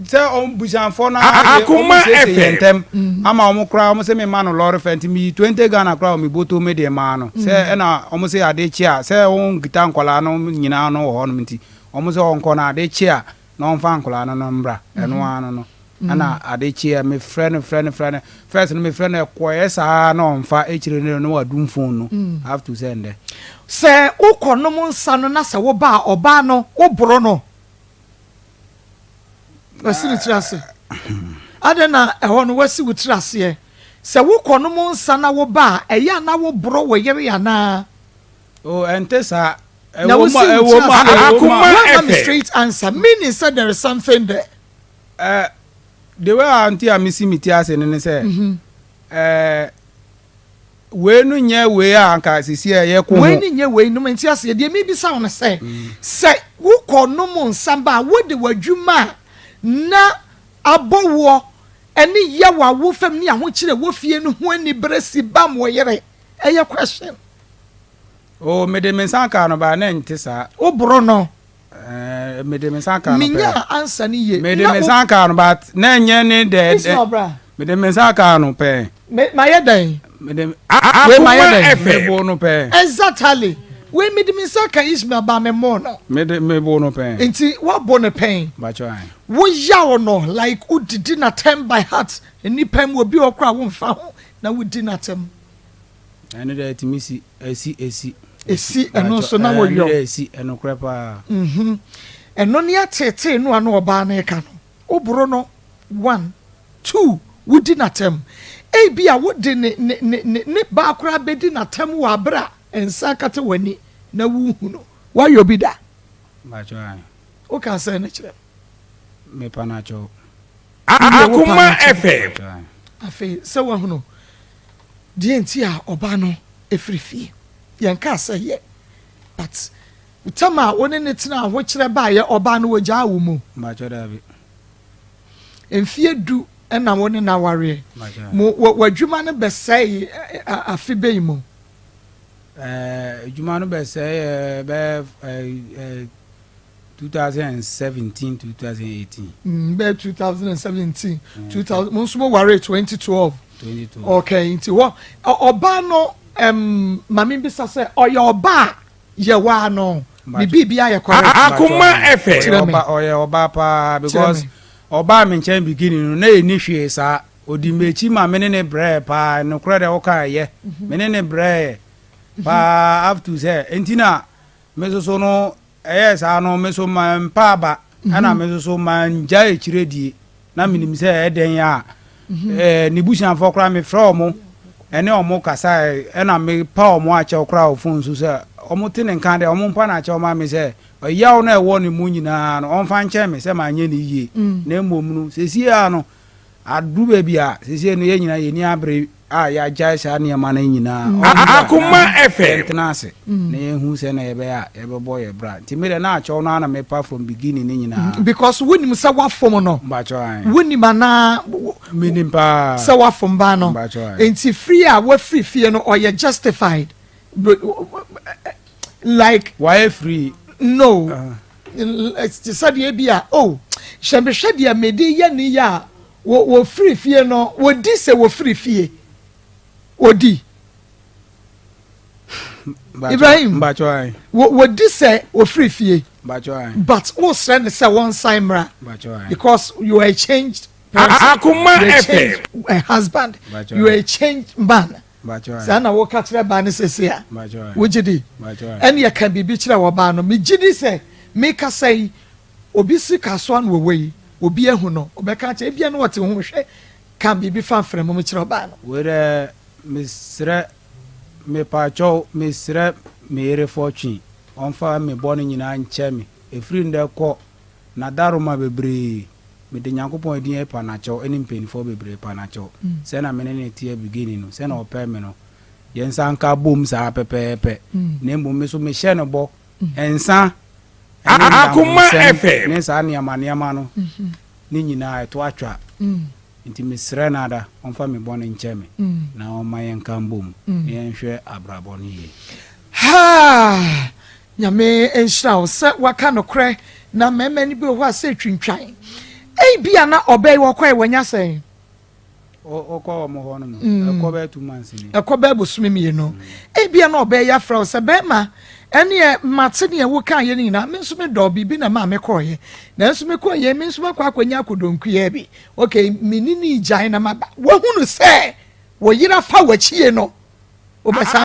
Sɛ ɔmo busuafoɔ no ara deɛ ɔmo siesie yɛn ntɛm ama ɔmo koraa ɔmo sɛ me ma no lɔre fɛ nti me yi 20 Ghana koraa wɔ me bɔtɔ me deɛ maa no sɛ ɛna ɔmo sɛ ade kye a sɛ ɔnkita nkwadaa no nyinaa no wɔ hɔ nom nti ɔmo sɛ ɔnkɔ na ade kye a na ɔmfa nkwadaa no no mbra ɛno ara no no ɛna ade kye a me frɛ no frɛ no frɛ no first no me frɛ no ɛkɔɛ saa na ɔmfa ekyire no na wadum phone no have to sɛ ndɛ. Sɛ wokɔ nom nsa no na sɛ woba a ɔbaa no woboro no. Wasi ne tiri ase. Adɛn na ɛhɔ no wasi wo tiri aseɛ? Sɛ wokɔnom nsa na woba a, ɛyɛ a na woboro wo yere anaa? Oh, ɛnte saa. Na Ɛwɔ mu wosi a, wo ɛwɔ tiri mu a, aseɛ. ɛwɔ mu a. Woamma me straight answer, meaning sɛ there is something there. Eh, the way a nti a mesi me ti ase no ne sɛ, eh, Wei no nyɛ wei a anka seesei a yɛko ho. Wei no nyɛ wei no, mente aseɛ. Deɛ mebisa wo no sɛ, sɛ wokɔ nom nsa ba a, wode w'adwuma a na abɔ woɔ ne yaw a wofam ne ahokyere a ɛwɔ fie no ho anibere si bam wo yere? Ɛyɛ question. Oh, mede me nsa kaa no but na ɛnte saa. Woboro no? Eh, mede me nsa kaa no pɛɛ. Menyaa answer no yie. Mede me nsa kaa no but na ɛnyɛ ne dɛ. Ismail bra. Mede me nsa kaa no pɛɛ. Me mayɛ dɛn? Mede Wei mayɛ dɛn? Mebo no pɛɛ. Exactly. Wei mede me nsa ka Ismail ba me mo no. Mede mebo no pɛɛ. Nti woabɔ no pɛn. Bakyɛ ae. Wo yaw no like wodidi n'atɛm by heart. Nnipa mu obi wɔ hɔ koraa a womfa ho na wodi n'atɛm. Ɛno deɛ ɛtumi si, ɛsi, ɛsi. Ɛsi, ɛno nso na wɔyɔ. Ɛno deɛ ɛsi, ɛnokorɛ paa. Mhm. Ɛno ne ateetee no a na ɔbaa no reka no. Woboro no, one. Two, wodi n'atɛm. Ebia wode ne, ne, ne, ne, ne baa koraa bɛdi n'atɛm wɔ abere a nsa akata w'ani na wonhu no. Woayɔ bi da? Mpakyɛw ae. Wokaa sɛn no kyerɛ me? Mepa no akyɛw. Akoma FM. Afei sɛ woahunu deɛ nti a ɔbaa no firi fie. Yɛnkaa sɛ yɛ but tam a wo ne no tenaa ahokyerɛ baeɛ ɔbaa no wɔgyaa wo mu. Mpakyɛ daabi. Mfie du na wo ne no awareɛ. Mo w'adwuma no bɛsɛe afe bɛn mu? Adwuma no bɛsɛe bɛyɛ 2017 2018. Mm, bɛyɛ 2017 2000 mo nso mo ware 2012. 2012. Okay, nti hɔ ɔbaa no um, maame bisa sɛ ɔyɛ ɔbaa a yɛwaa no ne biribi ayɛ correct. Akoma FM. Kyerɛ me. Ɔyɛ ɔbaa paa because ɔbaa me nkyɛn beginning no na ɛni hwee saa ɔdi m'akyi ma me ne ne brɛɛ paa nokorɛ deɛ woka ɛyɛ me ne ne brɛɛ paa up to sɛ nti na Me nso so no, ɛyɛɛ saa no, me nso mampa aba, ɛna me nso so mangyae akyire die. Na menim sɛ ɛdɛn a, ɛɛ ne busuafoɔ koraa mefrɛ wɔn ɛne wɔn kasa ɛna mepa wɔn akyɛw koraa wɔ fon so sɛ wɔn te ne nka deɛ wɔn mpa no akyɛw ma me sɛ ɔyaw no a ɛwɔ ne mu nyinaa no ɔmfa nkyɛn me sɛ manyɛ ne yie. Na mmom no sesie a no Adu baabi a, seesei no yɛn nyinaa yɛn ani abere a yɛagyae saa nneɛma no nyinaa. Ɔmmra Akoma FM. yɛntena ase na yɛnhu sɛnea yɛbɛyɛ a yɛbɛbɔ yɛn bra. Nti me deɛ na akyɛw no ara na mepa from beginning no nyinaa. Because wonim sɛ woafom no. Mpakyɛw ae. Wonim anaa? Menim paa. Sɛ woafom baa no. Mpakyɛw ae. Nti firi a wafiri fie no ɔyɛ justified. Like. Wayɛ free. No. Uh. Te sɛ deɛ bi a oh hyɛ mehwɛ deɛ mede yɛ ne yɛ a wɔfiri fie no wɔdi sɛ wɔfiri fie wɔdi Ibrahim wɔdi sɛ wɔfiri fie but wosrɛ ne sɛ wɔnsan mmra because you are a changed person Akoma you are a changed a husband you are a changed man. Saa na woka kyerɛ baa no seesei a? Wogye di? Ɛnneɛ ka biribi kyerɛ ɔbaa no. Megye di sɛ mekasa yi, obi si kasoa na ɔwɔ yi, obi ahu no, ɔbɛka akyerɛ, ebia na ɔte ho hwɛ, ka biribi fa mframa mu kyerɛ ɔbaa no. Wei dɛ mesrɛ, mepaakyɛw, mesrɛ me yere Fortune, ɔmfa me bɔne nyinaa nkyɛ me, ɛfiri ndɛ kɔ, N'adaroma bebree, mede Nyankopɔn edin epa no akyɛw ne mpanyinfoɔ bebree pa no akyɛw. Sɛ na me ne no teɛ beginning no, sɛ na ɔpɛ me no, yɛn nsa nka bom saa pɛpɛɛpɛ. Na mmom me nso mehyɛ no bɔ, nsa ne nnamfosɛm ne saa nneɛma nneɛma no ne nyinaa ɛto atwa. Nti mesrɛ no ada ɔmfa me bɔne nkyɛ me na ɔmma yɛnka mbom na yɛnhwɛ abrabɔ no yie. Haa! Nyame nhyira wo sɛ waka nokorɛ na mmarima no bi wɔ hɔ a sɛ twintwan. Ebia na ɔbaa yi wɔkɔe wanya sɛn? Wokɔ wɔn hɔ no mu. Ɛkɔ bɛyɛ 2 months ni. Ɛkɔ bɛyɛ bosome 2. Ebia na ɔbaa yi afrɛ wo sɛ, bɛrima, ɛneɛ mate neɛ wokaeɛ no nyinaa, me nso medɔ biribi na maa mekɔɔyɛ. Nanso mekɔɔyɛ, me nso makɔ akɔnya akodonkuyaa bi. Okay, me ne ne gyae na maba. Wahunu sɛ wo yere afa w'akyie no, wobɛsan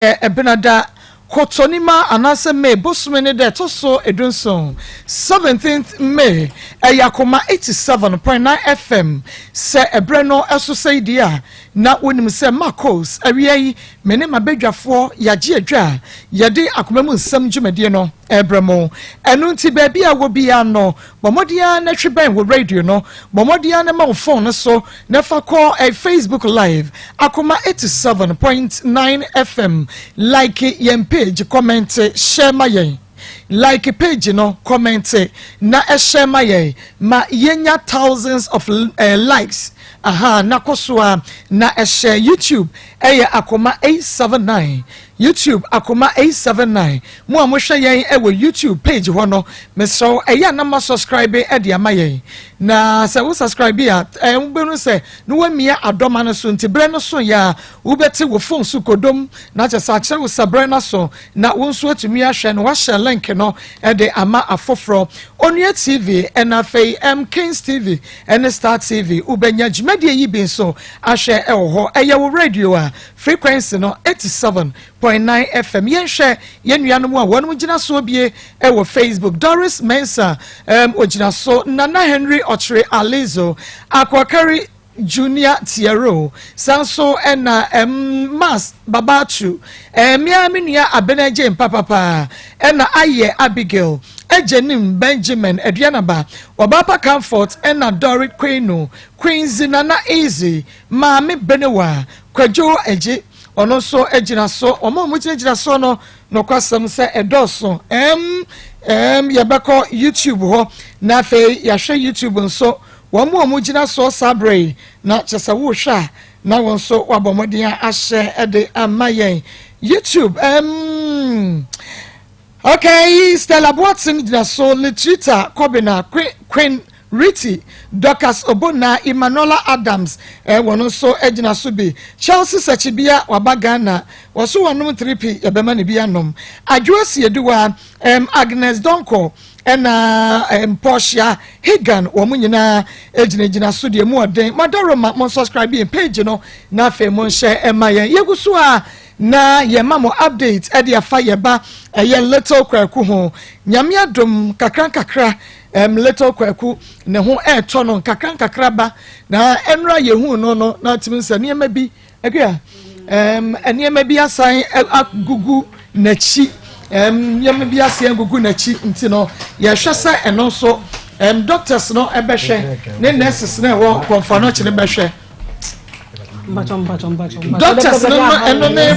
Ɛbenada, Kɔtɔnima anaasɛ May bosome ne da ɛtɔ so 17, 17th May, ɛyɛ Akoma 87.9 FM. Sɛ ɛberɛ no ɛso sɛi deɛ a, na wonim sɛ Marcos awia yi, me ne m'abadwafoɔ yɛagye adwa a yɛde akoma mu nsɛm dwumadie no ɛrebrɛ mo. Ɛno nti baabi a wɔ biara no, bɔ mmɔden ara na twe bɛn wo radio no, bɔ mmɔden ara na ma wo phone no so na fa kɔ Facebook live, Akoma 87.9 FM. Like yɛn page, comment, share ma yɛn. Like page no, comment na share ma yɛn ma yɛnya thousands of likes. Aha, na kɔ so a na ɛhyɛ YouTube ɛyɛ Akoma 879. YouTube Akoma 879. Mo a mohwɛ yɛn ɛwɔ YouTube page hɔ no, mesrɛ wo ɛyɛ a na ma subscribe ɛde ama yɛn. Na sɛ wo subscribe a, wobɛhu sɛ na wamia adɔma no so, nti berɛ no so yɛ a wobɛte wo phone so kodom na kyɛ sɛ akyerɛ wo sɛ berɛ no so na wo nso atumi ahwɛ na wahyɛ link no ɛde ama afoforɔ. Onua TV ɛna afei M Kings TV ɛne Star TV, wobɛnya dwumadie yi bi nso ahwɛ ɛwɔ hɔ. Ɛyɛ wo radio a frequency no 87.9 FM. Yɛnhwɛ yɛn nuanom a wɔn gyina soɔ bie ɛwɔ Facebook. Doris Mensah, ogyina so, Nana Henry Ɔkyere Alizo, Akwakari Junior Tiero, san so ɛna Mas Babatu, mmea me nua Abenagye mpapapa, ɛna Ayɛ Abigail, Agyenim Benjamin Aduanaba, Ɔbaapa Comfort, ɛna Dorit Kwenu, Quincy Nana Easy, Maame Benewa, Kwadwo Agye, ɔno nso gyina so. Wɔn a wɔgyinagyina so no, nokwasɛm sɛ ɛdɔɔso. Yɛbɛkɔ YouTube hɔ na afei yɛahwɛ YouTube nso wɔn a wɔgyina soɔ saa berɛ yi, na kyerɛ sɛ wohwɛ a na wɔn nso wabɔ mmɔden ahyɛ de ama yɛn YouTube. Okay, Stella Boateng gyina so, Litrita Kobina, Queen Riti, Dorcas Obona, Emmanuela Adams, wɔn nso gyina so bi. Chelsea Sachibia waba Ghana, wɔso wɔnom 3P, yɛbɛma ne bi anom. Adwoa Sieduwa, Agnes Donko, ɛna Portia Higan, wɔn nyinaa gyinagyina so deɛ mu ɔden. Madaroma, mo subscribe yɛn page no na afei mo nhyɛ ɛma yɛn. Yɛgu so a na yɛma mo update ɛde afa yɛba ɛyɛ Little Kwaku ho. Nyame adom, kakra nkakra, Little Kwaku ne ho ɛɛtɔ no nkakra nkakra ba, na ɛnora yɛhu no na tumi sɛ nneɛma bi akua, nneɛma bi asan agugu n'akyi, nneɛma bi asan agugu n'akyi, nti no yɛhwɛ sɛ ɛno nso doctors no ɛbɛhwɛ ne nurses no ɛwɔ Kɔmfo Anokye no bɛhwɛ. Doctors no no ɛno ne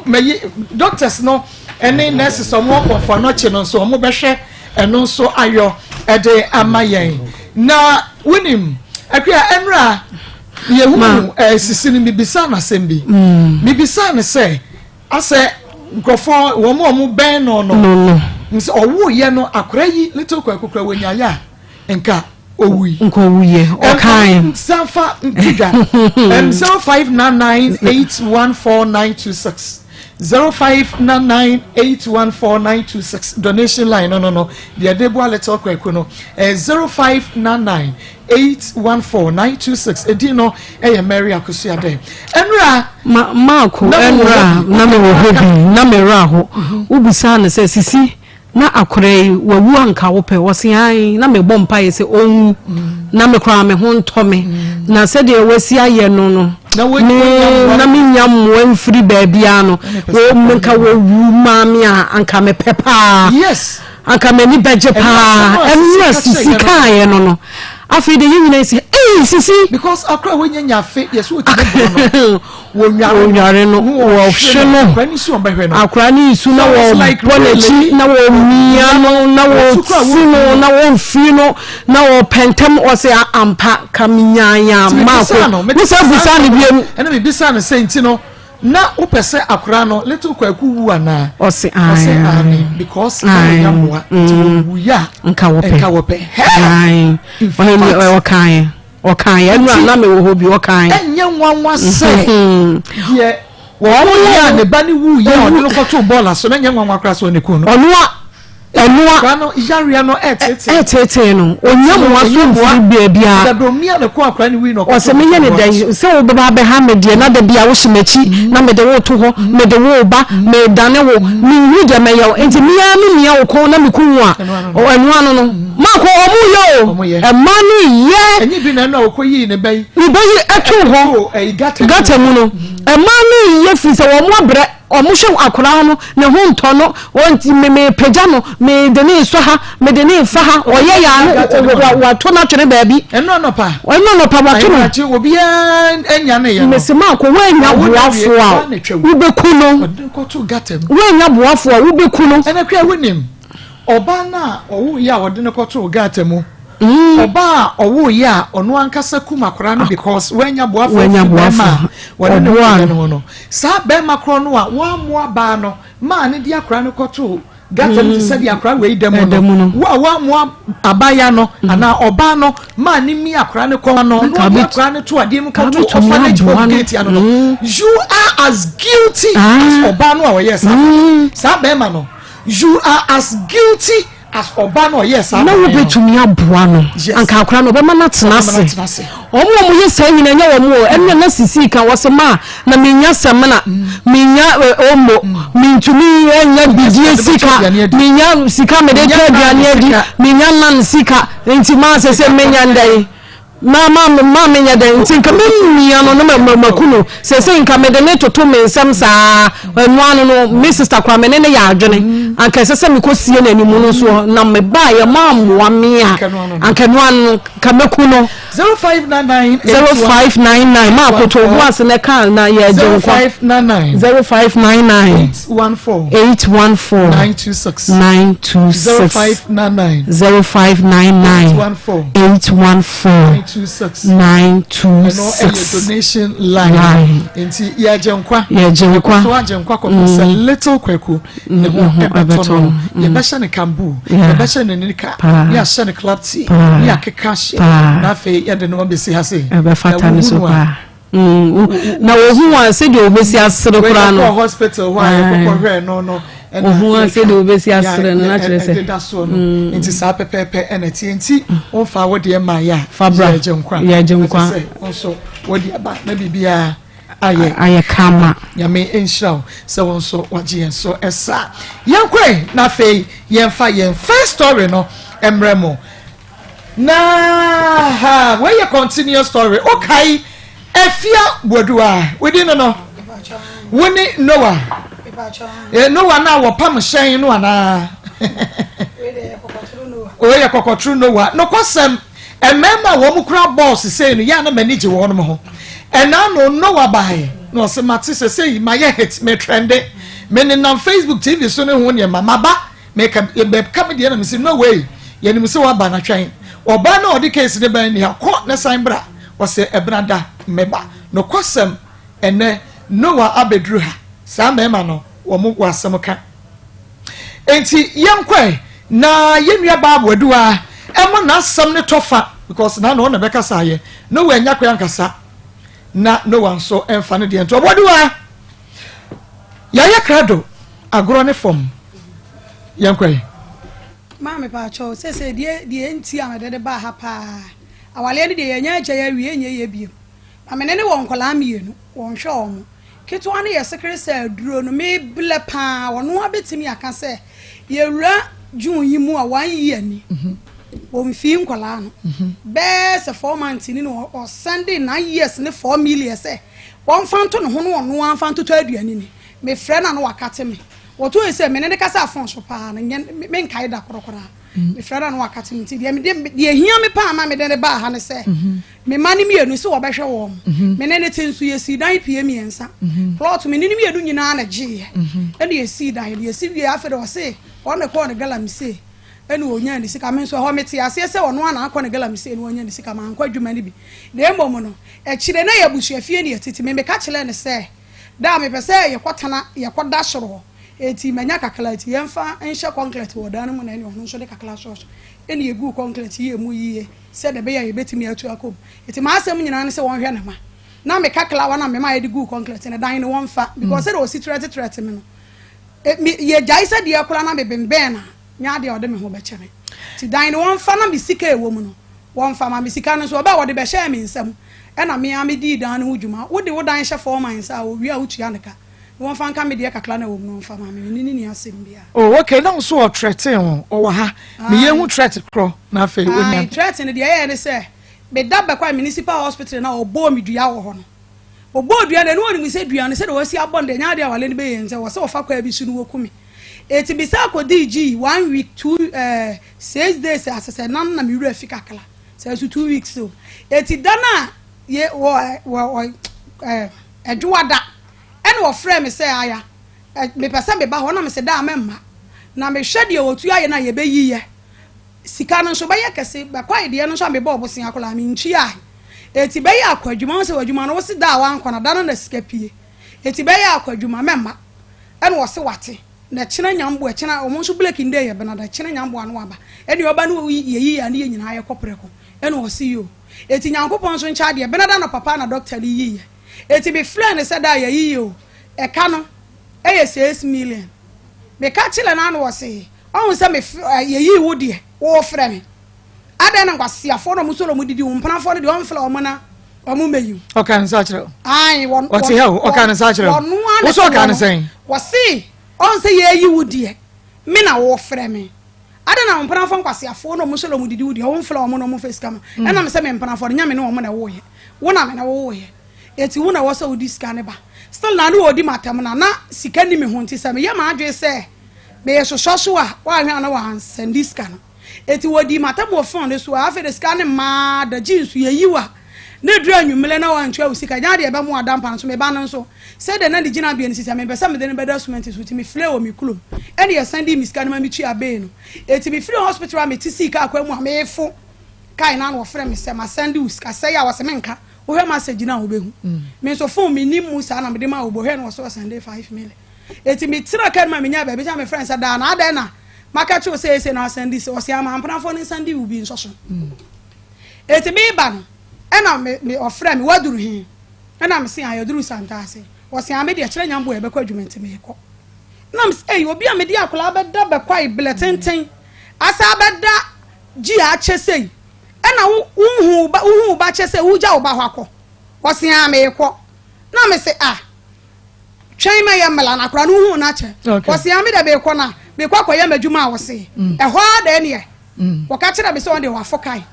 mɛyi doctors no ɛne nurses a wɔwɔ Kɔmfo Anokye no nso wɔn bɛhwɛ ɛno nso ayɔ ɛde ama yɛn. Na wonim akua, ɛnura yɛhu sisi no, mibisa no asɛm bi, mibisa no sɛ asɛ nkurɔfoɔ wɔn a wɔn bɛn no sɛ ɔwɔ yɛ no akora yi Little Kwaku kora wɔnyaeɛ a nka owui. Nka owuyɛ ɔkan. Sanfa ntudwa 0599814926, 0599814926, donation line no deɛ ɛde boa Little Kwaku no 0599814926. Edin no ɛyɛ Mary Akosua ɛnura. Ma maako ɛnura na mi wɔ hɔ bi na mi wura hɔ, wobusaa no sɛ sisi na akora yi wawu anka wopɛ? Wɔsi an na mebɔ mpaeɛ sɛ ɔnwu na me koraa me ho ntɔ me, na sɛdeɛ wasi ayɛ no me na menya mmoa mfiri baabiara no, nka wɔwu maa me a anka mepɛ paa, anka m'ani bɛgye paa. Ɛno sisi kaeɛ no afei de yɛn nyinaa sɛ ee sisi. Because akora wɔnyɛ nyafe yɛsɛ wɔtumi bɔ no, wɔnware no, wɔhwe no, akora ne nsu na wɔbɔ n'akyi na wɔmia no na wɔsi no na wɔmfiri no na wɔpɛntɛm. Ɔsɛ ampa ka menyaanya maako ne sɛ busa ne biam. Ɛna mebisa no sɛ nti no. Na wopɛ sɛ akwadaa no little Kwaku wu anaa? Ɔse aane. Ɔse aane because na ɔnya mmoa nti ɔwuiɛ a nka wɔpɛ. Nka wɔpɛ. Aane. In fact. Ɔkaeɛ. Ɔkaeɛ ɛno a na mewɔ hɔ bi ɔkaeɛ. Ɛnyɛ nwanwa sɛ deɛ wɔn yɛ a ne ba ne wuiɛ a ɔde no kɔtoo bɔɔla so na ɛnyɛ nwanwa koraa sɛ ɔne kun no. Ɔno a ɛnoa Akwadaa no yareɛ no ɛɛteetee. Ɛɛteetee no. Ɔnya mmoa so mfiri baabiara. Dada omia ne kɔn akwadaa no wui na ɔkɔtoo Ɔsɛ menyɛ ne dɛn sɛ wobɛba abɛha me deɛ na da bi a wohyɛ m'akyi na mede wo to hɔ mede wo ba medane wo menhunu deɛ mɛyɛ wo nti me ara memia wo kɔn na meku wo a ɛno ano no maakɔ ɔmo yɛ o ɛma no yɛ Ɛnyɛ bi na ɛno a ɔkɔyii ne ba yi ne ba yi ɛtoo hɔ gata mu no ɛma no yɛ firi sɛ wɔn abrɛ. Wɔhwɛ akwadaa no, ne ho ntɔ no, ɔnti me mepagya no, mede ne resɔ ha, mede ne refa ha, ɔyɛ yɛ ano, wato no atwene baabi. Ɛno anɔpa. Ɛno anɔpa wato no. Ahimakye obiara anya ne yɛ no. Mesi maako woanya boafo a wobɛku no. Ɔde kɔto gata mu. Woanya boafo a wobɛku no. Ɛna kura wonim ɔbaa no a ɔwo yɛ a ɔde no kɔto gata mu. Ɔbaa a ɔwoo yɛ a ɔno ankasa kum akwadaa no because wanya boafoɔ firi bɛrima a wɔne no kɔyɛ no ho no. Saa bɛrima korɔ no a wammoa baa no maa no de akwadaa no kɔtoo gata mu te sɛ deɛ akwadaa wei da mu no, wo a wammoa abaayewa no anaa ɔbaa no maa no mia akwadaa no kɔn no na ɔde akwadaa no to adeɛ mu kɔtoo orphanage home gate ano no, you are as guilty as ɔbaa no a ɔyɛɛ saa saa bɛrima no. You are as guilty as ɔbaa no ɔyɛɛ saa na wobɛtumi aboa no anka akora no ɔbɛma no atena ase. Wɔn a wɔyɛ saa nyina nyɛ wɔn o. Ɛnna na sisi ka wɔ sɛ ma na menya samina, menya omo, mentumi nya bidie sika, menya sika mede tɔ aduane adi, menya nan sika, nti maa sɛ sɛ menya ndɛn. Ma ma ma menyɛ dɛn nti nka memmia no na ma ma maku no seesei nka mede ne toto me nsɛm saa ɛno ano no me sista koraa me ne ne yɛ adwene anka ɛsɛ sɛ mekɔsie no animu no nso na mebaeɛ moammoa me a anka ɛno ano no nka mɛku no. 0599 0599 ma akoto obu ase na ɛka na yɛ agye nkwa 0599 0599 814 814 926 926 0599 0599 814 814 926 926 ɛno ɛyɛ donation line Line. nti yɛgye nkwa Yɛgye nkwa. yɛkɔ so agye nkwa kɔpem sɛ little kwaku ne ho ho ɛbɛtɔ ɛbɛtɔ no no. yɛbɛhyɛ no kambu Yeah. yɛbɛhyɛ no nika Paa. ne yɛahyɛ no club tea Paa. ne yɛakeka hye Paa. na afei yɛde no abɛsi ha sei ɛbɛfata Na no so wohunu a, paa na wɔhu a sɛdeɛ wɔbɛsi asere koraa no kɔ hospital hɔ a yɛkɔkɔ hwɛɛ no no wɔhu a sɛdeɛ wɔbɛsi asere no na kyerɛ sɛ ɛdeda soɔ no nti saa pɛpɛɛpɛ ɛna ɛteɛ nti womfa wo deɛ ma yɛ a Fa bra. yɛgye nkwa Yɛgye nkwa. Ɛsɛ sɛ wo nso wode aba na biribiara ayɛ ayɛ kama. Nyame nhyira wo sɛ wo nso wagye yɛn so saa. Yɛnkɔe na afei yɛmfa yɛn first story no mmerɛ mo. Na ha wei yɛ continuous story. Wokae Afia Boadu a wodi no no? Wo ne Noah. Eh, Noah no a wɔpam hyɛn no anaa? Wei yɛ kɔkɔtoro Noah. Nokwasɛm, mmarima a wɔn kura bɔɔs sei no, yɛ a na m'ani gye wɔn ho. Ɛna no Noah bae na ɔsɛ mate sɛ sei mayɛ hit, me trende, me nenam Facebook, TV so ne ho nneɛma, maba Meka bɛka me deɛ na mese no way, yɛnim sɛ waba na twɛn. Ɔbaa no a ɔde case no bae nni ha, kɔ na san bra. Ɔse ɛbena da mɛba. Nokwasɛm ɛnɛ Noah abɛduru ha, saa mmarima no wɔn wɔ asɛm ka. Enti yɛnkɔ ɛ na yɛn nua baa Boaduwa ɛma n'asɛm no tɔ fa because na na ɔna bɛkasa ayɛ. Noah anya kwan ankasa na Noah nso ɛmfa ne deɛ nto. Boaduwa! Yɛayɛ krado, agorɔ ne fam. Yɛnkɔ ɛ. Maame paakyɛw sese deɛ deɛ nti a mede de baa ha paa awaleɛ no deɛ yɛnya agya yɛ awie nyɛ yɛ biem na mene ne wɔ nkwadaa mmienu wɔnhwɛ wɔn ketewa no yɛ sekere sɛ aduro no meblɛ paa ɔno abɛtumi aka sɛ yɛwura June yi mu a one year ni wɔmfii nkwadaa no bɛɛ sɛ 4 months ni na ɔsɛnde 9 years ne 4 million sɛ wɔmfa nto ne ho no ɔno amfa ntotɔ aduane ni. Mefrɛ no a na wakate me. Wɔto yi sɛ mene ne kasa phone so paa no nyɛ menkae da korɔ koraa. Mefrɛ no a na wakate me. Nti deɛ mede deɛ hia me paa ma mede ne baa ha ne sɛ me mma no mmienu sɛ wɔbɛhwɛ wɔn. Me ne ne te nso yɛsii dan pie mmiɛnsa. Plot me ne ne mmienu nyinaa na gyeeɛ. Ɛna yɛsii dan no yɛsi wie afei de ɔse ɔno na kɔɔ ne galamsey ɛna ɔnyaa ne sika. Me nso ɛhɔ mete aseɛ sɛ ɔno ana akɔ ne galamsey na ɔnya ne sika, mankɔ adwuma no bi. Na mmom no akyire na yɛ abusuafie ne yɛtete me meka kyerɛɛ no sɛ Daa mepɛ sɛ yɛkɔtena, yɛkɔda soro hɔ. Enti manya kakra nti yɛmfa nhyɛ kɔnklɛt wɔ dan no mu na ɛne ɔno nso de kakra sɔɔ so. Ɛnna yɛguu kɔnklɛt yɛɛ mu yie sɛdeɛ ɛbɛyɛ a yɛbɛtumi atu akɔ mu. Enti m'asɛm nyinaa ne sɛ wɔnhwɛ ne mma. Na me kaklawa no a mema yɛde guu kɔnklɛt no, dan no wɔmfa because sɛdeɛ ɔsi trɛtetrɛte me no, me, yɛgyae sɛ deɛ koraa na mebembɛn no a, nyɛ adeɛ a ɔde me ho bɛkyɛ me. Nti dan no wɔmfa na me sika a ɛwɔ mu no, wɔmfa ma me. Sika no nso, ɔbaa a wɔde bɛhyɛɛ me nsam ɛnna me ara medii dan no ho dwuma. Wode wo dan hyɛ foreman nsa a, ɔwie a wotua no ka. Na wɔmfa nka me deɛ kakra na ɛwɔ mu no wɔmfa ma me, me ne no nni asɛm biara. Oh okay, na wo nso wɔ threaten wo, ɔwɔ ha, me yɛ hu threat korɔ na afei wo nya. Ae, threat no deɛ ɛyɛɛ ne sɛ, me da bɛkɔɛ municipal hospital na ɔbɔɔ me dua wɔ hɔ no, ɔbɔɔ dua no, ɛno ɔnim sɛ dua no sɛdeɛ wasi abɔ no deɛ ɛnyɛ adeɛ a wale no bɛyɛ nti ɛwɔ sɛ ɔfa kwan bi so na wɔku me. Eti me san kɔdii gyii one week, two eh, 6 days asesɛ na na me werɛ afi kakra, sɛ nso 2 weeks o. Eti da no a yɛ wɔ wɔ eh, Ɛdwoada Ɛna ɔfrɛɛ me sɛ, Aya, mepɛ sɛ meba hɔ. Na mese, Daa mɛmma. Na mehwɛ deɛ wɔtu ayɛ no a, yɛbɛyi yɛ. Sika no nso bɛyɛ kɛse. Bɛkwae deɛ no nso a mebɔɔ bosea koraa, mentuae. Enti bɛyɛ akɔ adwuma. Wohu sɛ w'adwuma no, wose da a woankɔ no, da no na sika pue. Enti bɛyɛ akɔ adwuma, mɛmma. Ɛna ɔse wate. Na kyena nyamboa, kyena, wɔn nso breaking day yɛ benada, kyena nyamboa no waba. Ɛne ɔba no yɛyi yɛ a ne yɛn nyinaa yɛkɔ prɛko. Ɛna ɔse yoo. Enti Nyankopɔn nso nkyɛ adeɛ, benada anɔpa paa na dɔkta no yiiɛ. Enti me frɛɛ no sɛ daa yɛyiyi o, ɛka no yɛ 6 million. Me ka kyerɛ no a na ɔse ɔhu sɛ me frɛ yɛyii wo deɛ wo frɛ me. Adɛn na nkwaseafoɔ na ɔmo sɔre ɔmo didi wo mpenafoɔ no deɛ ɔmfrɛ ɔmo na ɔmo mmɛyi wo. Ɔka ne nsa kyerɛ wo. Ae wɔn Ɔte ha o, ɔka ne nsa kyerɛ wo. Wɔn ara na Wo so ɛte ɔka hɔ ne no. sɛn? Wɔse ɔhu sɛ yɛyi wo deɛ me na wo frɛ me. Adɛn na wo mpenafoɔ nkwaseafoɔ na ɔmo sɔre ɔmo didi wo deɛ ɔmfrɛ ɔmo na ɔmo mfa sika ma. Ɛna me sɛ me mpenafoɔ no nyɛ me ne ɔmo na ɛwoeɛ. Wo na me ne wo woeɛ enti wo na ɛwɔ sɛ wode sika no ba. Still na ne ɔredi m'atɛm na na sika nni me ho nti sɛ meyɛ m'adwene sɛ meresosɔ so a woanhwɛ a na wansɛnde sika no. Enti wɔdii m'atɛm wɔ phone no so a afei de sika no mmaa da gye nso yɛyi wo a na ɛduru anwummerɛ na wantua wo sika nyɛ adeɛ ɛbɛmo wo adampa nso me ba no nso sɛdeɛ na ne gyinabea no si sɛ mempɛ sɛ mede no bɛda sumɛnte so nti mefrɛɛ wɔ me kurom ɛne yɛsɛndee me sika no ma metua bail no. Enti mefiri hospital a mete sii kaa kwan mu a merefo Kae na na ɔfrɛ me sɛ masɛnde wo sika sɛe a ɔse menka wohwɛ masɛgyi no a wobɛhu me nso fon mennim mu saa na mede maa obo hwɛ na ɔse ɔsɛnde 5 million eti metena kaa no mu a menyaa baabi sɛ mefrɛ no sɛ daa na adɛn na maka kyerɛ wo sɛ ese na asɛnde sɛ ɔse ama ampenafoɔ no nsɛnde wo bi nso so eti meba no ɛna me me ɔfrɛ me waduru he ɛna mese a yɛduru Santase ɔse a me deɛ kyerɛ nyambo a yɛbɛkɔ adwuma nti meekɔ na mese ei obi a mede akwadaa bɛda bɛkwae blɛ tenten asa abɛda gye akyɛ sei ɛna wo wohu wo ba wohu wo ba kyɛ sɛ wogya wo ba hɔ akɔ ɔse a meekɔ na mese a twɛn ma yɛ mmla na akora no wohu no akyɛ ɔse a me dɛ meekɔ na meekɔ akɔyɛ m'adwuma a wɔse ɛhɔ a dɛ neɛ wɔka kyerɛ me sɛ ɔn deɛ wafo kae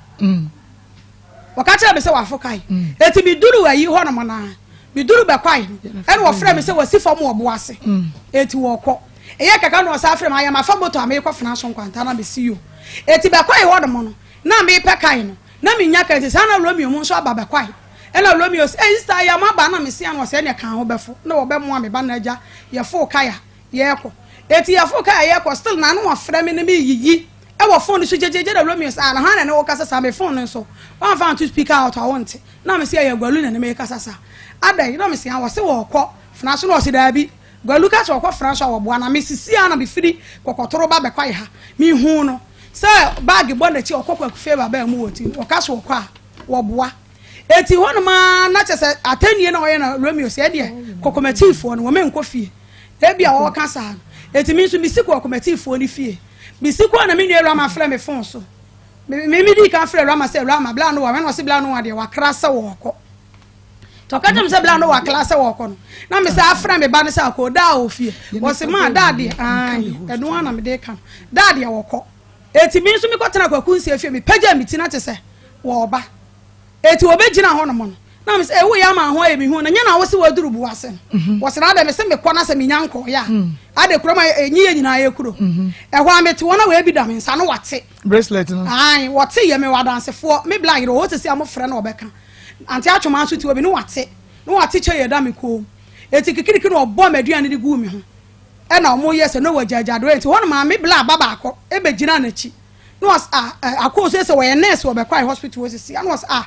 wɔka kyerɛ me sɛ wafo kae eti meduru ayi hɔ nom naa meduru bɛkwae no ɛna wɔfrɛ me sɛ wɔsi fam wɔ bo ase eti wɔkɔ ɛyɛ kaka na ɔsan frɛ me ayɛ mafa moto a meekɔ fena so nkwanta na mesi yo eti bɛkwae hɔ nom no na mepɛ kae no na menya kae nti saa na Romeo mu nso aba bɛkwae ɛna Romeo sɛ ɛyi saa yɛ mo aba na mesi ano ɔsɛ ɛna kan ho bɛfo na wɔbɛmoa me ba na agya yɛfo kae a yɛkɔ eti yɛfo kae a yɛkɔ still na ano wɔfrɛ me ne me yiyi ɛwɔ phone no so gyegyegye na Romeo sɛ ah na hwan na ne wo kasa saa me phone no nso wɔamfa anto speaker out a wonte na mesi ɛyɛ Gwalu na ne me kasa saa adɛn na mesi a wɔse wɔkɔ fena so na ɔse daabi Gwalu ka sɛ ɔkɔ fena so a wɔboa na mesisi a na mefiri kɔkɔtoro ba bɛkwae ha mehu no sɛ bag bɔ n'akyi ɔkɔ kwaku favor baa mu wɔ ti ɔka so ɔkɔ a wɔboa eti hɔnom a na kyɛ sɛ atɛnnie na ɔyɛ na Romeo sɛ ɛdeɛ kɔkɔmɛtiifoɔ no wɔn nkɔ fie ebi a wɔka saa no eti mi nso misi kɔ kɔkɔmɛtiifoɔ no fie misi kɔ na me nua Rama frɛ me phone so me me di kan frɛ Rama sɛ Rama bla no wa wɛn ɔsi bla no wa deɛ wakra sɛ wɔkɔ tɔka kyerɛ me sɛ bla no wakra sɛ wɔkɔ no na me sɛ afrɛ me ba no sɛ akɔ daa wɔ fie wɔsi maa daa deɛ ayi ɛno ara na me de ka no daa deɛ wɔkɔ eti mi nso mi kɔ tena kwaku nsia fie mi pagya mi ti na te sɛ wɔɔba eti wɔbɛgyina hɔ nom no na me sɛ ewu yɛ ama ho ayɛ mi hu na nyɛ na wɔsi wɔaduru bu ase no wɔsi na adɛ me sɛ mekɔ na sɛ menya nkɔ yɛ a ade kuro ma enyi yɛ nyinaa yɛ kuro ɛhɔ a mete wɔn a wɔabi da me nsa no wate bracelet no ayi wɔte yɛ me wɔ adansefoɔ me bla yere wɔ sisi a mo frɛ na ɔbɛka ante atwoma nso ti obi ne wate ne wate kyɛ yɛ da me kɔn eti kikiriki na ɔbɔ me aduane de gu me ho ɛna ɔmo yɛ sɛ no wɔ gyaagyaa do eti hɔ no maame bla aba baako ebɛgyina n'akyi na wɔs a akɔ so sɛ wɔyɛ nurse wɔ bɛkɔ ayi hospital wɔ sisi ɛna wɔs a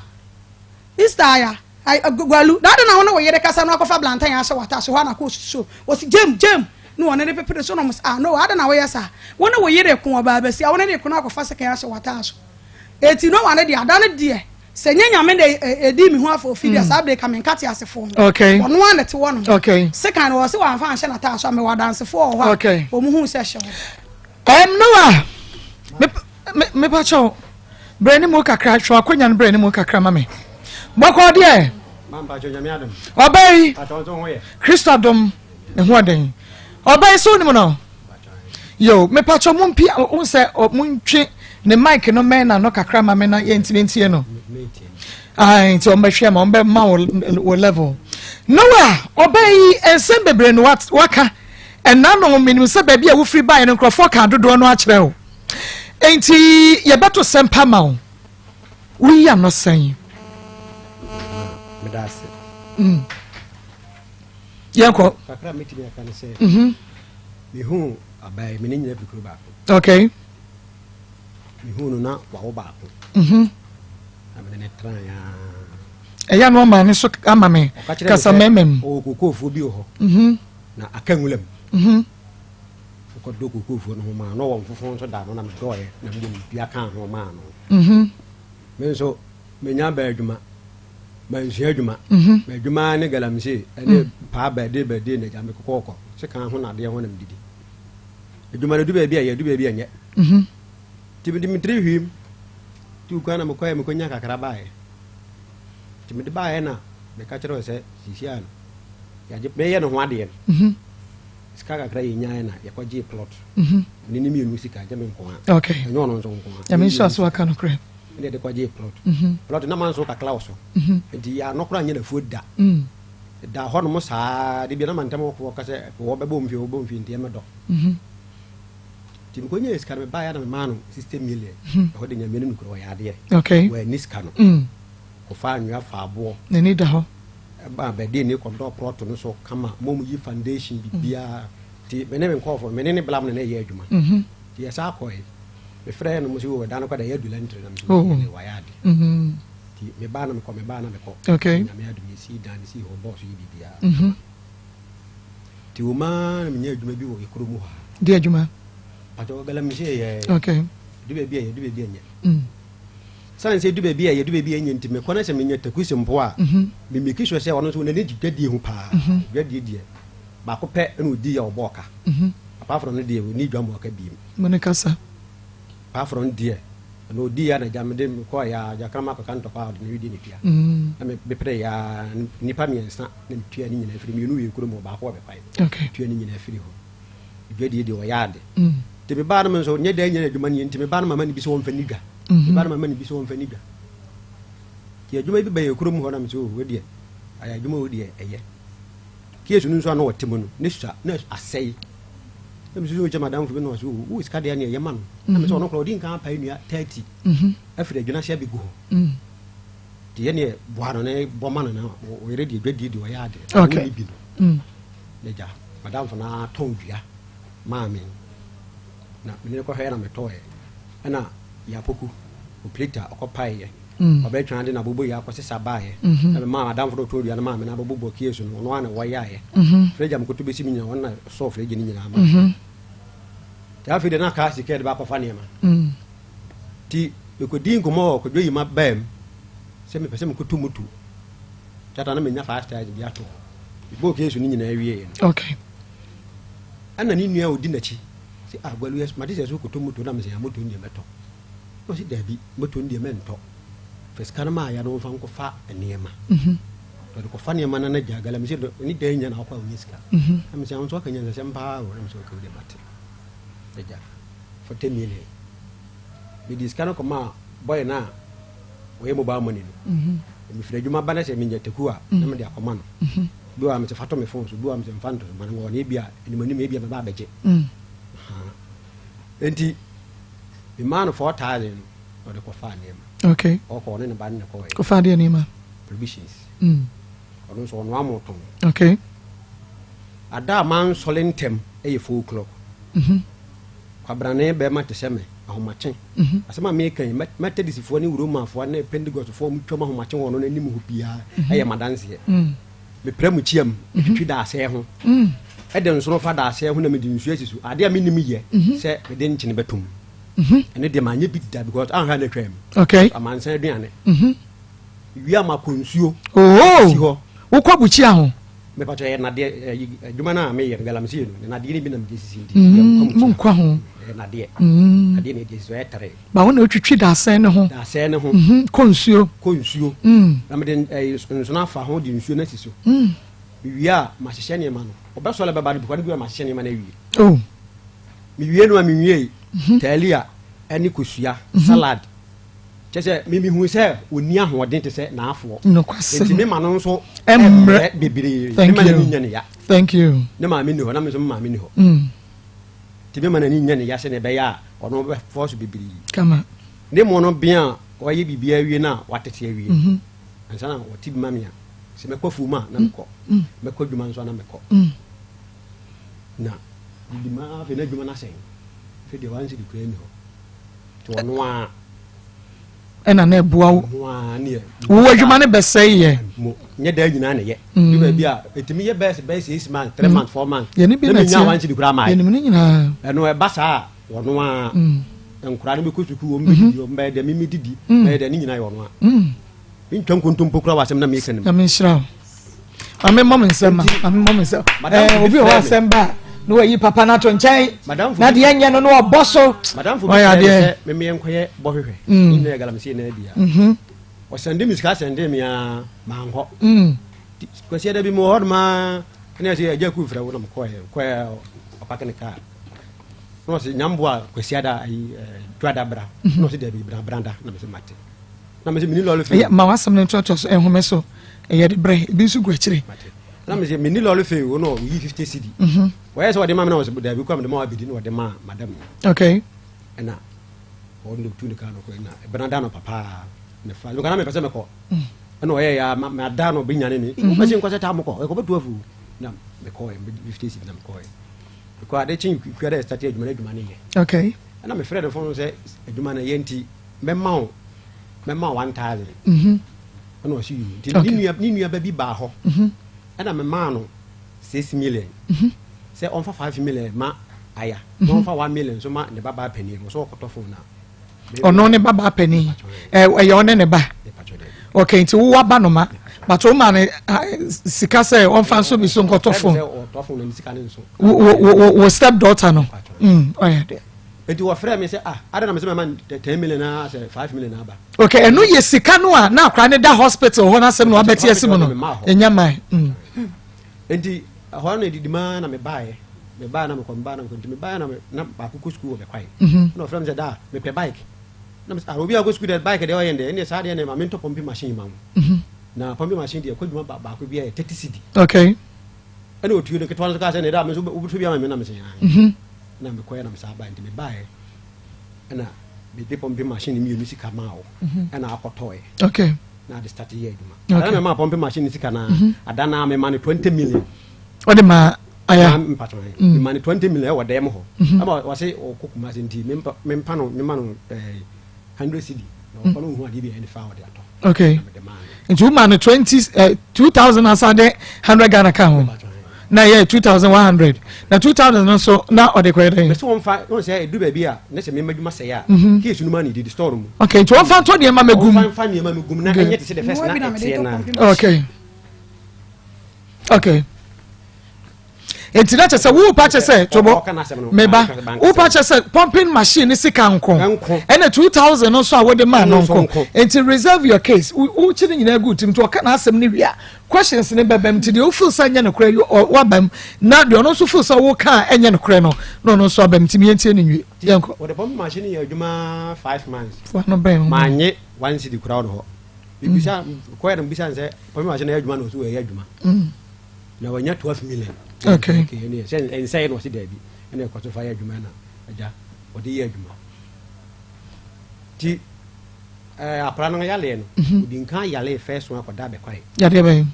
sister aya. Ai Gwalu, na adɛn na wo ne wo yere kasa na wakɔfa blantan ahyɛ w'ataase hɔ a na akɔ so ɔsi gyam gyam na wɔne ne pepere so na ɔmo sɛ ah no adɛn na woyɛ saa wo ne wo yere ko ɔbaa basia wo ne ne ko na akɔfa sekan ahyɛ w'ataase eti no wane deɛ ada no deɛ sɛ nyɛ nyame na ɛdi me ho afɔ ofi deɛ saa bere ka me nkate asefoɔ ho okay. ɔno a na te wɔ no okay. sekan no wɔ se wɔamfa anhyɛ n'ataase a mewɔ adansefoɔ wɔ hɔ a okay. wɔn hu sɛ hyɛ hɔ. Um, Noah, mepa kyɛw brɛ ne mu kakra hwɛ akonya no brɛ ne mu kakra ma me bɔkɔ deɛ ɔbɛ yi kristo adom ne ho ɔden ɔbɛ yi so wonim no yo mepa kyɛw mo mpi wo sɛ montwe ne mic no mɛn na no kakra ma me na yɛntumi ntie no ayi nti ɔmbɛhwɛ ma ɔmbɛma wo level Noah ɔbɛ yi nsɛm bebree no waka Ɛnna no, menim sɛ baabi a wofiri baeɛ no, nkurɔfoɔ kaa dodoɔ no akyerɛ wo. Enti yɛbɛto sɛmpa ma wo. Woyi ano sɛn? Meda ase. Mm. Yɛnkɔ. Kakra mɛtumi aka ne sɛ, mhm. mehu abae, me ne nyina fi kuro baako. Okay. Mehu no na wawo baako. Mhm. Na mene ne traeɛ. Ɛyɛ no ɔma ne so ama me kasa mɛmɛ mu. Ɔwɔ kokofoɔ bi wɔ hɔ. Mhm. Na aka nwura mu. Mhm. Mekɔdɔ kokofuo no ho maa no, ɔwɔ mfofo nso da no na medɔeɛ na mmom dua kaa ho maa no. Mhm. Me nso menya baa adwuma, mansua adwuma. Mhm. M'adwuma ara ne galamsey ne mm. paa bɛde bɛde na agya mekɔkɔɔkɔ sekan ho na adeɛ ho na medidi. Adwuma no du baabi a yɛ du baabi a nyɛ. Mhm. Nti mede me tiri hwim tu kwan na mekɔɛ mekɔnya kakra baeɛ. Nti mede baeɛ na meka kyerɛ sɛ sisi a no yɛagye meyɛ ne ho adeɛ no mhm. sika kakra yɛnyaeɛ na yɛkɔgyee plot mhm. mene ne mmienu sika gye me nko a ɛnyɛ ɔno nso nko a nyame nhyira so aka nokorɛ ɛne yɛde kɔgyee plot mhm. plot na manso kakra wɔ so nti yɛano koraa nyɛ nafuo da da hɔ nom saa de bia na mantam wɔka sɛ wɔbɛbɔ mfie wɔbɔ mfie nti ɛmɛdɔ nti mekɔnya sika no mebaeɛ na memaa no 60 million ɛhɔ de nyame no nokorɛ wɔyɛ adeɛ wɔani sika no mm. kɔfa anwea fa aboɔ n'ani da hɔ Ɛbaa bɛdee ne kɔdɔɔ prɔto no so kama mom yi foundation bibiaa nti me ne me nkɔɔfo me ne ne blam na na ɛyɛ adwuma nti yɛ saa kɔɛ me frɛ no mo sɛ wɔ dan no kɔda yɛ adula ntre na me sɛ oh wayɛ ade nti me baa na mekɔ me baa na mekɔ nyame adom yɛ sii dan ne sii hɔ bɔɔ so yɛ bibiaa nti wɔ maa na menya adwuma bi wɔ ekuro mu hɔ a di adwuma patɔ galamsey yɛ okay du baabi a yɛ du baabi a nyɛ Sane sɛ edu baabi a yɛdu baabi a enye nti, mekɔ na sɛ menya takusi mpo a, me make sure sɛ ɔno nso n'ani gye dwadie ho paa. Dwadie deɛ, baako pɛ na ɔdii a ɔbɔɔ ka. Apart from no deɛ, ɔnni dwammɔɔ ka biem. Mo ne kasa. Apart from no deɛ, ɛna ɔdii a na gya mede mekɔɔ ya gya kraman akɔka ntɔkwa a ɔde ne wedeɛ na ɛtua. Na me mepere ya nnipa mmiɛnsa na metua ne nyinaa firi mmienu wɔ yɛ kurom hɔ, baako wɔ Bɛkwae. Metua ne nyinaa firi hɔ. Dwadie deɛ ɔyɛ ade. Nti mebaa no me nso, nyɛ dan nyɛ adwuma no yie nti mebaa no mama no bi sɛ ɔmfa nni dwa. Me ba no mama no bi sɛ ɔmfa nni dwa. Nti adwuma bi ba yɛ kurom hɔ na mesɛ oh wei deɛ ayɛ adwuma wei deɛ ɛyɛ. Case no nso a na ɔte mu no ne sua na asɛe. Na mesɛ sɛ ɔkyɛ madamfo bi na ɔsɛ oh wo sika deɛ ne ɛyɛ ma no. Na mesɛ ɔno koraa ɔdi nkan apae nnua 30 afiri adwuna ase abɛgu hɔ. Nti yɛ neɛ boa no ne bɔ ma no na ɔyere deɛ dwadie deɛ ɔyɛ adeɛ. Okay. Ɔnni bi no. N'agya madamfo no ara tɔn dua maa me na mene no kɔhwɛɛ na metɔɔɛ. Ɛna Yapoku, Opleta, ɔkɔpaeɛ. Ɔbɛtwaa de n'aboboyɛ akɔsesa baeɛ. Na memaa m'adamfo no ɔtɔn dua no maa me na abobobɔ kies no, ɔno ara na wɔyaeɛ. Fridge a mekoto bɛsi me nyinaa, ɔno na ɔsɔɔ fridge no nyinaa maa me. Nti afei deɛ na aka sika yɛde baakɔfa nneɛma. Nti mekɔdii nkɔmmɔ wɔ Kwadwo Yima baa mu sɛ mepɛ sɛ mekɔtu moto. Tata na menya 5,000 bi ato hɔ. Mebɔɔ kies no nyinaa wieeɛ no. Okay. Ɛna ne nua a ɔdi n'akyi sɛ ah Gwalu yɛ mate sɛ so kɔtɔ moto na mesɛ ah moto no deɛ mɛtɔ na ɔse daabi moto no deɛ mɛntɔ fa sika no maa ya no mfa nkɔfa nneɛma mhm. ɔde kɔfa nneɛma no na gya gala mesɛ ne dan nya na akɔ a wonya sika mhm. na mesɛ nso aka nyansasɛm paa o na mesɛ ɔka wode mate agya 40 million mede sika no kɔmaa bɔyɛ no a ɔyɛ mobile money no mhm. mefiri adwuma ba no sɛ menya taku a na mede akɔma no Bi wɔ hɔ a mese fa to me phone so, bi wɔ hɔ a mese mfa nto so, ma no wɔ hɔ na ebi a anim anim ebi a mɛba abɛgye. Ahaa. Enti memaa no 4000 no na ɔde kɔfaa nneɛma. Okay. Ɔkɔ ɔne ne ba no na ɛkɔɔɛ. Kɔfaa deɛ nneɛma? Provisions. Mm. Ɔno nso ɔnoa mo tɔn. Okay. Ada a mansɔre ntɛm yɛ 4 o'clock. Mm -hmm. Kwabrane bɛrima te sɛ me, ahomakye. Asɛm a meka yi, Methodistfoɔ ne Romanfoɔ ne Pentecostfoɔ a wɔtwam ahomakye wɔ ɔno n'anim hɔ biara yɛ m'adanseɛ. Mepira mu kyiam, twitwi daasɛɛ ho, de nsono fa daasɛɛ ho na mede nsuo asi so. Adeɛ a mennim yɛ sɛ mede nkyene bɛto mu. Ɛno deɛ manyɛ bi da because anhwɛ a na atwam. Okay. Amansan aduane. Wie a makɔ nsuo. Oh. Si hɔ. Wokɔ bukyia ho. Mepatɔ yɛ nadeɛ adwuma no a meyɛ no galamsey no nadeɛ no bi na mede sisi nti. Mu nkɔ ho. Ɛyɛ nadeɛ. Nadeɛ na ɛde sisi ɛyɛ tere. Ba wo na otwitwi dasɛn ne ho. Dasɛn ne ho. Kɔ nsuo. Kɔ nsuo. Na mede nsono afa ho de nsuo no asi so. Mewie a mahyehyɛ nneɛma no. Ɔbɛsɔre bɛba no bikɔ no bi a mahyehyɛ nneɛma no awie. Oh. Mewie no a menwiei. Taalia ne kosua, salad. Kyerɛ sɛ me mehu sɛ ɔnni ahoɔden te sɛ n'afoɔ. Nokwasɛm. Nti me ma no nso mmerɛ bebree. Thank you. Me ma n'ani nyɛ ne ya. Thank you. Ne maame nni hɔ na me nso me maame nni hɔ. Nti me ma n'ani nyɛ ne ya sɛdeɛ ɛbɛyɛ a ɔno bɛfɔ so bebree. Kama. Ne mo no bea a wayɛ biribiara awie no a watete awie. Ansa na ɔte bi ma me a, sɛ mɛkɔ afuom a na mekɔ. Mɛkɔ adwuma nso a na mekɔ. Na didi ma afei na adwuma no asɛe. Afei deɛ wansi de koraa nni hɔ. Nti ɔno ara. Ɛna na ɛboa wo. Ɔno ara ne Wo adwuma no bɛsɛe yɛ. Mo nyɛ daa nyinaa na ɛyɛ. Mm. Du baabi a ɛtumi yɛ bɛyɛ bɛyɛ six months, three mm. months, four months. Yɛne bi na ɛteɛ. Na wansi de koraa maa yɛ. Yɛnim ne nyinaa. Ɛno ɛba saa a ɔno ara. Mm. Nkwadaa no bɛkɔ sukuu wɔn bɛdidi wɔn bɛyɛ dɛ mimi didi bɛyɛ dɛ ne nyinaa yɛ ɔno ara. Mentwa nkontompo koraa wɔ asɛm na meka no mu. Nyame nhyira wo. Maame mmɔ me nsɛm ma. Maame mmɔ me nsɛm. Ɛɛ obi wɔ hɔ asɛm ba na wayi papa no ato nkyɛn. Na deɛ nyɛ no na ɔbɔ so. Madamfo bi frɛ me sɛ memeɛ nkɔyɛ bɔhwehwɛ. Mm. Ne nyinaa galamsey na abia. Mhm. Ɔsɛnde me sika sɛnde me a mankɔ. Mm. Kwasi da bi mewɔ hɔ nom a ɛna ɛsɛ agya ku frɛ wo na mekɔɛ kɔɛ ɔpake ne kaa. Na ɔsɛ nyamboa kwasi ada ayi dwada bra. Na ɔsɛ dabi bra branda na mesɛ mate. Na mese meni lɔre fee. Ma w'asɛm no ntoatoa so nhome so. Ɛyɛ de brɛ, ebi nso gu akyire. Na mese meni lɔre fee o na ɔyi 50 cedi. Mhm. Wɔyɛ sɛ ɔde ma me na ɔsɛ dabi kɔ a mede ma wabɛdi na ɔde ma madam no. Okay. Ɛna ɔno de otu ne kaa no kɔ ɛna ɛbɛna da no papa ne fa. Mekɔ na mepɛ sɛ mekɔ. Mm. Ɛna ɔyɛ ya ma da no ɔbɛnyane me. Mm-hmm. Wobɛsi nkɔ sɛ taa mokɔ ɛkɔ bɛtu afu. Na mekɔ 50 cedi na mekɔ. Mekɔ ade kye kua dɛ start adwuma no adwuma no yɛ. Okay. Ɛna mefrɛ no fon sɛ adwuma no yɛ nti mɛma wo mɛma wo 1000 mhm. Ɛna ɔsi yi nti ne nua ne nua ba bi baa hɔ mhm. Ɛna memaa no 6 million mhm. Sɛ ɔmfa 5 million ma aya na ɔmfa 1 million nso ma ne babaa panin no ɔsɛ ɔkɔtɔ fon na ɔno ne babaa panin ɛyɛ ɔne ne ba ok nti wo waba no ma but wo ma ne sika sɛ ɔmfa nso bi so nkɔtɔ fon wo wo step daughter no ɔyɛ dɛ. Enti wɔfrɛɛ me sɛ, ah, adɛn na mese mɛma no 10 million na sɛ 5 million aba. Okay, ɛno yɛ sika no a na akora ne da hospital hɔ n'asɛm na wabɛte asi mu no. Ɛnya man. Mm. Enti ɛhɔ na edidi maa na mebaeɛ. Mebaeɛ na mekɔ, mebaeɛ na mekɔ. Nti mebaeɛ na na baako kɔ sukuu wɔ bɛkwae. Mhm. Na ɔfrɛ me sɛ daa mepɛ bike. Na mesɛ ah obi a ɔkɔ sukuu deɛ bike deɛ ɔyɛ ndɛ ɛnneɛ saa deɛ na ma mentɔ pumping machine ma wo. Mhm. Na pumping machine deɛ kɔ adwuma baako bi yɛ 30 cedi. Okay. Ɛna otuo no ketewa no nso kaa sɛ ne da me nso wobɛtɔ bi ama me na mesɛ mhm. Na mekɔɛ na mesan bae nti mebaeɛ ɛna mede pɔmpe machine mmienu sika maa wo mhm. ɛna akɔtɔɛ okay. na ade start yɛ adwuma okay. ada mema pɔmpe machine sika na mhm. ada na mema no 20 million ɔde ma aya mpatɔ mm. mema no 20 million ɛwɔ dɛm hɔ mhm. ɛma wɔse ɔkɔ Kumasi nti mempa no mema no eh, 100 cedi na ɔkɔ no ɔhu adeɛ bi a ɛne fa ɔde atɔ Okay. Nti wo ma no 20 eh, 2000 asan de 100 Ghana ka ho. Na yɛ 2100. Na 2000 no nso na ɔde kɔyɛ dɛn? Mese wɔn fa wɔn sɛ edu baabi a ne sɛ mema adwuma sɛe a. Mhm. Case no ma ne didi store mu. Okay, nti wɔn fa ntɔ nneɛma mɛgum. Wɔn fa nneɛma mɛgum na ɛnyɛ te sɛ the first na ɛteɛ na. Okay. Okay. Enti na kyɛ sɛ wo pa kyɛ sɛ tobo meba wo pa kyɛ sɛ pumping machine ne sika nko ɛna 2000 no nso a wode maa no nko enti reserve your case wo kyi ne nyinaa gu tim nti ɔka n'asɛm ne wie a questions ne bɛbɛm nti deɛ wo feel sɛ nyɛ nokorɛ wabam na deɛ ɔno nso feel sɛ wo ka a ɛnyɛ nokorɛ no na ɔno nso abam nti mientie ne nwie yɛnkɔ. Wɔde pumping machine yɛ adwuma 5 months. Fo ano bɛn ho. Manye one cedi koraa wɔ hɔ. Mebisa kɔyɛ no mebisa sɛ pumping machine yɛ adwuma na ɔso ɛyɛ adwuma. Na wanya 12 million. Okay. Okay, ɛne sɛ ɛnsɛe na ɔse daabi. Ɛna ɛkɔ so fa yɛ adwuma na agya ɔde yɛ adwuma. Ti ɛɛ akora no yaleɛ no, mhm. odi nkan yale first one akɔda abɛkwae. Yadeɛ bɛn?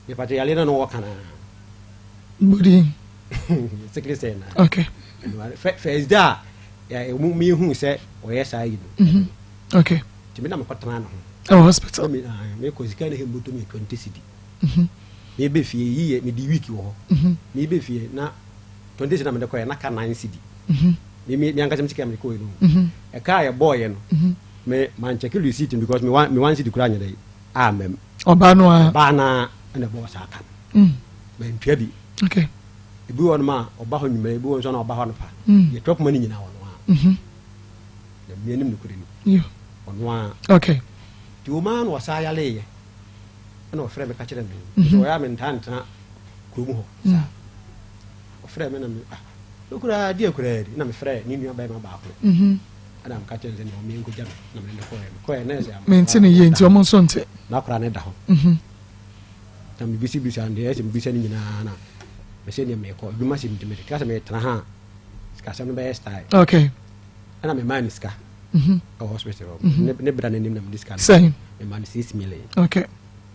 Mepatɛ yale no na wɔka na. Bodi. Sikiri sɛ na. Okay. First day a Yɛ mu yɛhuu sɛ ɔyɛ saa yi no. Mhm. Okay. Nti me na mekɔtena ne ho. Ɛwɔ hospital. Me mekɔ sika ne hɛ mbɔtɔ mi 20 cedi. Mhm. Mebe fie yi yɛ medi week wɔ hɔ. Mhm. Mebe fie na 20 cedi na mede kɔɛ na ka 9 cedi. Mhm. Me me ankasa me sika mede kɔɛ no. Mhm. Ɛka a yɛbɔɔyɛ no. Mhm. Me man check receipt because me one me one cedi kura nyɛ dɛ a mɛm. Ɔbaa no a. Ɔbaa no a ɛna ɛbɔɔ saa ka no. Mm. Mantua bi. Okay. Ebi wɔ nom a ɔba hɔ nwummerɛ, ebi wɔ nso na ɔba hɔ anɔpa. Mm. Yɛtwa poma no nyinaa ɔno a. Mhm. Na mmea nim nokorɛ ni. Yo. Ɔno a. Okay. Nti wɔn ara na ɔsaa yaleeɛ. Ɛna ɔfrɛ me ka kyerɛ me. Mm -hmm. Ɔyɛ a mentaa ntena kurom hɔ. Mm. Saa. Ɔfrɛ me na me ah koraa deɛ koraa di na mefrɛ ne nua bɛrima baako. Mhm. Ɛna meka kyerɛ no sɛ nea ɔmeɛ nkɔgya me na mene ne kɔɛ. Mekɔɛ na ɛsɛ Mente ne yie nti ɔmo nso nte. N'akora ne da hɔ. Mhm. Na mebisabisa no deɛ ɛyɛ sɛ mebisa no nyinaa na mesɛ deɛ mekɔ adwuma sɛ nti mede ka sɛ metena ha a sikasɛm no bɛyɛ style. Okay. Ɛna memaa no sika Mhm. ɛwɔ hospital hɔ. Mhm. Ne, ne bra n'anim na mede sika no. Sɛn? Memaa no 6 million. Okay.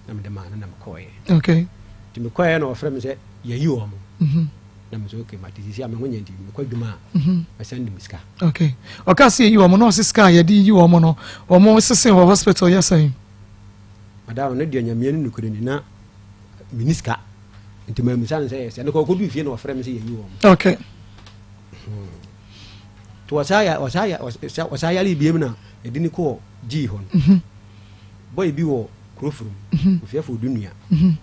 Na mede maa no na mekɔɔeɛ. Okay. Nti mekɔɔeɛ na ɔfrɛ me sɛ yɛyi wɔ mo. Mhm. Na me sɛ okay mate sisi a me ho nyɛ nti mekɔ adwuma a Mhm. mɛsɛn de me sika. Okay. Ɔka sɛ yɛyi wɔn na ɔse sika a yɛde yi wɔn no wɔn sese wɔ hospital yɛ sɛn? Madam no deɛ nyameɛ no nokorɛ ni na menni sika nti mammisa no sɛ yɛ sɛ no kɔ ɔkɔduu fie na ɔfrɛ me sɛ yɛyi wɔ mo. Okay. Nti ɔsaa yare biem na yɛde ne kɔɔ gyii hɔ no. Mhm. Boy bi wɔ kuro furum, Mhm. ofiafo odu nua. Mhm.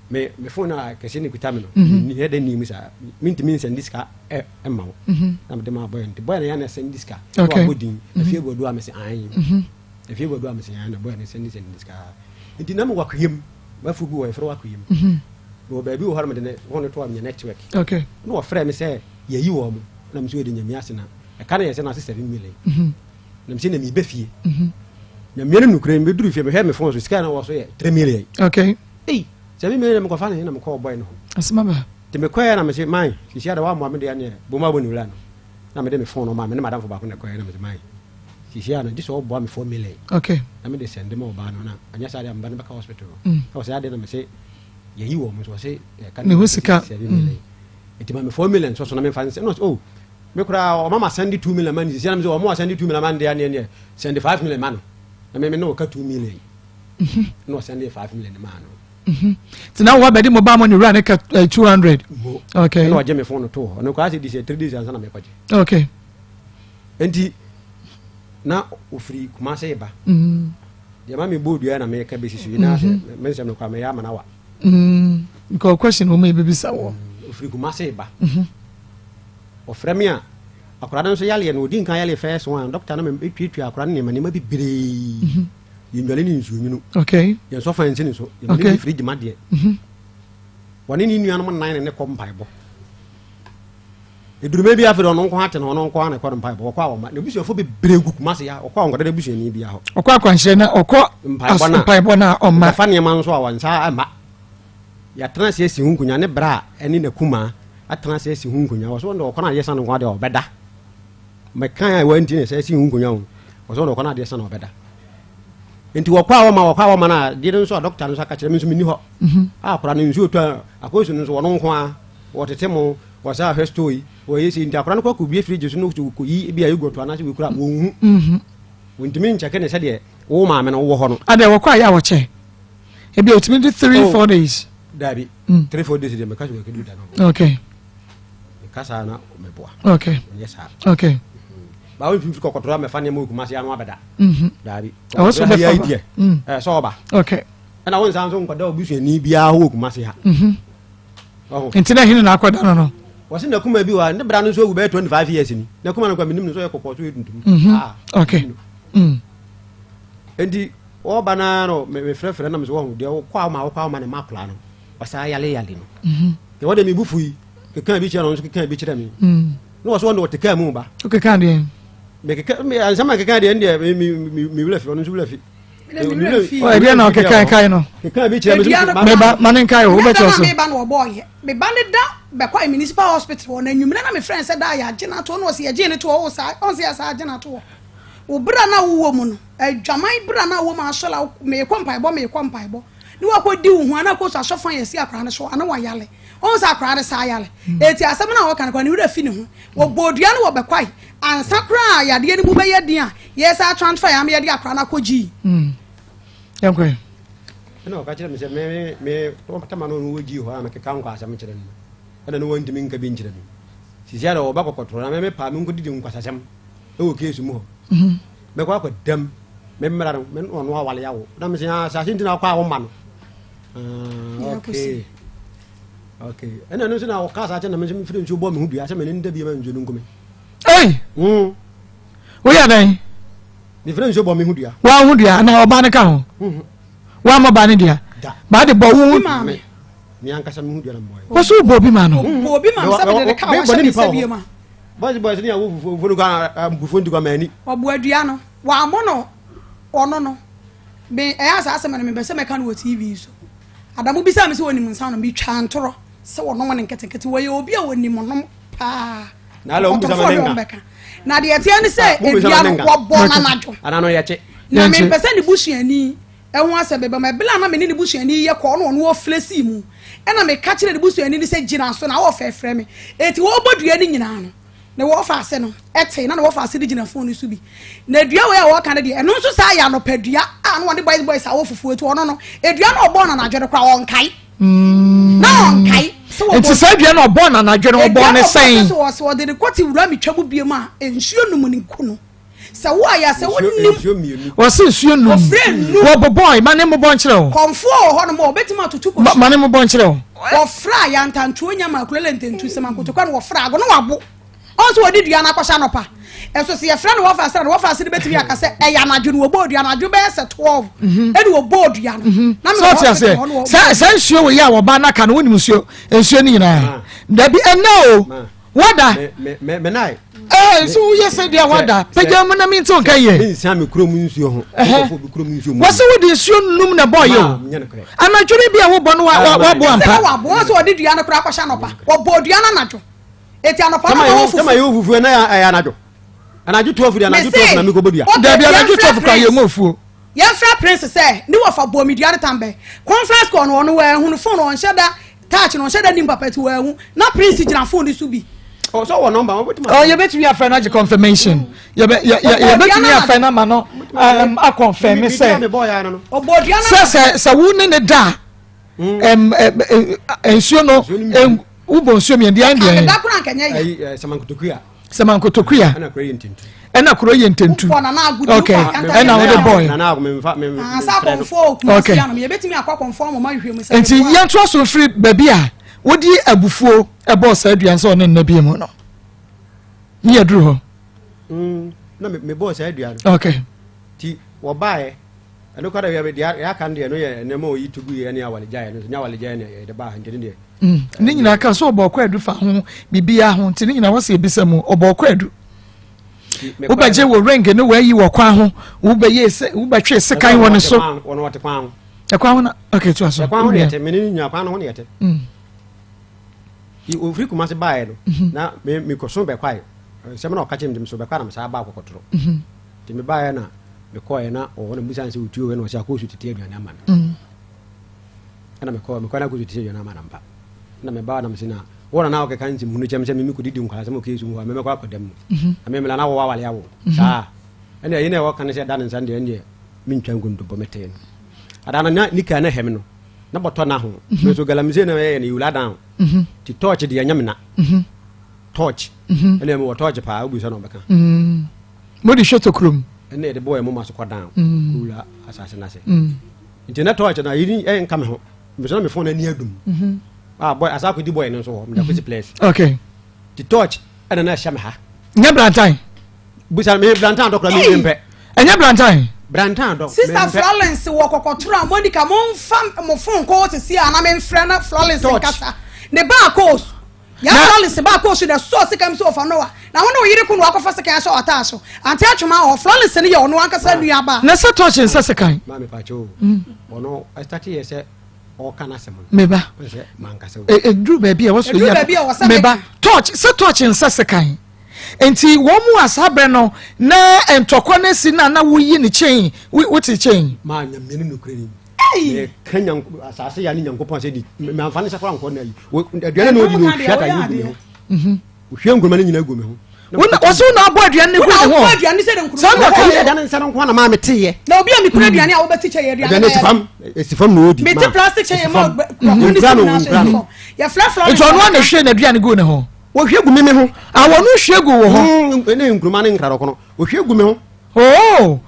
Me phone a kɛse ne kuta me no, Mhm. menni ɛdɛ ni mu saa. Mentumi nsɛnde sika ɛma wo. Mhm. Na mede maa boy no. Nti boy no yɛ na sɛnde sika. Okay. Na wabɔ din. Afie bɔdu a mese ae. Mhm. Afie bɔdu a mese ae na boy no sɛnde sɛnde sika. Nti na mewɔ akoyam. Mafuo bi wɔ yɛfrɛ wɔ akoyam. Mhm. Mewɔ baabi wɔ hɔ a mede ne phone no to a menya network. Okay. Na wɔfrɛ me sɛ yɛyi wɔ mo. Na mese wɔde nyame ase na ɛka no yɛ sɛ na ase 7 million. Mhm. Na mese na mebɛ fie. Mhm. Na mmea no nokorɛ mebɛduru fie mehwɛ me phone so sika na wɔ so yɛ 3 million. Okay. Ei, 7 million na mekɔfa ne na mekɔɔ boy no hɔ. Asɛm aba. Nti mekɔɛ na mese man sisi ada woammoa me deɛ neɛ boma bɔ ne wura no. Na mede me phone no maa me ne madamfo baako na ɛkɔɛ na mese man sisi a no gye sɛ ɔboa me 4 million. Okay. Na mede sɛnde ma ɔbaa no na anyɛ saa deɛ mba no bɛka hospital no. Mm. Na ɔsɛ adeɛ na mese yɛyi wɔ mo so ɔse ɛka Ne ho sika. 7 million. Nti ma me 4 million so so na memfa nsɛ na ɔse oh me koraa ɔma ma sɛnde 2 million ma no sisi na mese ɔmo asɛnde 2 million ma no deɛ neɛ neɛ sɛnde 5 million ma no na me me ne ɔka 2 million. Na ɔsɛnde 5 million maa no. Mhm. Nti na wo abɛde mobile money wura ne ka 200. Mo. Okay. Ɛna ɔgye me phone no too hɔ. Ɛno koraa sɛ di sɛ 3 days ansa na mekɔgye. Okay. Nti na ofiri Kumase ba. Mm. Deɛ ma mebɔɔ dua na meka bɛsi so yi na sɛ me nsɛm no koraa meyɛ ama no awa. Mm. Nka question wɔ mu yɛbɛbisa wɔ. Ofiri Kumase ba. Mhm. Ɔfrɛ me a akwadaa no nso yaleɛ no ɔdi nkan yaleɛ first one doctor no mɛtuatua akwadaa no nneɛma nneɛma bebree. Mhm. Yɛnnwale ne nsuo nwunu. Okay. Yɛnsɔ fa nsi ne so. Yɛma Okay. ne firi gyima deɛ. Mhm. Wɔne ne nuanom nnan ne ne kɔ mpaebɔ. Eduruma bi afei de ɔno nko ate no ɔno nko ara na ɛkɔ no mpaebɔ. Ɔkɔ a ɔma n'abusuafo bebree gu Kumasi ha. Ɔkɔ a ɔnkɔda n'abusuani biara hɔ. Ɔkɔ akwanhyerɛ na ɔkɔ Mpaebɔ no a mpaebɔ no a ɔma. Ɔbɛfa nneɛma nso a wɔnsa mma. Yɛatena ase asi ho nkonnwa ne bra a ɛne n'akumaa atena ase asi ho nkonnwa. Wɔ so wɔn de ɔkɔ no adeɛ sa no nko ara deɛ ɔbɛda. Mɛkan a wɔnti na ɛsɛ asi ho nkonnwa o. Wɔ so wɔn de ɔkɔ no adeɛ sa no ɔbɛda. Nti wɔkɔ a wɔma wɔkɔ a wɔma no a deɛ no nso a dɔkta no nso aka kyerɛ me nso menni hɔ. Mhm. A akwadaa no nsuo tɔ a akɔsu no nso wɔno nko ara wɔtete mo wɔsa ahwɛ store yi wɔyɛ sei nti akwadaa no kɔ akɔbue fridge so no kɔyi ebi a yogurt anaasɛ wei kora wɔnhu. Mhm. Wɔntumi nkyɛke ne sɛdeɛ wo maame no wowɔ hɔ no. Adeɛ wɔkɔ a yɛ a wɔkyɛ. Ebi a otumi di 3 Oh. 4 days. Daabi. Mm. 3 4 days deɛ meka sɛ wɔakɛdu da no. Okay. Meka saa na meboa. Okay. Ɔnyɛ saa. Okay. Ba wo mfimfiri kɔkɔtoro a mɛfa nneɛma wɔ Kumasi ano abɛda. Mhm. Daabi. Ɛwɔ sɛ Kɔkɔtoro ha yi ɔbɛfa ayi ba. deɛ. Mm. Ɛɛ sɛ ɔba. Okay. Ɛna wo nsa nso nkɔda obusuani biara hɔ wɔ Kumasi ha. Mhm. Ɔho. Nti na hene na akɔda no no. Wɔsi na kuma bi wɔ ha ne bra no nso awu bɛyɛ 25 years ni. Na kuma no kwa menim no sɛ ɔyɛ kɔkɔɔ so yɛ tuntum. Mhm. Ah. Okay. Mm. Enti wɔba no no mefrɛfrɛ na mesɛ wɔhu deɛ wokɔ a ma wokɔ a ma ne ma akwadaa no ɔsaa yale yale no. Mhm. Deɛ wɔde me bu fu yi keka bi kyerɛ no nso keka bi kyerɛ me. Mm. Na wɔsɛ wɔn de wɔte kaa mu ba. Wokeka deɛ. Mekeka me ansɛm a keka deɛ ɛndeɛ me me me me wura fi ɔno nso wura fi. Ɛdeɛ na ɔkeka nkae no. Keka bi kyerɛ me so Meba ma ne nkae o wobɛkyerɛ so. Meba na ɔbɔɔyɛ. Meba ne da bɛkɔ municipal hospital hɔ na anwummerɛ na mefrɛ no sɛ da a yɛagye no ato hɔ na ɔse yɛgyee no to hɔ o saa ɔnse yɛ saa agye no ato hɔ. Wo bra no a wowɔ mu no adwaman bra no a wowɔ mu asɔre a meekɔ mpaebɔ meekɔ mpaebɔ. Ne wakɔdi wo ho a na akɔsu asɔfo a yɛsi akwadaa no so a na wayale. Ɔhu sɛ akwadaa no saa yale. Eti asɛm no a wɔka no koraa ne werɛ fi ne ho. Wɔbɔɔ dua no wɔ bɛkwae ansa koraa a yadeɛ no mu bɛyɛ den a yɛsan transfer yɛ ama yɛde akwadaa no akɔ gyii. Yɛnkɔ ɛ. Ɛna ɔka kyerɛ me sɛ me me tama no ɔno wɔ gyii hɔ a mekeka nkɔ asɛm kyerɛ no ɛna ne wɔntumi nka bi nkyerɛ me. Sisi ara ɔba kɔkɔtoro na me me paa me nkɔdidi nkwasasɛm ɛwɔ keesu mu hɔ. Mɛkɔ akɔdam me mmara no me ɔno awale awo na me sɛ ah, asase nti na akɔ a woma no ah, okay okay ɛna ɛno nso na ɔka saa kyɛ na me nso mefiri nsuo bɔ me ho dua sɛ mene nda bi ma nsuo no nkome ei mm. woyɛ dɛn mefiri nsuo bɔ me ho dua woa ho dua na ɔba no ka ho mhm. woammɔ ba no dua baade bɔ wo me ankasa me ho dua na mbɔɛ wɔ so wobɔ obi ma no bɔ obi ma no sɛ mede ne ka wahyɛ me nsa bie ma boys boys ne awo fufuo no kɔ mbufuo nti kɔ maani ɔboa dua no wɔammɔ no ɔno no me ɛyɛ saa asɛm no mepɛ sɛ mɛka no wɔ TV so. Adamu bisaa me sɛ wɔnim nsa nom, metwaa ntorɔ sɛ wɔnom no nketenkete. Wɔyɛ obi a wɔnim nom paa. Ɔtɔfoɔ ne wɔn bɛka. Na deɛ ɛteɛ ne sɛ edua no wɔbɔ no anadwo. Na mempɛ sɛ ne busuani ɛho asɛm bɛba mu. Ɛberɛ a na me ne ne busuani yɛ kɔɔ na ɔno ɔflɛ sii mu. Ɛna meka kyerɛ ne busuani no sɛ gyina so na wɔfɛfrɛ me. Eti wɔbɔ dua no nyinaa no. Ne wɔfa ase no te na ne wɔfa ase de gyina fon no so bi. Na dua wei a wɔka no deɛ, ɛno nso saa yɛ anɔpa dua a na wɔde boys boys a wɔ fufuo eti ɔno no, edua no ɔbɔɔ no anadwo no koraa ɔnkae. Mm. Na ɔnkae. Sɛ wɔbɔ Nti saa dua no ɔbɔɔ no anadwo no ɔbɔɔ ne sɛn? Sɛ wɔsɛ wɔde ne kɔte wura metwa mu biem a nsuo num ne nku no. Sɛ wo ayɛ sɛ wonim. Wɔse nsuo num. Wɔfrɛ num. Wɔbobɔe, ma ne mmobɔ nkyerɛ wo. Kɔmfoɔ wɔ hɔ nom a ɔbɛtumi atoto kosua. Ma ne mmobɔ nkyerɛ wo. Wɔfrɛ a yantantuo nya ma akulele ntentu sɛ mankotokwa no wɔfrɛ ago no wabo. Ɔn sɛ wɔde dua no akɔhyɛ anɔpa. Ɛso sɛ yɛfrɛ no wɔfa asra no wɔfa ase no bɛtumi aka sɛ ɛyɛ anadwo no wɔbɔɔ dua no anadwo bɛyɛ sɛ 12 mhm. ɛne wɔbɔɔ dua no. Mhm. Sɛ ɔte aseɛ sɛ sɛ nsuo wɔ yi a wɔba no aka no wonim nsuo nsuo no nyinaa. Dabi ɛnɛ o. Wada. Ɛɛ nso woyɛ sɛ deɛ wada. Pagya mu na mi nti nka yie. Mensa me kurom nsuo ho. Wɔsɛ wode nsuo num na bɔɔ yɛ o. Anadwo no bi a wobɔ no wabɔ ampa. Sɛ wabɔ sɛ wɔde dua no koraa kɔhyɛ anɔpa. Wɔbɔ dua no anadwo. Eti anɔpa no wɔwɔ fufu. Tama yɛ fufu na ɛyɛ anadwo. Anadwo 12 de anadwo 12 na mekɔbɔ dua. Dabi anadwo 12 koraa yɛ mu ofuo. Yɛmfrɛ Prince sɛ ne wɔfa bɔɔ me dua no tam bɛn. Conference call no ɔno wanhunu phone ɔnhyɛ da touch no ɔnhyɛ da nim papa ti wanhu na Prince gyina phone no so bi. Oh, so wɔ number wɔbɛtumi Oh, yɛbɛtumi afrɛ no agye confirmation. Yɛbɛ yɛ yɛ yɛbɛtumi afrɛ no ama no um, akɔnfɛm sɛ Ɔbɔ dua no sɛ sɛ sɛ wo ne ne da a ɛm ɛm nsuo no wobɔ nsuo mmiɛn deɛ deɛ. Da koro anka nyɛ ya. Sɛmankotokua. Sɛmankotokua. Ɛna kuro yɛ ntentu. Ɛna kuro yɛ ntentu. Ok ɛna wode bɔɔ. Nana ago memfa mem. Ok nti yɛntoa so mfiri baabi a wode abufuo ɛbɔɔ saa aduan sɛ ɔne nna bi mu no ne yɛduru hɔ. Mm, na mebɔɔ saa aduan no. Ok. Ti wɔbaeɛ ɛno kora deɛ deɛ aka no deɛ ɛno yɛ nneɛma a ɔyi to guiɛ ne awaregyaeɛ no nyɛ awaregyaeɛ na yɛde baa ha nti ne deɛ mm, ne nyinaa ka sɛ ɔbɔɔ kwaadu fa ho biribiara ho nti ne nyinaa wɔsɛ ebisa mu ɔbɔɔ kwaadu wobɛgye wo ring ne wɔayi wɔ kwan ho wobɛyɛ sɛ wobɛtwe sekan wɔ ne so ɛkwan ho na okay to aso ɛkwan ho ne yɛte mene ne nyina kwan no ho ne yɛte mm. ofiri kumase baeɛ no mhm. na mekɔso bɛkwae nsɛm na ɔka kyerɛ me so bɛkwae na mesaa baa kɔkɔtoro mhm. Nti mebaeɛ na mekɔeɛ na ɔwɔ hɔ na mebisaa no sɛ ɔtuo wei na ɔsɛ akɔsu tete aduane ama no. Mm. Ɛna mekɔɔ mekɔɔ na akɔsu tete aduane ama no ampa. Na mebaa na mese na wo na na wokeka nsɛm hunu kyɛm sɛ meme kɔdidi nkwadaa sɛ mokɛ su hɔ a memɛkɔ akɔda mu. Mhm. Na memela na wowɔ awale awo. Mhm. Saa. Ɛna ɛyi na ɛwɔ ka ne sɛ da ne nsa deɛ ɛndeɛ mentwa nkontompo metee no. Ada no na nika na hɛm no na bɔtɔ na ho. Mhm. Me nso galamsey na ɛyɛ no yula dan. Ti tɔɔkye deɛ nyɛ me na. Tɔɔkye. Ɛna mewɔ tɔɔkye paa wobu sɛ na ɔbɛka. Mode hwɛ tokuro mu. Ɛna yɛde bɔɔ yɛn moma so kɔ dan kɔwura asase no ase. Nti na tɔɔkye no ayi ɛnka me ho. Mesɛ na me fon ani adum. Ah boy asa akɔdi boy no nso hɔ mede akɔsi place. Okay. Nti tɔɔkye ɛna na ɛhyɛ me ha. Nyɛ brantan. Busa me brantan dɔ kora me mpɛ. Ɛnyɛ brantan. Brantan dɔ. Sister Florence wɔ kɔkɔtoro a Monica momfa mo fon kɔ hɔ sisi a na memfrɛ na Florence nkasa. Ne ba akɔ Yaa Florence baa kɔɔ so na ɛsɔɔ sekan mu sɛ ɔfa Noah. Na wo ne wo yere ko na wakɔfa sekan ahyɛ ɔtaa so. Ante Atwoma hɔ, Florence no yɛ ɔno ankasa nua baa. Na sɛ torch nsɛ sekan. Maame pakyɛ o, ɔno ɛstate yɛ sɛ ɔka n'asɛm no. Meba. Sɛ mankasa o. Ɛduru baabi a ɛwɔ sɛ Ɛduru baabi a ɛwɔ sɛ meba. meka. Torch sɛ torch nsɛ sekan. Nti wɔn mu a saa berɛ no na ntɔkwa no asi na na woyi ne chain, wote chain. Maa nyamie ne nokorɛ ni. Meka nyanko asase ya ne Nyankopɔn sɛ di mamfa ne nsa koraa nkɔ na yi. Aduane na ɔdi no ɔhwie atade no gu me ho. Ɔhwie nkuruma no nyinaa gu me ho. Wɔsi wo na abɔ aduane no gu ne ho. Saa na ɔka yɛ. Aduane nsa no nko na maa meteyɛ. Na obi a mekura aduane a wobɛte kyɛ yɛ aduane bɛyɛ. Fam esi fam na ɔdi. Mete plastic kyɛ yɛ ma nkura no nkura no. Yɛfrɛfrɛ Nti ɔno ana hwie n'aduane gu ne ho. Wɔhwie gu me me ho. Awɔ no hwie gu wo ho. Ne nkuruma ne nkrarɔko no ɔhwie gu me ho. Oh.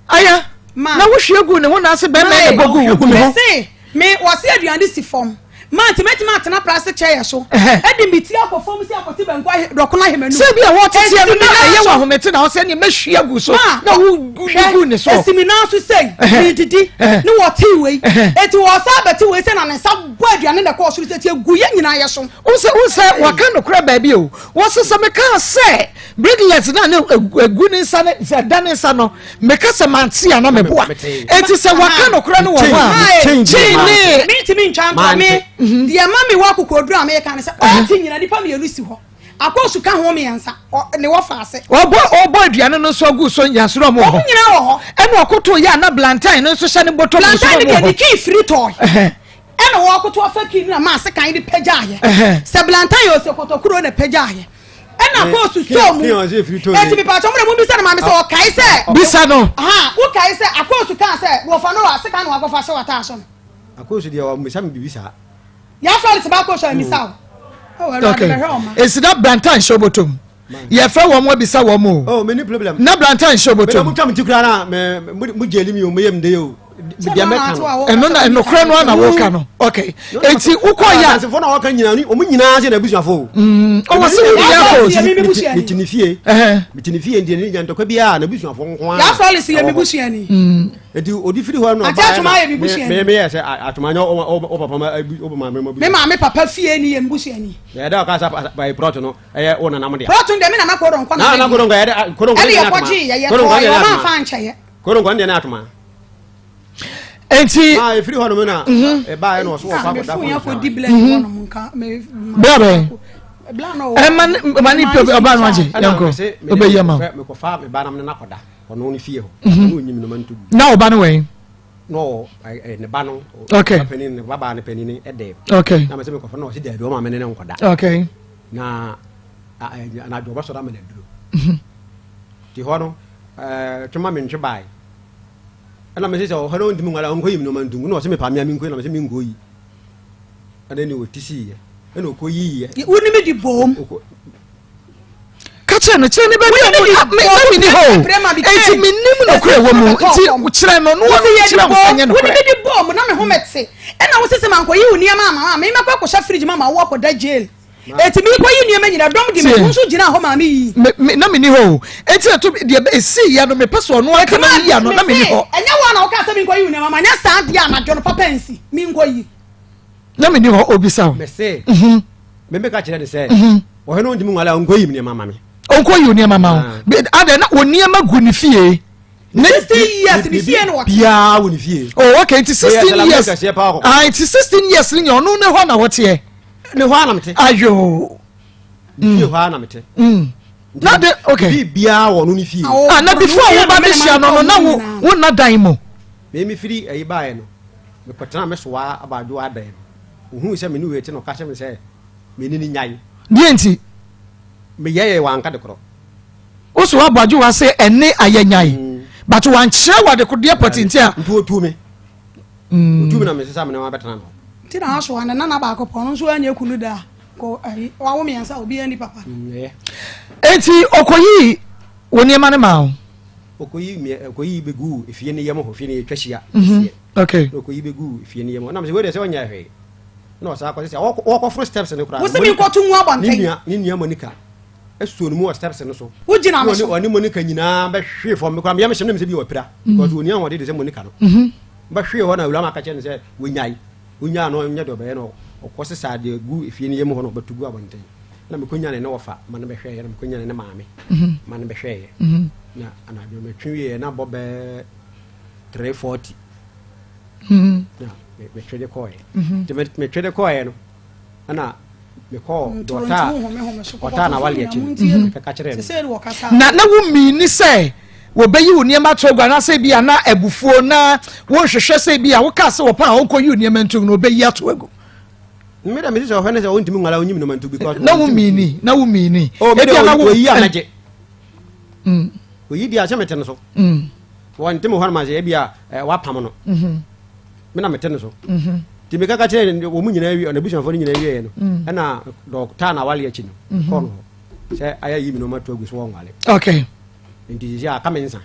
Aya, na wohwie guu ne ho na ase bɛrima na ɛbɔ guu wo ho. Mese, me wɔse aduane si fam. Ma nti mɛtumi atena plastic chair so. Ɛde me ti akɔ fam si akɔte banku ahe dɔkono ahema num. Sɛ bi a wɔteteɛ no na ɛyɛ wɔ ahomete na ɔsɛ ne mɛhwie agu so na wo gu ne so. Esi me nan so sei, medidi ne wɔte wei. Eti wɔsa abɛte wei sɛ na ne nsa bɔ aduane na ɛkɔɔ soro sɛ ti egu yɛ nyinaa yɛ so. Wosɛ wosɛ wɔka nokorɛ baabi o. Wɔse sɛ mekaa sɛ Bracelet no a na egu ne nsa ne sɛ ɛda ne nsa no, meka sɛ mante a na meboa. Eti sɛ waka nokorɛ no wɔ hɔ a, chain ne. Mentumi ntwa ntorɔ me mhm. deɛ ma mewɔ akokoɔduro a meka ne sɛ ɔte nyina nipa mmienu si hɔ akɔɔsu ka ho mmiɛnsa ne wɔ faase. Ɔbɔ ɔbɔ aduane no nso agu so nyasoro ɔmo wɔ hɔ. Ɔmo nyinaa wɔ hɔ. Ɛna ɔkoto yɛ a na blantan no nso hyɛ ne bɔtɔ mu nso ɔmo wɔ hɔ. Blantan no deɛ ne kii firi tɔɔ. Ɛna wɔkoto afa kii no na maa sekan de pagyaayɛ. Sɛ blantan yɛ ɔsɛ kɔtɔkuro na pagyaayɛ. Ɛna koosu sɔɔ mu. Eti mipatɔ mo de mo bisa no maame sɛ ɔkae sɛ. Bisa no. Aha wokae sɛ akoosu kaa sɛ wɔfa no a sekan na wakɔfa hyɛ w'ataa so no. Akoosu deɛ wɔmmisa me biribi saa. Yɛafrɛ no sɛ ba akoosu a mmisa wo. Okay. Esi na blantan hyɛ obotom. Yɛfrɛ wɔn abisa wɔn o. Oh, me ni problem. Na blantan nhyɛ obotom. Mena mutwa me ti kura na me mo jail mi o, me yem de o. Deɛ mɛka no. Ɛno na ɛnokorɛ no ana woka no. Okay. Eti wokɔ yɛ. Adansefo na wɔka nyinaa, wɔn nyinaa sɛ na abusuafo o. Ɔwɔ sɛ wo nua kɔ. Mete ne fie. Mete ne fie nti ne nya ntɔkwa biara na abusuafo nko ara. Yɛafrɛ le sɛ yɛ me busuani. Eti odi firi hɔ no ɔbaa na me me yɛ sɛ atoma nyɛ wo papa ma wo maame ma. Me maame papa fie ni yɛ me busuani. Yɛ dɛ ɔka sɛ prɔto no. ɛyɛ wo nana mo dea. Prɔto deɛ me nana kodonkɔ na nana kodonkɔ yɛ dɛ kodonkɔ ɛne yɛkɔ gye yɛ yɛ tɔ yɛ ɔma nfa nkyɛ yɛ. Kodonkɔ deɛ ne atoma. Eti. Maa efiri hɔ nom na ɛbaa yɛ na ɔso ɔkɔ akɔda kɔn akɔ di blɛ hɔ nom nka me. Bɛɛ bɛn. Ɛma ma ne pɛ ɔbaa no agye yɛnkɔ ɔbɛyi ama. Mekɔfa me ba nam ne nakɔda ɔno ne fie hɔ. Ɔno onyim no ma nto gu. Na ɔba no wɛn. Na ɔwɔ ne ba no. Okay. Panin ne ba baa ne panin ɛdɛm. Okay. Na mɛ sɛ mekɔfa na ɔsi dɛbi ɔma me ne ne nkɔda. Okay. Na anadwo ɔbɛsɔre ama no aduro. Nti hɔ no twema mentwe bae. Ɛna mese sɛ ɔhɔ no ɔntumi nware a ɔnkɔyi me nneɛma ntom. Na ɔse mepa me a menkɔyi na mese menkɔyi. Ɛna ne ɔti siiɛ. Ɛna ɔkɔyiiɛ. Wo ne me di boom. Ka kyerɛ no kyerɛ ne baabi a mo na menni hɔ o. Enti mennim nokorɛ wɔ mu. Nti kyerɛ no na ɔno nkyerɛ wo sɛ nyɛ nokorɛ. Wo ne me di boom na me ho mete. Ɛna wo sese mankɔyi wo nneɛma ama wo a memɛkɔ akɔhyɛ fridge mu ama wo akɔda jail. Eti mi kɔ yi nneɛma nyina dɔm di mi ho nso gyina hɔ maa mi yi. Me me na mi ni hɔ o. Eti na to deɛ esi ya no me pɛ sɛ ɔno aka na mi yi ano na mi ni hɔ. Ɛnyɛ wɔn na wɔka sɛ mi nkɔ yi nneɛma ma nyɛ saa deɛ anadwo no papa nsi mi nkɔ yi. Na mi ni hɔ obisa o. Mɛ se. Me mi ka kyerɛ de sɛ. Ɔhɛ no ntumi nwale a ɔnkɔ yi nneɛma ma mi. Ɔnkɔ yi nneɛma ma o. Adɛ na wɔ nneɛma gu ne fie. Ne 16 years ne fie na wɔte. Biara wɔ ne fie. Oh okay nti 16 years. Ah nti 16 years ni ɔno ne hɔ na wɔteɛ. Ne hɔ ara na mete. Ayoo. Ne fie hɔ ara na mete. Mm. Na de okay. Bi biara wɔ no ne fie. Ah na before wo ba bɛhyia no no na wo wo nna dan mu. Me me firi ayi baeɛ no mekɔtena me soa abadwo adan mu. Ohuu sɛ me ne wei te na ɔka kyerɛ me sɛ me ne no nyae. Deɛ nti? Meyɛɛ wanka de korɔ. Wo so abadwo wa sɛ ɛne ayɛ nyae. But wankyerɛ wo adekodeɛ pɔtee nti a. Nti otuu me. Otuu me na mesesa me nneɛma bɛtena ne hɔ. Nti na asoa ne nana baako pɛ ɔno nso anyɛ kunu da kɔ ayi wawo mmiɛnsa obiara ni papa. Enti ɔkɔyii wo nneɛma no maa wo? Ɔkɔyi mmiɛ ɔkɔyi bɛguu efie no yam hɔ efie no yɛtwa hyia kɛseɛ. Okay. Na ɔkɔyi bɛguu efie no yam hɔ nam sɛ wei deɛ sɛ ɔnyɛ hwee na ɔsan kɔ sɛ wɔkɔforo steps no koraa. Wosi mi nkɔto ngu abɔnten. Ne nua ne nua Monica ɛsuo no mu wɔ steps no so. Wogyina me so. Ɔne Monica nyinaa bɛhwee fam mekora meyam hyɛm na mesɛ bi wɔ pira because ɔni ahoɔden de sɛ Monica no. Bɛhwee hɔ na awura ma aka kyerɛ no sɛ wɔnyae. Ɔnyaa no ɔnyɛ deɛ ɔbɛyɛ no ɔkɔ sesaa deɛ gu efie no yam hɔ na ɔbɛto gu abɔnten. Na mekɔnyane ne wɔfa ma no bɛhwɛeɛ na mekɔnyane ne maame ma no bɛhwɛeɛ. Na anadwo metwe wieɛ na bɔ bɛɛ 3:40 na metwe de kɔeɛ. Nti metwe de kɔeɛ no ɛna mekɔɔ deɛ ɔtaa ɔtaa na wale akyi no mekɛka kyerɛɛ no. Na na wo miini sɛ. wɔbɛyi wo nneɛma ato agu anaasɛ bi a na abufuo na wonhwehwɛ sɛ bi a wokaa sɛ wɔpɛ a ɔnkɔyi wo nneɛma ntom no ɔbɛyi ato agu. Me dɛ mesi sɛ ɔhwɛ ne sɛ ɔntumi nwale a ɔnyim nneɛma nto because na wo miini na wo miini. Oh, me dɛ oyi a mɛgye. Mm. Oyi di a sɛ mete no so. Mm. Wɔnte me hɔ no ma sɛ ebi a eh, wapam no. Mm-hmm. Me na mete no so. Mm-hmm. Nti mekaka kyerɛ wɔn mu nyinaa wie ɔnabusuafoɔ no nyinaa wieɛ no mm. ɛna dɔkta na awale akyi no mm-hmm. kɔɔ no hɔ sɛ ayɛ yi mi na ɔma to agu so wɔnwale. Okay. Nti sisi aka me nsa.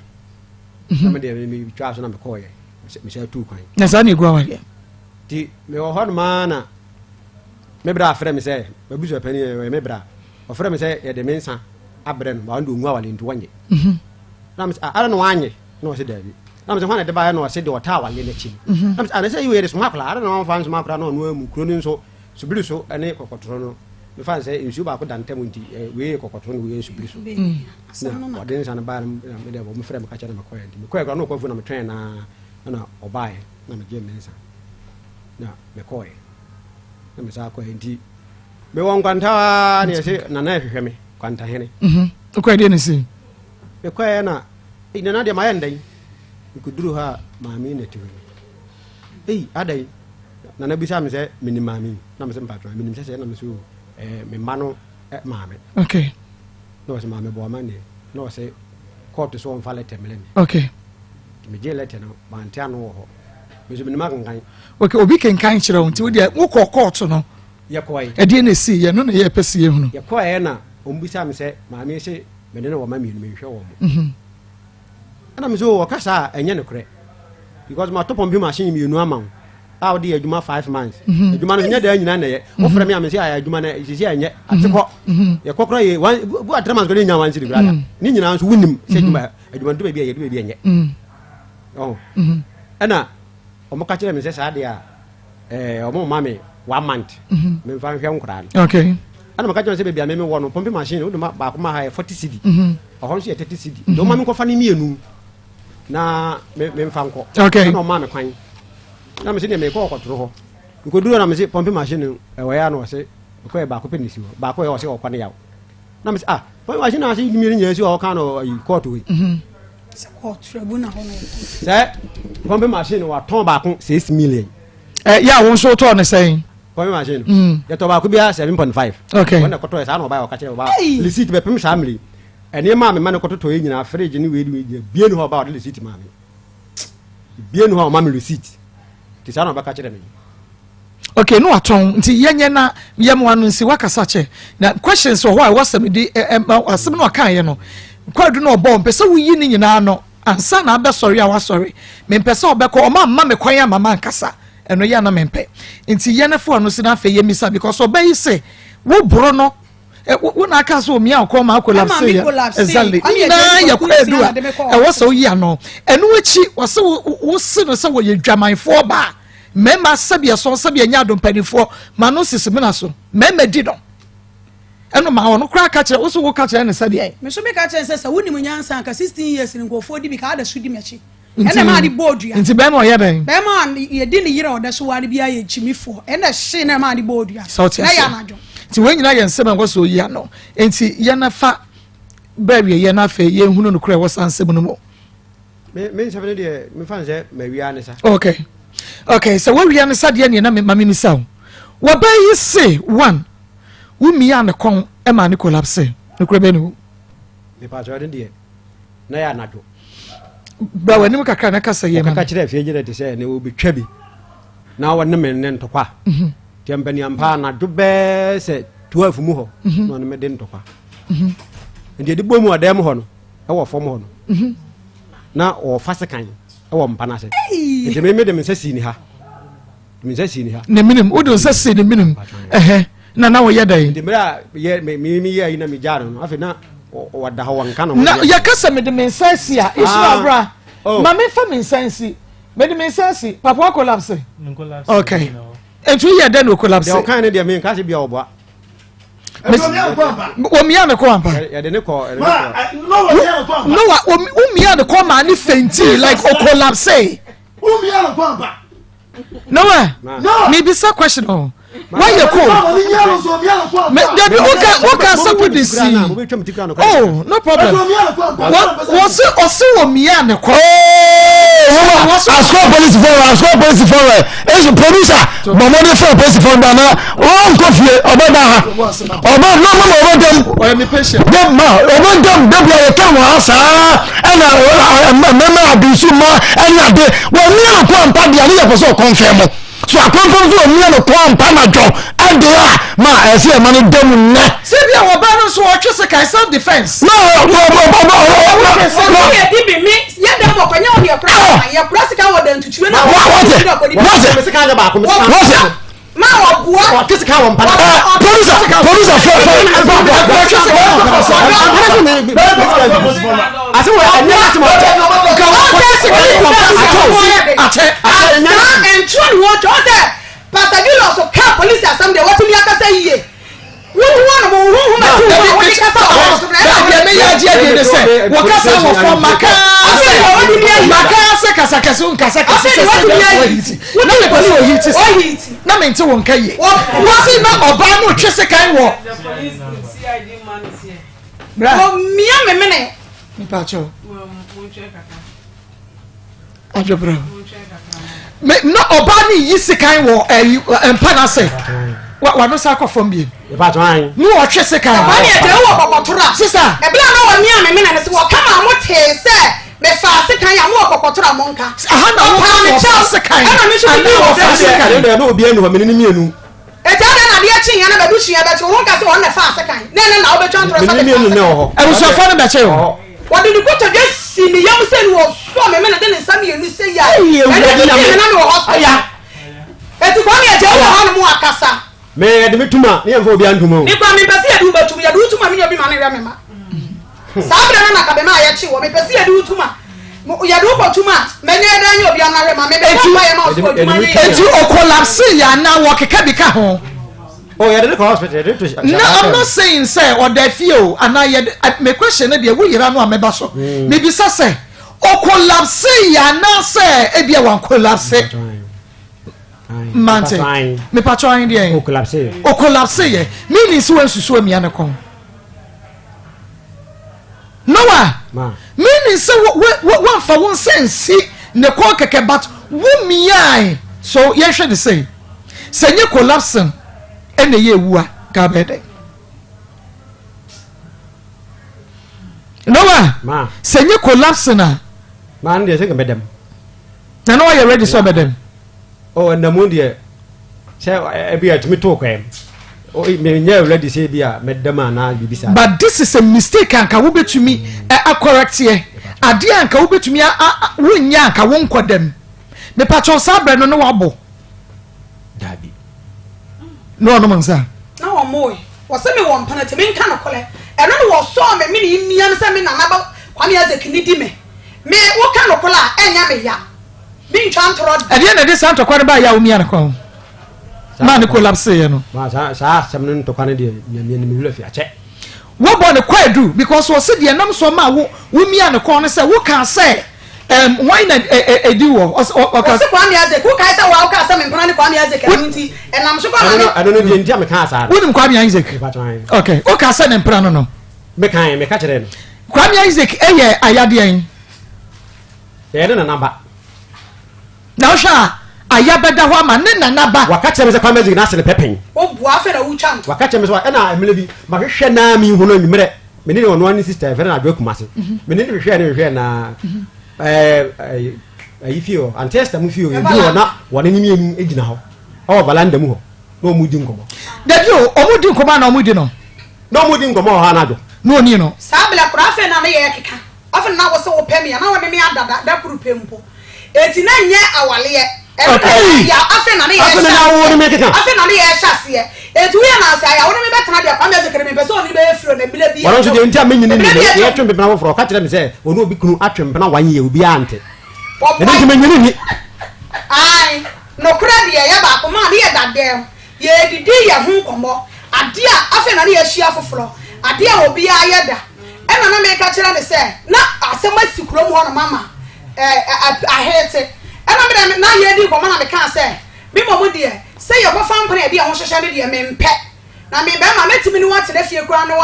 Mm-hmm. Na me deɛ metwaa so na mekɔɔyɛ mesɛ tuu kwan. Na saa na egu awareɛ. Nti mewɔ hɔ nom ara na me bra frɛ me sɛ m'abusua panin ɔyɛ me bra ɔfrɛ me sɛ yɛde me nsa abrɛ no ba ɔno de ɔngu awale nti wɔnyɛ mhm. na mesɛ ah, ara na wanyɛ na ɔse daabi na mesɛ hwan na ɛde baeɛ na ɔse deɛ ɔtaa awale no akyi no mhm. na mesɛ anasɛ ah, yi yɛde soma akwadaa ara na wɔmfa nsoma akwadaa na ɔno amu kuro no nso subiri so ne kɔkɔtoro no mefa n sɛ nsuo baako da ntam nti eh, wei yɛ kɔkɔtoro no wei yɛ subiri so na ɔde nsa no baeɛ no mede wɔmfrɛ me ka kyerɛ na mekɔɛ nti mekɔɛ koraa na ɔkɔ afuo na metwɛn naa na ɔbaeɛ na megyee me nsa na mekɔɔɛ na mesan kɔɛ nti mewɔ nkwanta aa ne yɛse nana ɛhwehwɛ me kwantahene mhm. wokɔɛ deɛ ne sei mekɔɛ na nana deɛ mayɛ ndɛn mekɔduru hɔ a maame na ti hɔ ei adɛn nana bisa me sɛ menim maame na mesɛ mpatwa menim sɛ sɛ na mesɛ eh, me mma no eh, maame okay na ɔsɛ maame bɔ amanneɛ na ɔsɛ kɔɔto so ɔmfa lɛtɛ mmerɛ me okay Megyee lɛtɛ no, mante ano wɔ hɔ. Me nso menim akenkan. Ok, obi kenkan kyerɛ wo nti wo deɛ wokɔ kɔɔto no. Yɛkɔe. Ɛdeɛ na ɛsii yɛ no na yɛpɛ sɛ yɛhunu. Yɛkɔeɛ na wɔbisaa me sɛ, maame yi se me ne no wɔ mma mmienu, menhwɛ wɔn. Mhm. Ɛna me sɛ, o ɔka saa a, ɛnyɛ nokorɛ. Because matɔ pumping machine mmienu ama wo a wode yɛ adwuma 5 months. Mhm. Adwuma no nyɛ daa nyinaa na ɛyɛ. Mhm. Wofrɛ me a me sɛ ayɛ adwuma no sisi a ɛnyɛ ate kɔ. Yɛkɔ koraa yɛ one bu a 3 months koraa yɛnya 1 cedi koraa da. Ne nyinaa nso wonim sɛ adwuma adwuma no do baabi a yɛde baabi a ɛnyɛ mm. ɔho mm-hmm. ɛna wɔn ka kyerɛ me sɛ saa deɛ a ɛɛ wɔn ma me one month mm-hmm. memfa nhwɛ nkoraa no okay ɛna meka kyerɛ sɛ baabi a meme wɔ no pɔmpe machine wode ma baako ma ha yɛ 40 cedi mm-hmm. ɔhɔ nso yɛ 30 cedi nti ɔma me nkɔfa ne mmienu na memfa nkɔ ɛna ɔma me kwan na mese deɛ mekɔ ɔkɔtoro hɔ nkɔduru na mese pɔmpe machine no ɛwɔ yɛ a na ɔse ɛkɔyɛ baako pɛ ne si hɔ baako yɛ ɔse ɔkɔ ne yaw na mese ah pɔmpe machine na ase mmienu nyinaa si hɔ ɔka no ayi kɔɔto yi mhm. sɛ kɔɔto abu na hɔ no sɛ pɔmpe machine watɔn baako 6 million. Ɛ yɛ a wɔn nso tɔɔ ne sɛn. Pɔmpe machine no mm. yɛtɔ baako biara 7.5. Okay. Wɔn na kɔtɔ yɛ saa na ɔbaa yɛ ɔka kyerɛ ɔbaa receipt bɛpem saa mmiri nneɛma a mema no kɔtotɔ yɛ nyinaa fridge ne wei ne wei nyinaa bie ne hɔ ɔbaa ɔde receipt maa me bie ne hɔ a ɔma me receipt te saa na ɔbɛka kyerɛ me. Okay, no atɔn nti yɛnyɛ na yɛmoa no nsi wakasa kyɛ na questions wɔ hɔ a ɛwɔ sɛ mede ɛma asɛm no ɔkaeɛ no kwadu no ɔbɔ mpɛ sɛ woyi ne nyinaa no ansa na abɛsɔre a wasɔre mempɛ sɛ ɔbɛkɔ ɔma mma me kwan ama mankasa ɛno yɛ na mempɛ nti yɛne fo ano si na afei yɛmisa because ɔbɛyi se wo boro no wo na aka sɛ omia ɔkɔn ma collapse yɛ exactly ne nyinaa yɛ kwadu a ɛwɔ sɛ woyi ano ɛno akyi wɔse wo se no sɛ wɔyɛ dwamanfoɔ baa mmarima sɛbi ɛsɔn sɛbi ɛnyɛ adom mpanimfoɔ ma no sisi mena so mmarima di no ɛno ma ɔno koraa ka kyerɛ wo so wo ka kyerɛ ne sɛdeɛ. Me so meka kyerɛ sɛ sɛ wonim nyansa anka 16 years ne nkurɔfoɔ di bi ka ada so di m'akyi ɛna maa de bɔɔ dua. Nti bɛrima ɔyɛ dɛn. Bɛrima a yɛdi ne yere a ɔda so waa no bi ayɛ gyimifoɔ ɛna ɛhyee na ɛmaa de bɔɔ dua. Sɛ ɔte aseɛ na yɛ anadwo. Nti wɔn nyinaa yɛ nsɛm a ɛwɔ sɛ oyi ano nti yɛn fa bɛɛ wie yɛn afei yɛn hunu no korɛ ɛwɔ saa nsɛm no mu. Me me nsɛm no deɛ mefa no sɛ mawia ne sa. Okay okay sɛ wawia ne sa deɛ neɛ na ma memisa wo wɔbɛ yi se one wo mia ne kɔn ma ne collapse nokorɛ bɛ ne wo. Mepatwerɛ no deɛ na yɛ anadwo. Bra w'anim kakra na kasa yie ma. Ɔkaka kyerɛ afie gyerɛ te sɛ ne wɔbɛtwa bi na wɔne me ne ntɔkwa. Mhm. Nti mpaniampa anadwo bɛɛ sɛ 12 mu hɔ mhm. na ɔne me de ntɔkwa. Mhm. Nti ɛde bɔ mu ɔdan mu hɔ no wɔ fam hɔ no mhm. na ɔfa sekan wɔ mpa no ase nti me mede me nsa sii ne ha me nsa sii ne ha ne menim wode nsa sii ne menim ɛhɛ na na wɔyɛ dɛn nti mmerɛ a yɛ me me yɛ ayi na megyaa no no afei na wɔda hɔ wɔnka no na yɛka sɛ mede me nsa asi a ɛsoro ah. abra oh. ma memfa me nsa nsi mede me nsa asi papa wa collapse okay nti woyɛ dɛn na o collapse deɛ ɔkan ne deɛ menka sɛ bia ɔboa Wɔmia ne kɔ ampa. Noah womia ne kɔ maa ne fɛnti like o collapse. Noah mebisa question o. Wayɛ ko. Dabi woka woka sɛ wode si. Oh no problem. Wɔsi ɔsi wɔ mia ne kɔ. Asukɔ polisi fɔ wɛ asukɔ polisi fɔ wɛ esu producer bɔnmɔden fɛ polisi fɔ nda na ɔnkɔ fie ɔbɛ da ha ɔbɛ na ɔmɔ ɔbɛ dɛm dɛm ma ɔbɛ dɛm dɛbi a yɛka wɔn ha saa ɛna mɛmɛ adusu ma ɛna ade wɔn mia no kɔ ampa deɛ ne yɛ pɛ sɛ ɔkɔnfɛn mo. So akɔmfo nso omia no kɔn ampa anadwo ɛde a ma ɛsɛ ɛma no da mu nnɛ. Sɛ bi a ɔbaa no nso ɔtwe sekan self defence. Na ɔbɔ ɔbɔ ɔbɔ ɔbɔ. Sɛ mi yɛ di bi mi yɛ dɛm wɔ kɔnyɛ wɔn yɛ kura sekan yɛ kura sekan wɔ dantutuo na wɔn wɔte wɔte wɔte. Ma wɔ bua. Ɔtwe sekan wɔ mpa. Producer producer fɛ fɛ. Ase wɔ ɛnyɛ ase wɔ ɔtɛ. Ɔtwe sekan wɔ mpa. Akyɛ akyɛ. Saa ntuo ne wɔn twɛ ɔsɛ Pastor Julius ka polisi asɛm deɛ wɔtumi akasa yie. Wotu wɔn mo huhum atu wɔn a wɔde kasa wɔ wɔn so na ɛna deɛ meyɛ agye adie ne sɛ wɔkasa wɔ fam maka sɛ maka sɛ kasa kɛse nkasa kɛse sɛ sɛ deɛ wɔhiti na mepɛ sɛ ɔhiti sa na mente wo nka yie wɔse na ɔbaa no twe sekan wɔ bra mia me mene mepakyɛw adwobrɛ me na ɔbaa no yi sekan wɔ ɛyi mpa no ase wano sa akɔ fam biem ne ɔtwe sekan ɔbaa ne ɛdeɛ wɔ kɔkɔtoro a sisa ɛberɛ a na wɔmia me mene no sɛ wɔka ma mo tee sɛ mefaa sekan a mowɔ kɔkɔtoro a monka aha na wɔka wɔfa sekan ɛna me nso medi wɔ wɔfa sekan ɛna na obiara ni hɔ mene ne mmienu Enti adɛn na adeɛ kyeeɛ na m'abusua bɛkye wo? Wonka sɛ wɔn na ɛfaa sekan, na ɛnnɛ na wobɛtwa ntorɔ sɛ mefaa sekan. Abusuafoɔ no bɛkye wo. Wɔde ne kotodwe sii me yam sɛ ne wɔsɔɔ me mene de ne nsa mmienu sɛ yi a ɛne tete me na mewɔ hospital. Enti Kwame Agya wɔ hɔ nom akasa. Me yɛde me tum a ne yɛmfa obiara ntom o. Me koraa mempɛ sɛ yɛde wo bɛtum, yɛde wo tum a me nua bi ma no wɛ me ma. Saa berɛ no na ka bɛma a yɛkye wɔ, mepɛ sɛ yɛde wo tum a, yɛde wo kɔtum a, mɛnyɛ dɛn anyɛ obi ama wɛ ma, mebɛbɔ mpaeɛ ma wo sɛ w'adwuma nyɛ yie. Enti ɔkolapse yɛ anaa wɔkeka bi ka ho? Oh, yɛde no kɔ hospital, yɛde no to No, I'm not saying sɛ ɔda fie o, anaa yɛde, me question no deɛ wo yera no a mɛba so. Mebisa sɛ, ɔkolapse yɛ anaa sɛ ebia wankolapse? Mante. Mepatwɔ ahen deɛ? Ɔkolapse. Ɔkolapse yɛ, meaning sɛ wansusu amia ne kɔn. Noah, meaning sɛ woamfa wo nsa nsi ne kɔn kɛkɛ but wo miae. So yɛnhwɛ ne sei, sɛ nye collapsing ɛna ɛyɛ ewu a, nka abɛyɛ dɛn? Noah, sɛ nye collapsing a. Maa no deɛ sɛ nka bɛdɛm. Na na wayɛ ready sɛ ɔbɛdɛm. Oh, ɛnna mu deɛ sɛ ebi a tumi to kwan mu menyɛ ready sɛ ebi a mɛda mu anaa biribi saa. But this is a mistake anka wobɛtumi acorrect yɛ adeɛ anka wobɛtumi wonyɛ anka wonkɔ dɛm mepakyɛw saa berɛ no ne wabɔ. Daabi. Ne ɔnom nsa. Na wɔn wɔsɛ me wɔ mpana ti menka nokorɛ ɛno ne wɔsɔɔ me mene mmia me sɛ me nana ba Kwame Isaac ne di me me woka nokorɛ a ɛnyɛ me ya. Mentwa ntorɔ da. Ɛdeɛn na ɛde saa ntɔkwa no baeɛ a womia no kɔn maa no collapseeɛ no? Saa asɛm no ntɔkwa no deɛ nyamea no me werɛ fi akyɛ. Wobɔ no kwaadu because ɔse deɛ ɛnam so maa wo womia no kɔn no sɛ wokaa sɛ um, hwan na ɛdi wɔ ɔka. Ɔse Kwame Isaac wokae sɛ woa wokaa sɛ me mpena ne Kwame Isaac ɛno nti ɛnam so kɔ ma me. Ɛno no deɛ nti a mekaa saa no. Wonim Kwame Isaac? Okay, wokaa sɛ ne mpena no no. Mekae, meka kyerɛɛ no. Kwame Isaac ɛyɛ ayadeɛn? Ɛyɛ ne nana ba. Na wohwɛ a, Aya bɛda hɔ ama ne nana ba. Waka kyerɛ me sɛ Kwame Isaac n'ase no pɛ pɛn. Woboa afei na wotwa nto. Waka kyerɛ me sɛ ɛna mmerɛ bi mahwehwɛ naa menhu no anwummerɛ me ne ɔno ne sister yɛfrɛ no Adwoa Kumase me ne no hwehwɛɛ no hwehwɛɛ naa ɛɛ ayi fie hɔ Auntie Esther mu fie hɔ yɛduru hɔ na wɔne ne mmienu gyina hɔ ɛwɔ valanda mu hɔ na wɔn di nkɔmmɔ. Dabi o, wɔn di nkɔmmɔ anaa wɔn di no? Na wɔn di nkɔmmɔ wɔ hɔ anadwo. Na ɔni no. Saa berɛ koraa afei na ne yɛ keka. Afei na na wose wopɛ me a, na wo ne me ada da, da koro pɛ mpo. Enti na nyɛ awaleɛ. Ɛno na Ei! ya, afei na ne yɛ Afei na hyɛ na wo ne aseɛ. me keka. Afei na ne yɛ hyɛ aseɛ. Enti woyɛ nansa ya, wo ne me bɛtena deɛ Kwame Azekere mepɛ sɛ ɔne bɛyɛ firi o, na mmerɛ bi Ɔno nso atwam. deɛ nti a menyini Mmerɛ ni bi no, atwam. yɛtwe mpena foforɔ, ɔka kyerɛ me sɛ ɔne obi kunu atwe mpena one year, obiara nte. Ɛno Wɔboa nti menyini ni. Ae, nokorɛ deɛ ɛyɛ baako maa ne yɛ dadɛm. Yɛredidi yɛn ho nkɔmmɔ, adeɛ a afei na ne yɛahyia foforɔ, adeɛ a obiara yɛ da. Ɛna na meka kyerɛ no sɛ na asɛm asi kurom hɔnom ama aheete. Ɛna me deɛ na yɛredi nkɔmmɔ na mekaa sɛ, me mmom deɛ, sɛ. Sɛ yɛkɔfa mpena a yɛde yɛn ho hyehyɛ no deɛ, mempɛ. Na me barima, mɛtumi ne wo atena fie koraa ne wo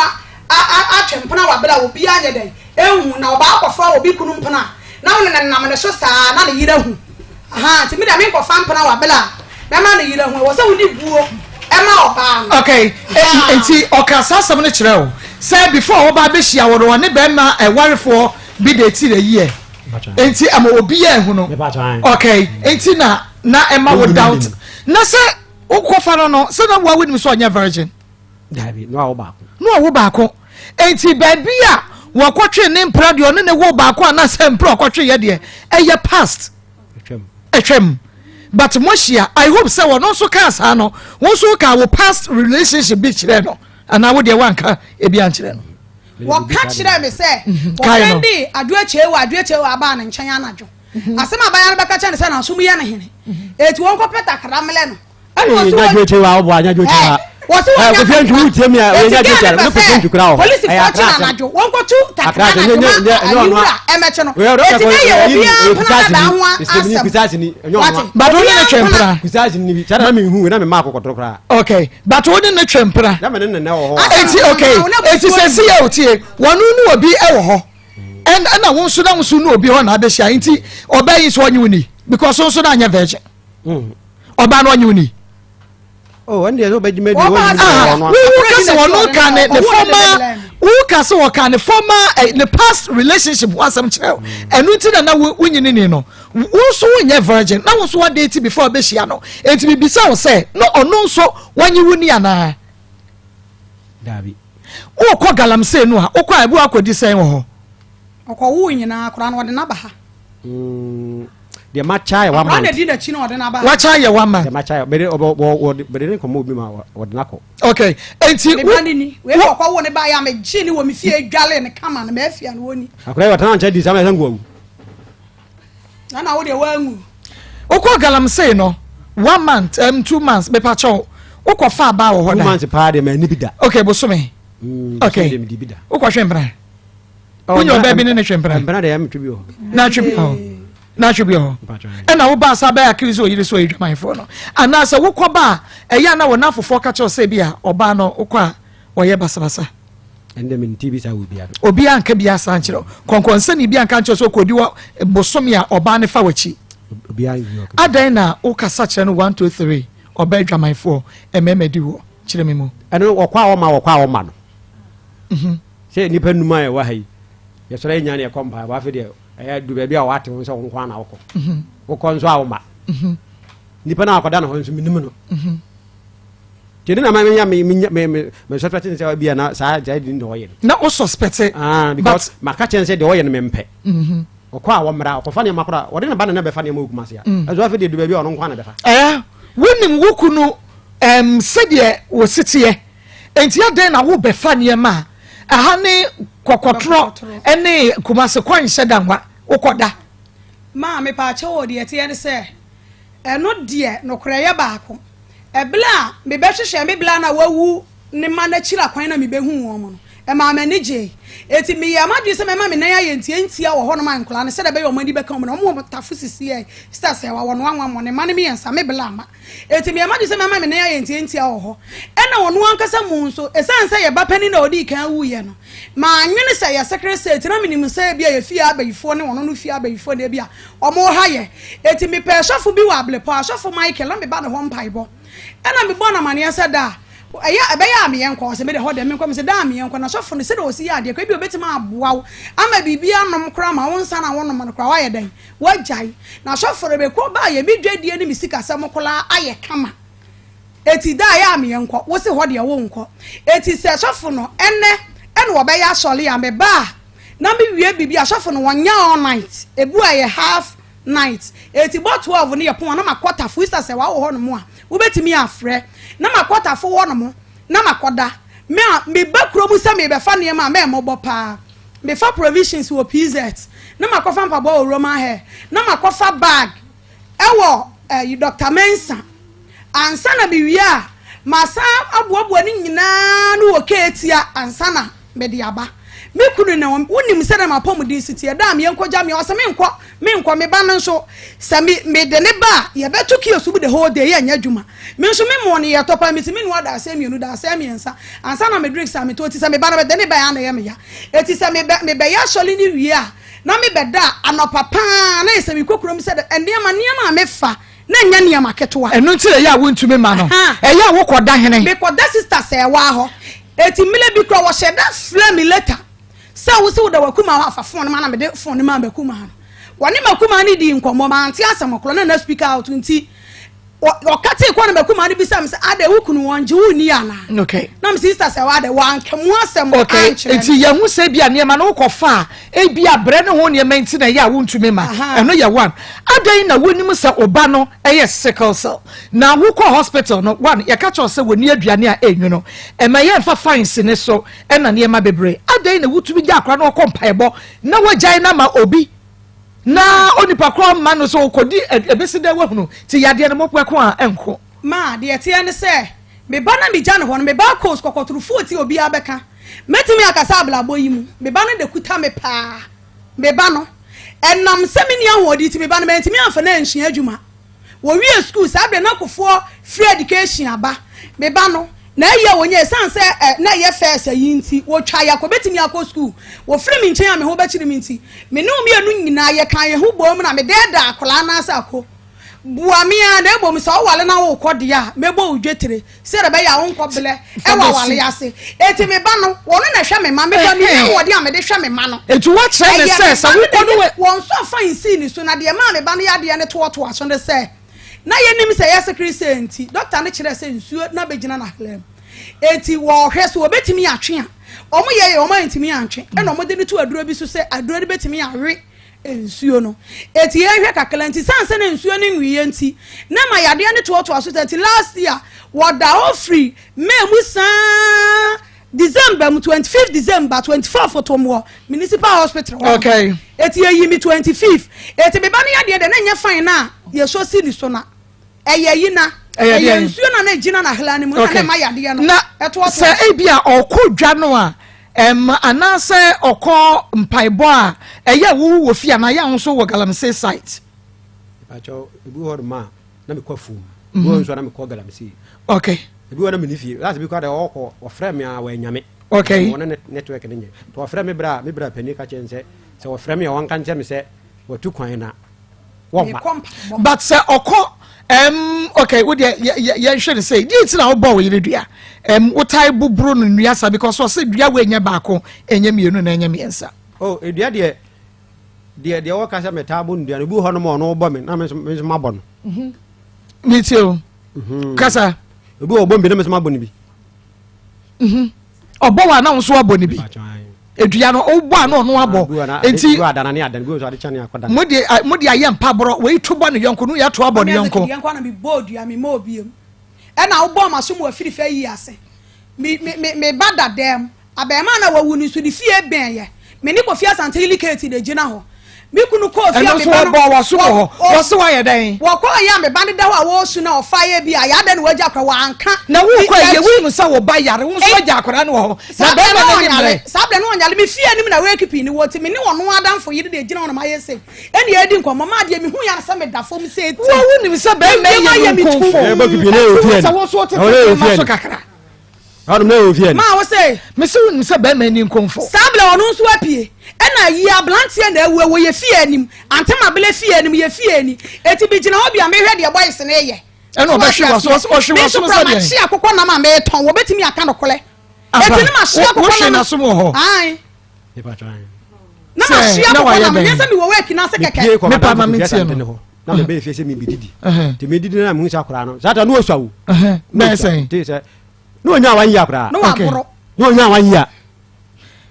atwe mpena wɔ berɛ a obiara nyɛ dɛn nhu. Na ɔbaa kɔfa obi kunu mpena a, na wo ne no nam ne so saa na ne yere ahu. Ahaa, nti me deɛ menkɔfa mpena wɔ berɛ a mɛma ne yere ahu. Ɛwɔ sɛ wode buo ma ɔbaa no. Okay, nti ɔka saa asɛm no kyerɛ wo sɛ before ɔba abɛhyia wo no ɔne bɛrima ɛwarefoɔ bi date a year. Nti ɛma obiara ehu no. Okay, nti na na ɛma wo doubt. Na sɛ wokɔfa no no sɛ na woa wonim sɛ ɔnyɛ virgin. Dabi, na wawo baako. Na wawo baako. Nti baabi a wɔkɔtwe ne mpra deɛ ɔne ne wo baako anaasɛ mpra ɔkɔtwe yɛ deɛ ɛyɛ past. Ɛtwam. But moahyia, I hope sɛ ɔno nso kaa saa no, wo nso kaa wo past relationship bi kyerɛ no anaa wo deɛ woanka ebi ankyerɛ no. Wɔka kyerɛɛ me sɛ wɔsan de Adwo Akyei-Wɔ Adwo Akyei-Wɔ abaa ne nkyɛn anadwo. Asɛm a abaayewa no bɛka kyerɛ no sɛ n'asom yɛ no hene. Enti wɔnkɔpɛ takra mmrɛ no. Ɛna ɔse wɔn. Adwo Akyei-Wɔ a ɔboa Adwo Akyei-Wɔ. Wɔse wɔn nya takra. Enti gɛɛ no pɛ sɛ polisifoɔ kye no anadwo. Wɔnkɔtu takra anadwo ma ayiwura ɛmɛkye no. Enti na ɛyɛ obiara mpena dadaa ho asɛm. Wate? But wo ne ne twe mpena. Okay. But wo ne ne twe mpena. Na me ne ne nɛ wɔ hɔ. Eti okay. Eti sɛ si yɛ otie. Wɔn ne obi wɔ hɔ. Ɛna ɛna wo nso na wo nso ne obi hɔ na abɛhyia. Nti ɔbaa yi nso ɔnye wo ni because nso na anyɛ virgin. Mm. Ɔbaa no ɔnye wo ni. Oh, ɛnde ɛsɛ ɔbɛgye ma di wɔn ni wɔn no. Wo ka sɛ wɔn ka ne ne former wo ka sɛ wɔka ne former eh, ne past relationship ho asɛm kyerɛ wo. Ɛno nti na na wo nyini ni no. Wo nso wonyɛ virgin na wo nso wa date before ɔbɛhyia no. Enti mebisa wo sɛ na ɔno nso wanye wo ni anaa? Daabi. Wokɔ galamsey no a, wokɔ a ebi wakɔdi sɛn wɔ hɔ? Ɔkɔwoo nyinaa koraa na ɔde no aba ha. Mm, deɛ makya yɛ one month. Akora na di n'akyi na ɔde no aba ha. Wakya yɛ one month. Deɛ makya yɛ mede ɔbɔ wɔ mede ne nkɔmɔ obi ma ɔde no akɔ. Okay, enti wo. Meba ne ni, wei na ɔkɔwoo ne ba yɛ a megye ne wɔ me fie dwale ne kama no mafia no wɔni. Akora yi ɔtena nkyɛn di saa ma ɛsɛ nko awu. Na na wo deɛ woanwu. Wokɔ galamsey no one month um, 2 months mepakyɛw wokɔ fa aba wɔ hɔ da. 2 months paa deɛ mani bi da. Okay, bosome. Okay, wokɔ hwɛ mpena. Wonya ɔbaa bi ne ne hwɛ mpena. Mpena deɛ ɛmtwe bi wɔ hɔ. Na atwe bi wɔ hɔ. Na atwe bi wɔ hɔ. Ɛna wo ba asa bɛyɛ akiri sɛ oyere sɛ ɔyɛ dwamanfoɔ no. Anaasɛ wokɔ ba a ɛyɛ a na wɔn afofoɔ ka kyerɛ sɛ bi a ɔbaa no wokɔ a ɔyɛ basabasa. Ɛnde mente bi saa wɔ obiara. Obiara nka bi asa nkyerɛ wo. Kɔnkɔnsani bi anka nkyerɛ sɛ ɔkɔdi wɔ bosome a ɔbaa no fa w'akyi. Obiara nyi ɔka. Adɛn na wokasa kyerɛ no 1 2 3 ɔbaa adwamanfoɔ mmarima di hɔ kyerɛ me mu. Ɛno wɔkɔ a wɔma wɔkɔ a wɔma no. Sɛ nnipa num a yɛwɔ ha yi yɛsɔrɔ yɛ nya ne yɛkɔ mpaebɔ afei deɛ ɛyɛ du baabi a wɔate ho sɛ wo nko ara na wokɔ. Wokɔ nso a woma. Nnipa no a wɔkɔda ne hɔ nso menim no. Nti ne na ma menya me me me me me suspect sɛ bi na saa saa di na ɔyɛ no. Na o suspect. Ah, because ma ka kyɛn sɛ deɛ ɔyɛ no mempɛ. Ɔkɔ a wɔmmra ɔkɔfa nneɛma koraa ɔde ne ba na na bɛfa nneɛma wɔ Kumasi a. Ɛso afei deɛ du baabi a ɔno nko ara na bɛfa. Ɛɛ wonim wo kunu ɛm sɛdeɛ wɔsi teɛ nti adɛn na wobɛfa nneɛma a ɛha ne kɔkɔtorɔ ɛne Kumasi kwan nhyɛ da nwa wokɔda. Maa mepaakyɛw o deɛ ɛteɛ ne sɛ ɛno deɛ nokorɛ yɛ baako. Ɛberɛ a mebɛhwehwɛɛ me bra no a wawu ne mma no akyiri akwan na mebɛhuu wɔn no, ɛmaa m'ani gyee. Enti meyɛɛ m'adwene sɛ mɛma me nan ayɛ ntiantia wɔ hɔnom a nkwadaa no, sɛdeɛ ɛbɛyɛ a wɔn ani bɛka wɔn no. Wɔn tafo sisiiɛ, Sister Sɛwa, wɔnoa nwammɔ, ne mma no mmiɛnsa, me bra mma. Enti meyɛɛ m'adwene sɛ mɛma me nan ayɛ ntiantia wɔ hɔ. Ɛnna ɔno ankasa mu nso, ɛsiane sɛ yɛn ba panin a ɔdii kan wuiɛ no, mannwene sɛ ɛyɛ sekresɛ enti na menim sɛ ebia yɛn fie abayifoɔ ne ɔno no fie abayifoɔ na ebia Wɔreha yɛ. Enti mepɛɛ sɔfo bi wɔ Ablepɔ, Asɔfo Michael, na meba ne hɔ mpaebɔ. Ɛna mebɔɔ no amaneɛ sɛ da a, ɛyɛ a, ɛbɛyɛ a meyɛ nkɔ. Ɔse, mede hɔ deɛ menkɔ. Mese, da a meyɛ nkɔ. Na sɔfo no, sɛdeɛ ɔsi yɛ adeɛ koraa, ebia ɔbɛtumi aboa wo ama biribi anom koraa ma wo nsa no a wonom no koraa woayɛ dɛn? Woagyae. Na sɔfo no, mekɔ baeɛ, me dwadie ne me sikasɛm koraa ayɛ kama. Eti da a ɛyɛ a meyɛ nkɔ. Wose hɔ deɛ wonkɔ. Eti sɛ sɔfo no, ɛnnɛ ɛna ɔbɛyɛ asɔre a, meba a, na me wie biribi a sɔfo no wɔnyɛ all night ebu a ɛyɛ half night eti bɔ 12 no yɛ pon a na makɔ tafo Easter sɛ wawo hɔ nom a wobɛtumi afrɛ na makɔ tafo hɔ nom na makɔda me a meba kuro mu sɛ mebɛfa nneɛma a mɛmmɔbɔ paa mefa provisions wɔ PZ na makɔfa mpaboa wɔ Roman hair na makɔfa bag ɛwɔ ɛyi Doctor Mensah ansa na mewie a masan aboaboa ne nyinaa no wɔ keetia ansa na mede aba. Me kunu ne wo, wonim sɛdeɛ m'apɔmuden si teɛ, da a meɛnkɔgya me a, ɔse menkɔ, menkɔ, me ba no nso, sɛ me, mede ne ba a, yɛbɛto kiosk mu the whole day, yɛnyɛ adwuma. Me nso me mo no yɛtɔ paa, metumi noa dasɛn mmienu, dasɛn mmiɛnsa, ansa na me drinks a metɔ, enti sɛ me ba no, mede ne ba a, na ɛyɛ me ya. Enti sɛ mebɛ, mebɛyɛ asɔre no wie a, na mebɛda a, anɔpa paa, na ayɛ sɛ mekɔ kurom sɛ nneɛma, nneɛma a mefa, na ɛnyɛ nneɛma ketewa. Ɛno nti na ɛyɛ a wontumi ma no. Ɛyɛ a wokɔda hene? Mekɔda sista Sɛɛwaa hɔ. Eti mmerɛ bi koraa wɔhyɛ da frɛ me later sɛ wo se woda w'akumaa hɔ a fa phone no ma na mede phone no maa m'akumaa no. Wɔne m'akumaa no dii nkɔmmɔ mante asɛm korɔ na na speaker out nti ɔka tee kɔ na m'akumaa no bisa me sɛ adɛn wo kunu wɔngye wo nni anaa? Okay. Na me sister sɛ wadɛ wanka mu asɛm okay. ankyerɛ Nti yɛhu sɛ bi a nneɛma no wokɔ fa a ebi a brɛ ne ho nneɛma nti na ɛyɛ a wontumi ma ɛno yɛ one. Adɛn na wonim sɛ wo ba no yɛ sickle cell? Na wo kɔ hospital no one yɛka kyerɛ wo sɛ wɔnni aduane a ɛnwunu, ɛma yɛnfa fines ne so ɛna nneɛma bebree. Adɛn na wotumi gya akora na ɔkɔ mpaebɔ na wagyae no ama obi na onipa korɔ mma no sɛ ɔkɔdi ɛbɛsi dɛn wahunu ti yadeɛ no mobɛko a ɛnko. Ma deɛ ɛteɛ ne sɛ me ba na megya no hɔ no me ba kos kɔkɔtorofoɔ ti obiara bɛka mɛtumi akasa abrabɔ yi mu me ba no de kuta me paa me ba no ɛnam sɛ menni ahoɔden ti me ba no mantumi amfa no ansua adwuma Wɔwiee sukuu, saa berɛ na Kufuor free education aba. Me ba no, n'ayi a wɔnya, ɛsiane sɛ ɛ, na ɛyɛ first ayi nti, wɔtwaa yɛ akɔ, bɛtumi akɔ sukuu. Wɔfiri me nkyɛn a me ho bɛkyere me nti, me ne wɔn mmienu nyinaa, yɛkaa yɛn ho boom na medɛɛdɛɛ akwadaa no ara sɛ, Ako, boa me ara, na mmom sɛ woware na worekɔ deɛ a, mɛbɔ wo dwetire, sɛdeɛ ɛbɛyɛ a wonkɔ blɛ wɔ aware ase. Enti me ba no, ɔno na ɛhwɛ me mma. Me ba, menni ahoɔden a mede hwɛ me mma no. Enti woakyerɛ no Ɛyɛ sɛ, me sɛ ba no wokɔ na no ɛyɛ. Wɔn nso afa nsii ne so, na deɛ ɛmaa me ba no yadeɛ no toatoa so ne sɛ, na yɛnnim sɛ ɛyɛ sikere sɛ nti, dɔkta no kyerɛɛ sɛ nsuo no abɛgyina n'ahela mu. Enti wɔrehwɛ sɛ wɔbɛtumi atwe a, wɔyɛeɛ, wɔantumi antwe, ɛnna wɔde no too aduro bi so sɛ aduro no bɛtumi awe nsuo no. Enti yɛnhwɛ kakra nti, sane sɛ na nsuo no nweeɛ nti, na ɛma yadeɛ no toatoa so. Nti last year, wɔda hɔ firi May mu saa December mu, 25 December, 24 fotom wɔ Municipal Hospital hɔ. Okay. Eti yɛyi me 25. Eti me ba no yadeɛ deɛ na ɛnyɛ fine na yɛsɔ si ne so na. Ɛyɛ yi na. Ɛyɛ Ɛyɛ deɛn? nsuo na na ɛgyina n'ahela no mu na na Okay. ɛma yadeɛ no Na ɛtoatoa sɛ so. ebi a ɔkɔ dwa no a, ɛm, anaasɛ ɔkɔ mpaebɔ a, ɛyɛ a wowu wɔ fie anaa ɛyɛ a wo nso wɔ galamsey site? Mepakyɛw, ebi wɔ hɔ nom a na mekɔ afuom, ebi wɔ hɔ nso a na mekɔ galamsey. Okay. Ebi wɔ hɔ na menni fie. Last bi koraa deɛ ɔkɔ, ɔfrɛ me a wannya me. Okay. Ɔne ne network no nyɛ. Nti ɔfrɛ me berɛ a, me bra panin ka kyerɛ no sɛ, sɛ ɔfrɛ me a ɔnka nkyerɛ me sɛ watu kwan na wɔmma. But sɛ ɔkɔ ɛm okay wo deɛ yɛ yɛ yɛnhwɛ ne sɛ deɛ nti na wobɔ wo yere dua ɛm wotae boboro no nnua sa because ɔsɛ dua wo ɛnyɛ baako ɛnyɛ mmienu na ɛnyɛ mmiɛnsa. Oh edua deɛ deɛ deɛ wɔka sɛ metaa bɔ no dua no ebi wɔ hɔ nom a ɔno bɔ me na me nso me nso mabɔ no. Mhm. Me tie o. Mhm. Kasa. Ebi wɔ ɔbɔ me bi na me nso mabɔ no bi. Mhm. Ɔbɔ wɔ a na wo nso abɔ no bi. Edua no wobɔ a na ɔno abɔ. Enti mo de mo de ayɛ mpaborɔ wei to bɔ ne yɔnko no yɛ to abɔ ne yɔnko. Deɛ nkwa na mebɔ dua me mɔ obiem ɛna wobɔ ma so mu afiri fɛ yi ase me me me ba da dɛm Abarimaa no a wawu no nso, ne fie bɛn yɛ. Me ne Kofi Asante Liketi na egyina hɔ. Me kunu kɔɔ fie a Ɛno me nso ba no. wɔbɔɔ w'aso wɔ hɔ. Wɔ, Wɔse woayɛ dɛn? wɔkɔeɛ a me ba no da hɔ a wɔresu na ɔfaeɛ bi a, yɛ adɛn na wagya akwadaa? Wanka. Na Me, wokɔ ayie, akyi. wonim sɛ wo ba yare, wo nso Ei, woagya akwadaa no wɔ hɔ. Na saa berɛ bɛrima no no ani ɔnyare. mmere. Saa berɛ no ɔnyare. Me fie anim na wakeeping no wɔ nti me ne ɔno adamfo yere na egyina hɔ na mayɛ sei. Ɛna yɛredi nkɔmmɔ. Maa deɛ mehu yɛ ara sɛ meda fam sei Wo a wonim sɛ tim. bɛrima Me yi yam yɛ ayɛ me nkonfo. tumm. Ɛbɛkupi na ɛwɔ Ɛnti fie wo sɛ ni. wo nso wotete Ɛwɔ na ɛwɔ nneɛma fie so ni. kakra. Hɔnom na ɛwɔ fie ni. Maa wo se. Mese wonim sɛ bɛrima ani nkonfo. Saa berɛ ɔno nso apue. Ɛna ayi abranteɛ na awu ɛwɔ yɛ fie anim. Ante Mabele fie anim, yɛ fie ni. Eti me gyina hɔ bi a mehwɛ deɛ boys no reyɛ. Ɛna ɔbɛhwe So wate w'aso, aseɛ? ɔhwe Me nso w'asom koraa sɛdeɛn? makye akokɔ nam a meretɔn, wɔbɛtumi aka nokorɛ. Ampa, Eti ne mahye akokɔ wohwe nam. n'asom wɔ hɔ. Ae. Na Sɛ, mahye na akokɔ wayɛ nam, nyɛ dɛn? sɛ mewɔ work no ase kɛkɛ. Mepie kɔ Mepa madamfo ma Kofi mentie Asante no. ne hɔ na mebɛyɛ fie sɛ mebɛdidi. Ɛhɛn. Nti medidi no na mehu sɛ akwadaa no saa ta na ɔsua o. Ɛhɛn, Na bɛyɛ ɔsua. sɛn? Nti sɛ na ɔnya one year koraa. Na Okay. waboro. Na ɔnya one year.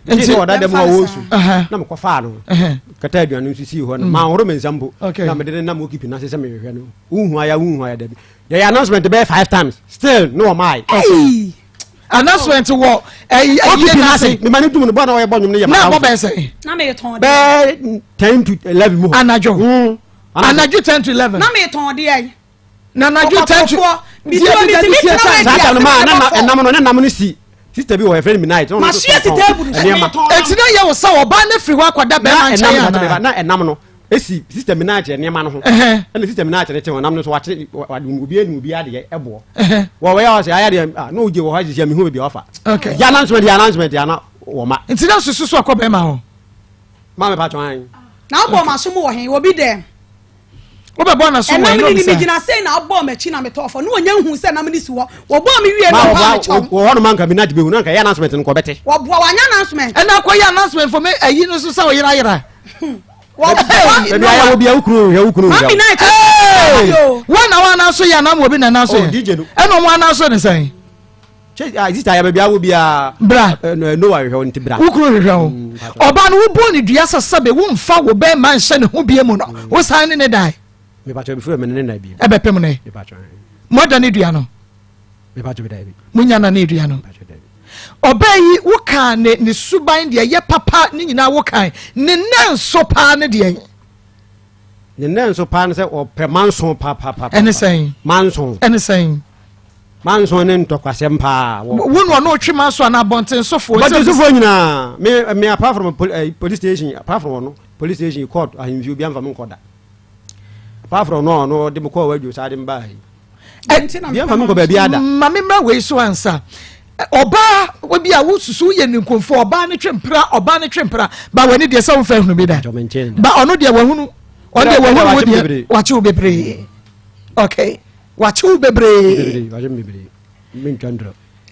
Nti Nti sɛ ɔda dɛm Yɛmfa a no ɔresu saa. Ɛhɛn. na mekɔfaa no Ɛhɛn. kata aduane nso sii hɔ no manhoro me nsa mpo Okay. na mede ne nam okipi no ase sɛ mehwehwɛ no wohu aya wohu aya dabi yɛyɛ announcement bɛyɛ five times still ne wɔmae Ei! Announcement wɔ ɛyi ɛyie okipi no n'ase. ase mema ne dum no bɔ na ɔyɛ bɔ nwom no yɛ Na ɛbɔ madamfo bɛyɛ sɛn? Na meretɔn deɛ. bɛɛ 10 to 11 mu hɔ Anadwo. Mm, anadwo Anadwo 10 to 11. Na meretɔn deɛ. Na anadwo 10 to Ɔkɔkɔfoɔ. Nti ɛbi da bi tie time. Saa time no maa na ɛnam no ne nam no si. Sister bi wɔ hɔ yɛfrɛ no Minait. Na ɔno nso Masoa si tontɔn table so nneɛma. metɔn Enti na ɛyɛ wo sɛ ɔbaa no afiri hɔ akɔda Na bɛrima ɛnam nkyɛn no anaa? na ɛnam no esi sister Minait nneɛma no ho. Ɛhɛn. Ɛna sister Minait no te hɔ nam no so wakyere wa- wa- obi anim obi adeɛ ɛboɔ. Ɛhɛn. Wɔ wɔ yɛ ɔsɛ ayɛ deɛ ah na ogye wɔ hɔ asisi a mehu baabi a ɔfa. Okay. Yɛ announcement yɛ announcement yɛ ana wɔ ma. Nti na susu so akɔ bɛrima hɔ. Maame pa twɛn. Na wobɔɔ m'aso mu wɔ he? Wɔ bi dɛm? Wobɛbɔ n'aso wɔ Ɛnam he? ne Na ni obisa. megyina sei na wobɔɔ m'akyi na metɔɔ fam. Ne wɔnya nhuu sɛ nam ne si hɔ. Wɔbɔɔ me wie Ma no wɔ ɔpaa me kyɛw. wɔ hɔ nom anka Minait bɛhu no anka yɛ announcement no nkɔ bɛte. Wɔboa wanyɛ announcement. Ɛna akɔyɛ announcement for me ayi no so sɛ ɔyerayera. Wɔboa Baabi a yɛwɔ bia wo kunu nhwɛ wo kunu nhwɛ Mami wo. na ɛkyɛ. Hey! Yo. Wɔn na wɔn anan so yɛ anam obi na nan so Oh, yɛ. DJ no. Ɛna wɔn anan so ne sɛn? Kyɛ ah sister yɛ baabi a wɔ bia. Bra. Noah hwehwɛ wo nti bra. Wo kunu hwehwɛ wo. Ɔbaa no wobɔɔ ne dua sɛ sɛbe womfa wo bɛrima nhyɛ ne ho bie mu no, wosan ne ne dae. Mepakyɛ before me ne ne na bi. Ɛbɛpem ne. Mepakyɛ. Moada ne dua no. Mepakyɛ bi dabi. Monya na ne dua no. Mepakyɛ dabi. Ɔbaa yi wokaa ne ne suban deɛ ɛyɛ papa ne nyinaa wokae ne nɛ nso paa ne deɛ. Ne nɛ nso paa ne sɛ ɔpɛ manso papaapa. Ɛne sɛn? Manso. Ɛne sɛn? Manso ne ntɔkwasɛm paa. Wo na ɔno ɔtwe manso anaa abɔntensofoɔ? Abɔntensofoɔ nyinaa. Me me apart from pol, eh, police station apart from ɔno police station court ahemfie obi amfa me nkɔ da. Apart from ɔno ɔno ɔde me kɔɔ wadwo saa de me baa yi. Obi amfa me nkɔ baabi ada. Ma me mmra wei so ansa. Ɔbaa bi a wosusu woyɛ ninkunfo ɔbaa no twe mpra ɔbaa no twe mpra ba w'ani deɛ sɛ womfa ahunu bi da. Ba ɔno deɛ wahunu ɔno deɛ wahunu wo deɛ wakye wo bebree. Okay. Wakye wo bebree.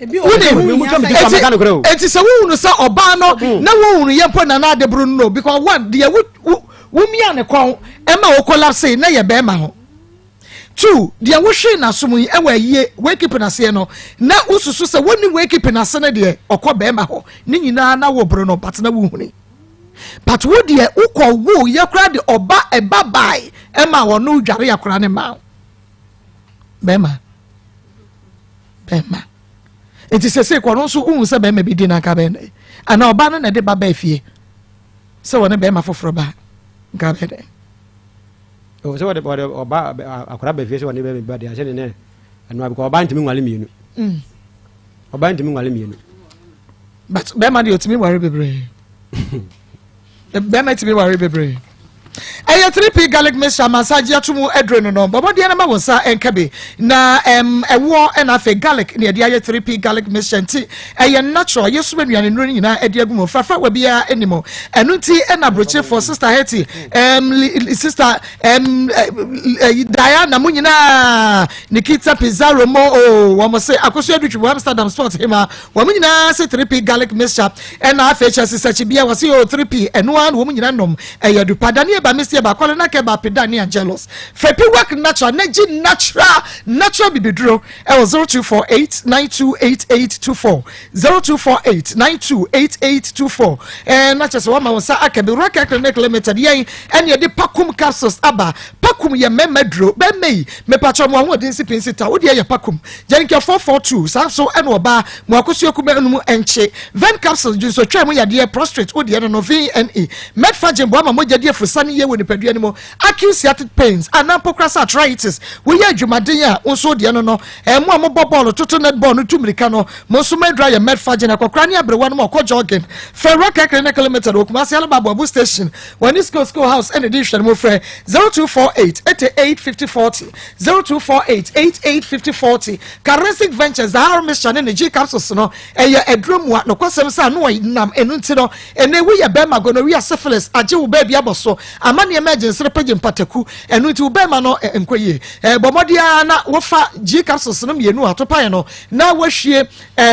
Wonim eti sɛ wohunu sɛ ɔbaa no na wohunu yɛ mpo nana adeboro no no because one deɛ wo womia ne kɔn ɛma wo collapse na yɛ bɛrima ho two deɛ wohwee n'asom yi ɛwɔ ayie wakeep n'aseɛ no na wosusu sɛ wonni wakeep n'ase no deɛ ɔkɔ bɛrima hɔ ne nyinaa na woboro no but na wohuni but wo deɛ wokɔ wo yɛ koraa de ɔba ɛba bae ɛma ɔno dware akora ne ma bɛrima bɛrima nti sese kɔ no nso wohu sɛ bɛrima bi di nanka bɛn dɛ anaa ɔbaa no na ɛde ba baa fie sɛ wɔne bɛrima foforɔ ba nka bɛn dɛ. sɛ wɔde wɔde ɔba akora ba fie sɛ wɔne bɛrima bi ba deɛ ahyɛ ne nɛ ɛno abikɔ ɔbaa ntumi nwale mmienu mm. ɔbaa ntumi nwale mmienu. but bɛrima deɛ ɔtumi ware bebree. Bɛrima tumi ware bebree. Ɛyɛ 3P garlic mixture ama nsa agye ato mu aduro no no. Bɔ mmɔden na ma wo nsa nka bi. Na ɛm ɛwoɔ ɛna afei garlic na yɛde ayɛ 3P garlic mixture nti ɛyɛ natural. Yɛsum anuane nnuro no nyinaa ɛde agu mu. Frafrawa biara ɛni mu. Ɛno nti ɛna aburokyefoɔ sister Hetty ɛm sister ɛm Diana mo nyinaa Nikita Pizarro mo o wɔn se Akosua Adutwi mo Amsterdam Sports hema Wɔn nyinaa se 3P garlic mixture ɛna afei kyɛ se sɛkyi bia wɔse oo 3P ɛno ara na wɔn nyinaa nom ɛyɛ adu pa dani eba misi eba kɔle na kɛba peda ne angelos fɛ pi work natural na gye natural natural bibiduro ɛwɔ 0248 928824 0248 928824 ɛɛ na kyɛ sɛ wɔma wɔn nsa aka bi Rocket Clinic Limited yɛn ɛne ɛde pakum capsules aba pakum yɛ mmarima duro bɛmɛ yi mepatwa mo ahoɔden si pinsi ta wodeɛ yɛ pakum Gyankɛ 442, saa nso ɛna ɔbaa mo akosua kumaa no mu ɛnkye. Ven capsules, dwonsɔtwaa mu yadeɛ, prostrate, wo deɛ no no, VNE. Metforgen boa ma mogya di afurusane yie wɔ nipadua no mu. Acute sciatic pains, anaa mpo koraa sɛ arthritis, woyɛ adwumaden a, wo nso wo deɛ no no. Mo a mobɔ bɔɔlo, toto netball no, tu mmirika no, mo nso mo aduru ayɛ Metforgen. Akɔkora ne aberewa no mu ɔkɔ jogging. Frɛ Rock Clinic Limited wɔ Kumasi Alaba Aboabo Station, wɔne School School House ɛna ɛdi nhwɛne mu. Frɛ 0248 88 50 40. 0248 88 50 40 Karesic Ventures Zahar Mixture ne ne G capsules no ɛyɛ aduro mua nokwasɛm sɛ ano nam ɛno nti no ɛnɛ woyɛ bɛrima gonorrhea syphilis agye wo baabi abɔ so ama nneɛma agyensere pagye mpataku ɛno nti wo bɛrima no nkɔ yie bɔ mmɔden ara na wofa G capsules no mmienu a topaeɛ no na woahwie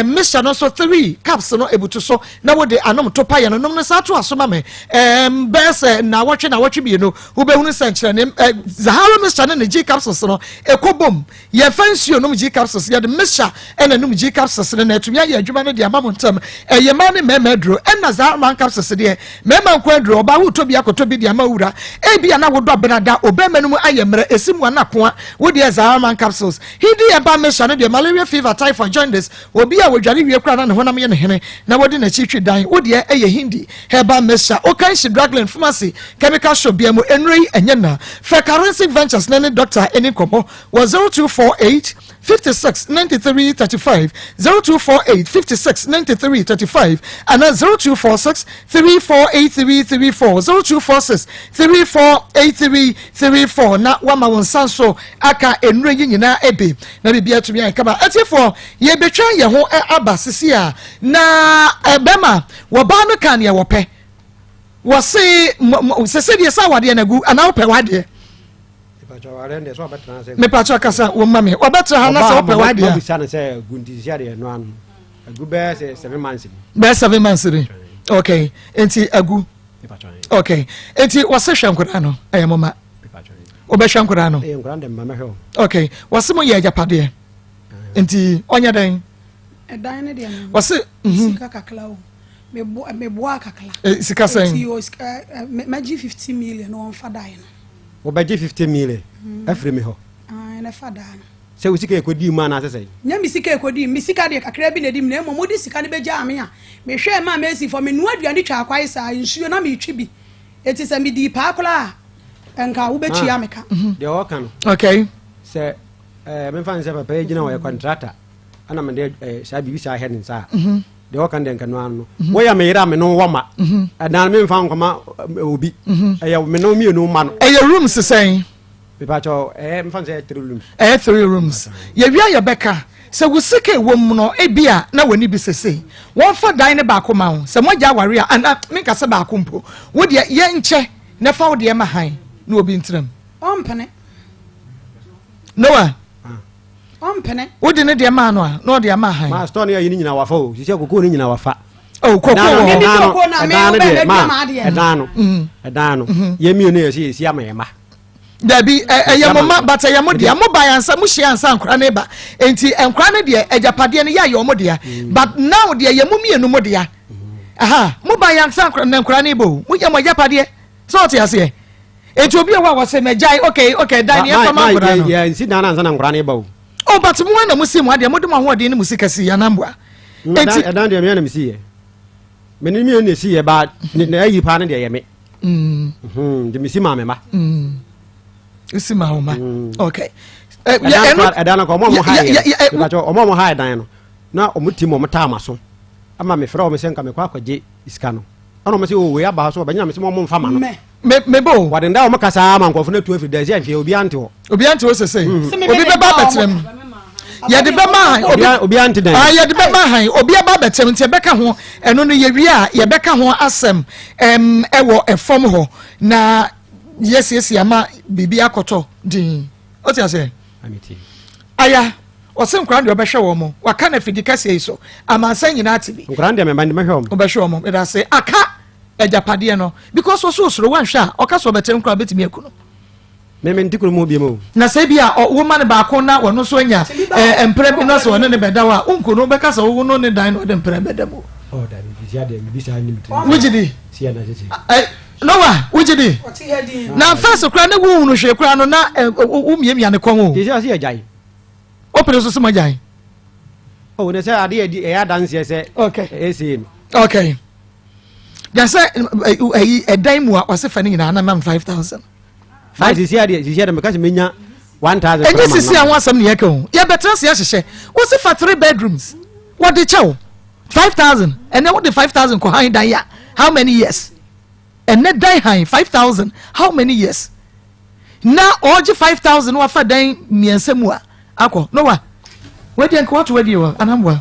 mixture no nso 3 cups no ebutu so na wode anom topaeɛ no nom no saa to aso ma me bɛyɛ sɛ naawɔtwe naawɔtwe mmienu Wobɛhunu sɛnkyerɛnne ɛ Zahara mixture ne ne G capsules no ɛkɔ bom. Yɛmfa nsuo nom G capsules, yɛde mixture ɛna nom G capsules no na atumi ayɛ adwuma no de ama mo ntɛm. Ɛyɛ mmaa ne mmarima aduro. Ɛna Zahara man capsules deɛ, mmarima nko aduro. Ɔbaa wotɔ bi akɔtɔ bi de ama wo wura. Ebia na wodɔ benada, ɔbarima no mu ayɛ mmerɛ, ɛsi mu ana koa. Wo deɛ Zahara man capsules. Hindi herbal mixture no deɛ, malaria, fever, typhoid, jaundice, obi a wɔdware wie koraa na ne honam yɛ no hene na wɔde n'akyi twi dan, wo deɛ ɛyɛ Hindi herbal mixture. Okanshi Drug Lane Pharmacy Chemical Shop bia mu nnuro yi ɛnyɛ na. Frɛ Karensic Ventures na ne doctor ɛni nkɔmmɔ wɔ 0248. 56 93 35, 0248 56 93 35 anaa 0246 34 83 34, 0246 34 83 34 na woama wo nsa nso aka nnuro yi nyinaa bi na biribi atumi ayɛ kama. Atiefoɔ, yɛbɛtwa yɛn ho aba sisi a na bɛma wɔbaa no ka neɛ wɔpɛ. Wɔse sese deɛ sɛ awadeɛ no agu anaa wopɛ w'adeɛ? Mepakyɛ kasa wo ma me wɔbɛtra ha na sɛ wopɛ w'adeɛ a. Bɛyɛ 7 months ni. Okay, nti agu. Okay, nti wɔse hwɛ nkwadaa no ɛyɛ mo ma. Wobɛhwɛ nkwadaa no. Okay, wɔse mo yɛ agyapadeɛ. Nti ɔnyɛ dɛn? Ɛdan no deɛ no. Wɔse. Sika kakra o. Meboa kakra. Sika sɛn? Nti mɛgye 50 million na wɔmfa dan no. Wɔbɛgye 50 million afiri mi hɔ? Na fa dan no. Sɛ wo sika ɛkɔdii mu anaasɛ sɛ? Nyɛ me sika ɛkɔdii me sika deɛ kakra bi na ɛdi mu, na mmom wode sika no bɛgyaa me a mehwɛɛ ma mesi fɔ menoa aduane twa akwae saa nsuo na metwi bi, ɛti sɛ medii paa koraa a nka wobɛtua me ka. Deɛ ɔka no, sɛ memfa ne sɛ papa yi gyina hɔ yɛ contractor ɛna mede saa biribi saa hɛ ne nsa a, deɛ ɔka no deɛ nka no ano no, woyɛ me yere a me ne wo wɔ ma ɛdan no memfa nkɔma obi, ɛyɛ me ne wo mmienu ma no. Ɛyɛ rooms sɛn? Mepakyɛ ɛyɛ mfa sɛ ɛyɛ three rooms. Ɛyɛ three rooms. Yɛwia yɛbɛka sɛ wo sika ɛwɔ mu no ebi a na w'ani bi sese wɔmfa dan ne baako ma wo sɛ moagya aware a, ana menka sɛ baako mpo, wo deɛ yɛnkyɛ na fa wo deɛ ma han na obi ntenam. Ɔmpene. Noah. Ɔmpene. Wode ne deɛ maa no a na ɔde ama han. Ma store no yɛ yi ne nyinaa wafa o, sisi koko ne nyinaa wafa. Oh, koko wɔ hɔ. Koko na me ɛdan no wobɛ deɛ mɛdua ma ma adeɛ. Ɛdan no, ɛdan no yɛ mmienu yɛ sɛ yɛsi ama yɛ ma. Dabi, ɛyɛ mo ma, but ɛyɛ mo dea. Mo ba yansa, mo hyia ansa nkora ne ba, nti nkora ne deɛ agyapadeɛ no yɛ ayɛ ɔmo dea, but now deɛ yɛ mo mmienu mo dea. Aha mo ba yansa nkora na nkora ne ba o, mo yɛ mo agyapadeɛ sɛ ɔte aseɛ. Nti obi a wɔ a wɔsɛ mɛgyae, okay, dan ne ɛfa ma nkora no. Yɛ nsi dan ansa na nkora ne ba o. Oh, but mo na mo si mo adeɛ, mo de mo ahoɔden ne mo sika si anamboa. Nti ɛdan deɛ meyɛ na me si yɛ, me ne mmienu na esi yɛ ba ne na ayi paa ne deɛ yɛ me. Nti me si maa me ma. Si maa wo ma, okay. Ɛdan no kɔ ɔmo a ɔmo ha yɛ no, ɔmo a ɔmo ha ɛdan no na ɔmo ti mu ɔmo taa ma so ama me frɛ ɔmo sɛ nka mekɔ akɔgye sika no, ɛna ɔmo sɛ o wei aba so ɔbɛnyina me sɛ ɔmo nfa ma no. Me bo. Wɔde nda ɔmo kasa ama nkɔfo no atu afiri dan si ahwɛ obi ante hɔ. Obi ante hɔ sese. Obi bɛba abɛtena mu. Yɛde bɛma han. Obi obi ante dan. Ah, yɛde bɛma han. Obi aba abɛtena mu nti yɛbɛka ho ɛno no yɛwie a yɛbɛka ho asɛm ɛm ɛwɔ ɛfam hɔ na yɛsiesie ama biribi akɔtɔ din. O ti ase? Aya ɔse nkora deɛ ɔbɛhwɛ wɔn mo waka na fidi kɛseɛ yi so amansan nyinaa te bi. Nkora deɛ mɛma mɛhwɛ wɔn. Ɔbɛhwɛ wɔn mɛda ase aka agyapadeɛ no because ɔso osoro wanhwɛ a ɔka sɛ ɔbɛtɛm koraa ɔbɛtumi aku no. Mɛmɛ nti kurom hɔ bi mu. Na sɛ bi a wo ma no baako na ɔno nso anya ɛɛ mprɛ bi na sɛ ɔne ne bɛda hɔ a wonku no wobɛka sɛ wo no ne dan na ɔde mprɛ bɛda mu. Wogye di? Noah wogye di? Na first koraa ne wohunu hwee koraa no na womiamia ne kɔn o. Wopene so sɛ moagyae? Oh, ne sɛ adeɛ ɛyɛ adanseɛ sɛ ɛsei no. Okay. Na sɛ ɛyi ɛdan mu a ɔse fa ne nyinaa na mam 5000. Five sisi adeɛ sisi adeɛ meka sɛ menya 1000. Ɛnyɛ sisi a ho asɛm ne yɛka o. Yɛbɛtena se ahyehyɛ. Wose fa three bedrooms. Wɔde kyɛ wo 5000. Ɛnɛ wode 5000 kɔ han dan a how many years? Ɛnɛ dan han 5000 how many years? Na ɔgye 5000 wafa dan mmiɛnsa mu a akɔ. Noah, wadi nka wato wadi wɔ anamboa.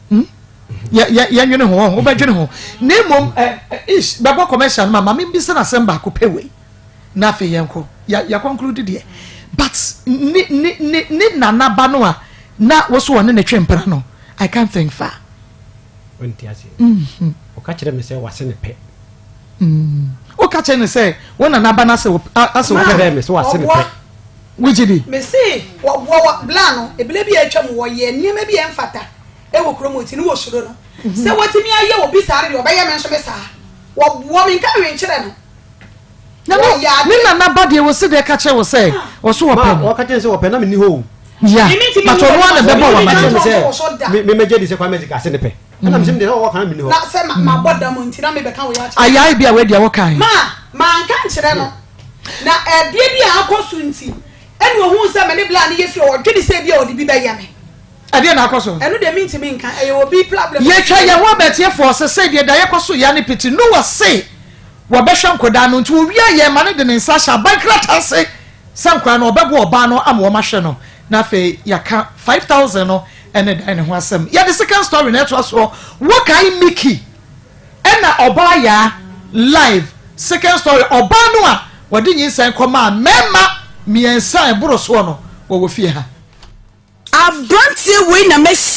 Hmm? Yɛnwene ho, wobɛdwene ho. Na mmom, ish, bɛbɔ commercial no ma ma membisa no asɛm baako pɛ wei. Na afei yɛnkɔ. Yɛ conclude deɛ. But ne ne ne ne nana ba no a na wo so ɔne ne twe mpena no, I can't think far. Ɔnte aseɛ. Ɔka kyerɛ me sɛ wase ne pɛ. Woka kyerɛ ne sɛ wo nana ba no ase wo ase wo pɛ. Ɔka kyerɛ me sɛ wase ne pɛ. Wogye di? Mese wɔboa wɔ bla no ebile bi a atwa mu wɔyɛ nneɛma bi a ɛmfata ɛwɔ kurom nti ne wɔsuro no sɛ wɔtumi ayɛ obi saa no deɛ ɔbɛyɛ me nso me saa wɔboa me nka hwee nkyerɛ no. Na ne ne nana ba deɛ wɔsi deɛ ka kyerɛ wɔ sɛ ɔso wɔpɛ no. Ɔka kyerɛ sɛ wɔpɛ na menni hɔ o. Ya but ɔno ara na ɛbɛbɔ wɔn amaneɛ. Me me mɛgye di sɛ Kwame Zika ase ne pɛ. Ɛna mesɛ deɛ ɔwɔ kan menni hɔ. Na sɛ mabɔ dam nti na mebɛka wei akyerɛ. Ayae bi a wei deɛ wɔkae. Ma manka nkyerɛ no na ɛdeɛ bi a akɔ so nti ɛna. Ɛna ohuu sɛ me ne bla no yɛ fie, ɔdwene sɛ ebia ɔde bi bɛyɛ me. Ɛdeɛn na akɔ so? Ɛno deɛ mentumi nka, ɛyɛ obi problem. Yɛtwa yɛn ho abɛtiefoɔ sesei deɛ daeɛ kɔ so yea ne piti. Noah se wɔbɛhwɛ nkwadaa no nti ɔwia yɛn ma no de ne nsa ahyɛ aban krataa ase sɛ nkwadaa no ɔbɛboa ɔbaa no ama wɔahwɛ no na afei yɛaka 5000 no ne dan no ho asɛm. Yɛde second story no ɛtoa soɔ. Wokae Mickey ɛna ɔbaa yaa live second story ɔbaa no a wɔde nyinsɛn kɔmaa mmarima mmiɛnsa a ɛboro soɔ no wɔwɔ fie ha. Abranteɛ wei na mɛ.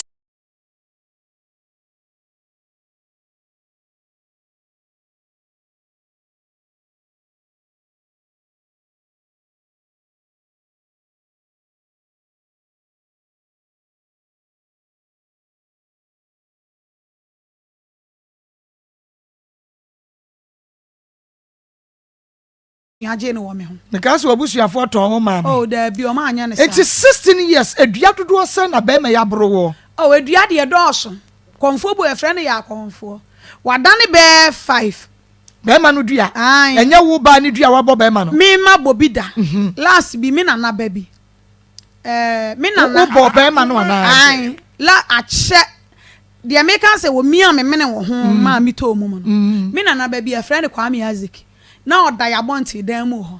Agye no wɔ me ho. Mekaa sɛ w'abusuafoɔ tɔn wo maa me. Oh daabi, ɔmo anyɛ no saa. Enti 16 years, adua dodoɔ sɛn na bɛɛma yi aboro woɔ? Oh adua deɛ ɛdɔɔso. Kɔmfoɔ bu yɛfrɛ no yɛ akɔmfoɔ. Wadane bɛɛ five. Bɛɛma no dua? Ae. Ɛnyɛ wo baa ne dua a wabɔ bɛɛma no? Me ma bɔ bi da. Last bi me nana ba bi. Ɛɛ me nana. Wo bɔɔ bɛɛma no anaa? Ae. La akyɛ Deɛ meka sɛ wɔmiaa me mene wɔ ho maa metɔɔ mu mu no, me nana ba bi, yɛfrɛ no Kwame Isaac, na ɔda yɛn abɔnten dan mu hɔ.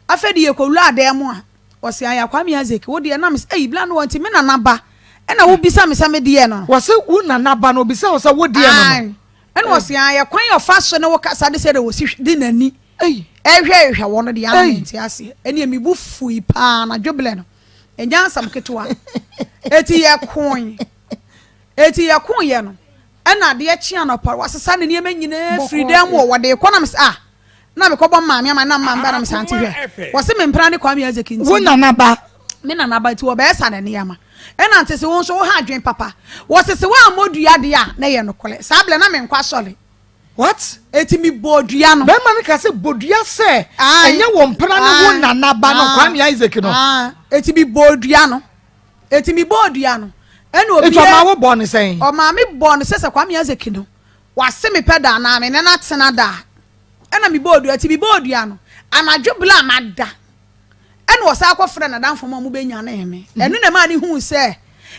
Afei de yɛkɔwuraa dan mu a, ɔse, Aya Kwame Isaac, wo deɛ na mese, ei, bla no wɔ nti me nana ba ɛna wobisa me sɛ me deɛ no no. Wɔse wo nana ba no obisa wo sɛ wo deɛ no no. Ae. Ɛna ɔse, Aya, kwan a ɔfa so ne wo kasa ne sɛdeɛ ɔsi de n'ani ɛhwɛhwɛ wɔ no deɛ ana mente aseɛ. Ɛneɛ me bo fui paa anadwo berɛ no. Ɛnyɛ asɛm ketewa. Eti yɛkoe. Eti yɛkoeɛ no, ɛna adeɛ kye anɔpa, wasesa ne nneɛma nyinaa firi dan mu wɔ wɔde rekɔ na mesɛ ah, na mekɔbɔ maame ama na maame ba na mesɛ ante hwɛ, wɔse me mpena ne Kwame Isaac nti. Wo nana ba. Me nana ba nti wɔbɛsa ne nneɛma. Ɛna nte se wo nso wo ha adwene papa. Wɔse se woammɔ dua deɛ a na ɛyɛ nokorɛ. Saa berɛ na menkɔ asɔre. What? Eti me bɔɔ dua no. Bɛrima no ka sɛ bɔ dua sɛ ɛnyɛ wo mpena ne wo nana ba no Kwame Isaac no. Eti me bɔɔ dua no. Eti me bɔɔ dua no. Ɛna obi. Eti ɔmaa wo bɔɔ no sɛn? Ɔmaa me bɔɔ no sɛ sɛ Kwame Isaac no wase me pɛ da anaa me ne no atena da a. Ɛna me bɔɔ dua. Eti me bɔɔ dua no anadwo bere a mada ɛna ɔsan kɔfrɛ n'adamfo ma ɔmo bɛnyanee me. Ɛno na ɛmaa ne huu sɛ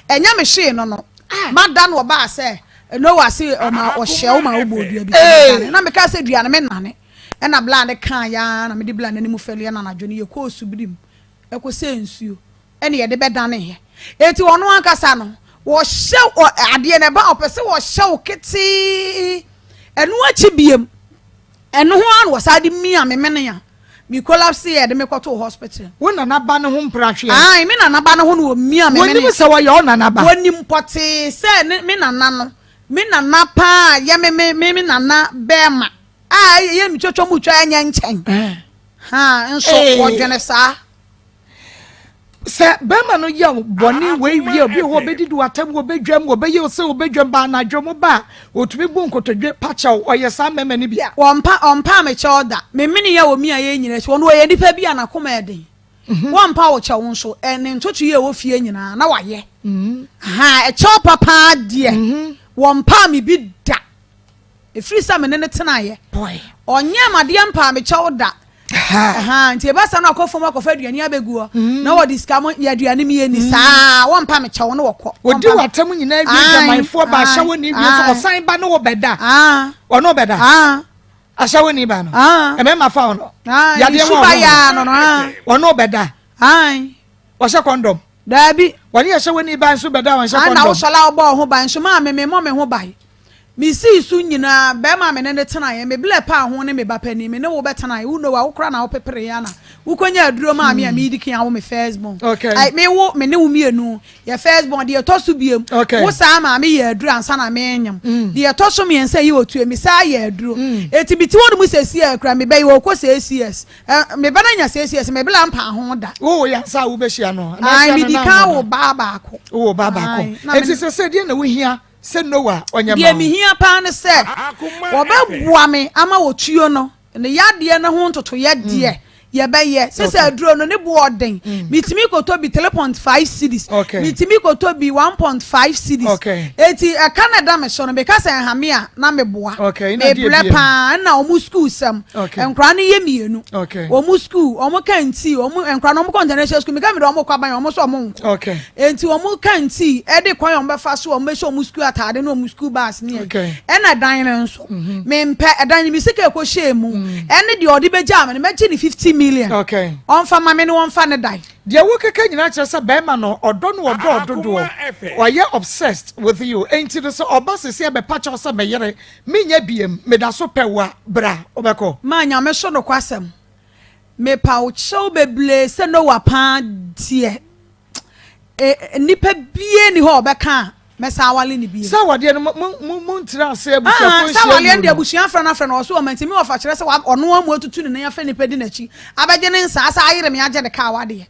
ɛnyɛ me hwee no no. Mada no ɔbaa sɛ Noah se ɔma ɔhyɛ wo ma wobɔɔ dua bi sɛ menane. Na mekaa sɛ dua no mennane. Ɛna bla no kaa yɛ ara na mede bla no anim fɛleɛ na anadwo no yɛkɔɔ subirim ɛkɔsɛɛ nsuo ɛna yɛde bɛdaneeɛ. Enti ɔno ankasa no wɔhyɛ adeɛ no ɛba ɔpɛ sɛ wɔhyɛ wo ketee. Ɛno akyi biem ɛno ho ara na wɔsan de mia me mene a me collapse yɛ de me kɔtoo hospital. Wo nana ba no ho mpra hweɛ. Ae, me nana ba no ho na wɔmia me mene. Wɔnim sɛ wɔyɛ wo nana ba. Wɔnim pɔtee sɛ ne me nana no, me nana paa yɛ me me me me nana bɛɛma a ɛyɛ me twatwa mu twa ɛnyɛ nkyɛn. Ha nso wɔdwene saa. Sɛ bɛrima no yɛ wo bɔne wei wie obi wɔ hɔ ɔbɛdidi w'atam wɔbɛdwam wɔbɛyɛ wo sɛ wɔbɛdwam ba anadwo mo ba a ɔtumi bu nkotodwe pa kyɛw ɔyɛ saa mmarima no bi a. Wɔmpa ɔmpaa me kyɛw da. Me mene yɛ wɔ me a yɛn nyinaa akyi. Ɔno ɔyɛ nipa bi a n'akoma yɛ den. Wɔmpa wo kyɛw nso ɛ ne ntotoeɛ a ɛwɔ fie nyinaa na wayɛ. Ahaa ɛkyɛw pa paa deɛ wɔmpaa me bi da. Ɛfiri sɛ me ne no tenaeɛ. Ɔnyɛɛ me adeɛ mpaa me kyɛw da. Nti ɛba saa na ɔkɔ fam akɔfa aduane abɛgu hɔ mm. na wɔde sika mo yɛ aduane mi yɛ ni mm. saa wɔmpa me kyɛw no wɔkɔ. Wɔdi w'atam nyinaa wie dwamanfoɔ ba ahyɛwoni wie sɛ ɔsan ba ne wo bɛda. Ɔno bɛda. Ahyɛwoni ba no. Ɛmɛɛma fa ɔno. Yadeɛ wɔ ɔno. Ɔno bɛda. Wɔhyɛ kɔndɔm. Daabi. Wɔne yɛhyɛ w'ani ban nso bɛda wɔnhyɛ kɔndɔm. Ana wosɔre a wobɔ wo ho ban nso maa me memmɔ me ho ban. Mesii so nyinaa, barima a me ne no tenaeɛ, me blɛ paa ho ne me ba panin, me ne wo bɛtenaeɛ, wo Noah, wo koraa na wopepereeɛ ana wokɔnyaa aduro maa me a medi kan awo me first born. Okay. Ai, me wo, me ne wo mmienu, yɛ first born, deɛ ɛtɔ so biem, Okay. wo saa maa me yɛ aduro ansa na menyem. Mm. Deɛ ɛtɔ so mmiɛnsa yi ɔtue, me saa yɛ aduro. Mm. Enti mete hɔ nom sɛsi a kura me bɛ yi ɔkɔ six years. Ɛ, me ba no anya six years, me bla mpa ho da. Wo wo yɛ ansa a wobɛhyia no? Ai, medi kan wo baa baako. Wo baa baako. Enti sɛ sɛ deɛ na wohia sɛ Noah ɔnyɛ ma wo? Deɛ mehia paa ne sɛ wɔbɛboa me ama wɔtuo no, ne yadeɛ no ho ntotoeɛ deɛ, Yɛbɛyɛ. Sese aduro no ne bo ɔden. Metumi kɔtɔ bi 3.5 cedis. Metumi kɔtɔ bi 1.5 cedis. Eti ɛka na ɛda me so no, meka sɛ ɛha me a na meboa. Mebrɛ paa ɛna wɔn sukuu sɛm. Nkwadaa no yɛ mmienu. Wɔn sukuu, wɔn kantii, wɔn nkwadaa no wɔn kɔ international school. Meka mi de wɔn kɔ aban, wɔn nso wɔn nkɔ. Eti wɔn kantii ɛde kwan a wɔn bɛfa so wɔn bɛhyɛ wɔn sukuu ataade ne wɔn sukuu bags ne yɛ. Ɛna dan no nso. Mempɛ ɛdan no me sika ɛkɔ hyɛɛ mu ɛne deɛ ɔde bɛgyaa me no mɛgye ne 50 million okay. Ɔmfa ma me ne wɔmfa ne dan. Deɛ wokeka nyinaa kyerɛ sɛ bɛrima no ɔdɔ no ɔdɔ dodoɔ ɔyɛ obsessed with you enti no sɛ ɔba sisi ɛbɛpa kyɛw sɛ meyere menyɛ biem meda so pɛ wo a bra wobɛkɔ. Maa Nyame so nokwasɛm mepa wo kyɛw bebree sɛ Noah paa deɛ Nnipa biara nni hɔ a ɔbɛka a mɛsan awale no bio. Sɛ awadeɛ no mo mo mo ntena ase abusuafoɔ nhyia mu no. Sɛ awadeɛ no deɛ abusua afrɛ no afrɛ no ɔso ɔma nti me wɔfa kyerɛ sɛ ɔno amu atutu ne nan afɛ nipa di n'akyi abɛgye ne nsa asa ayere me agye ne kaa wadeɛ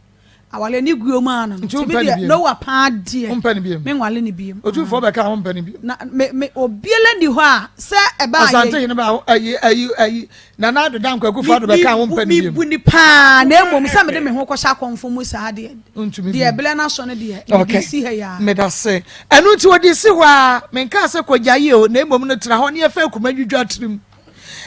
awadeɛ ne guo mu ano no nti me deɛ Noah paa deɛ me nwale ne biem. Otumfoɔ bɛka ho mpɛ ne biem. Na me me obiara ni hɔ a sɛ ɛbaa yɛ. Asante hene ba ayi ayi ayi Nana Addo Dankwa Akufo Addo bɛka ho mpɛ no bio. Mebu no paa na mmom sɛ mede me ho kɔhyɛ akɔmfo mu saa deɛ, deɛ berɛ no aso no deɛ, mede si ha yi ara. Meda se. Ɛno nti wɔde si hɔ ara. Menkaa sɛ kɔgyae o, na mmom no tra hɔ na yɛfa akuma dwidwa tirim.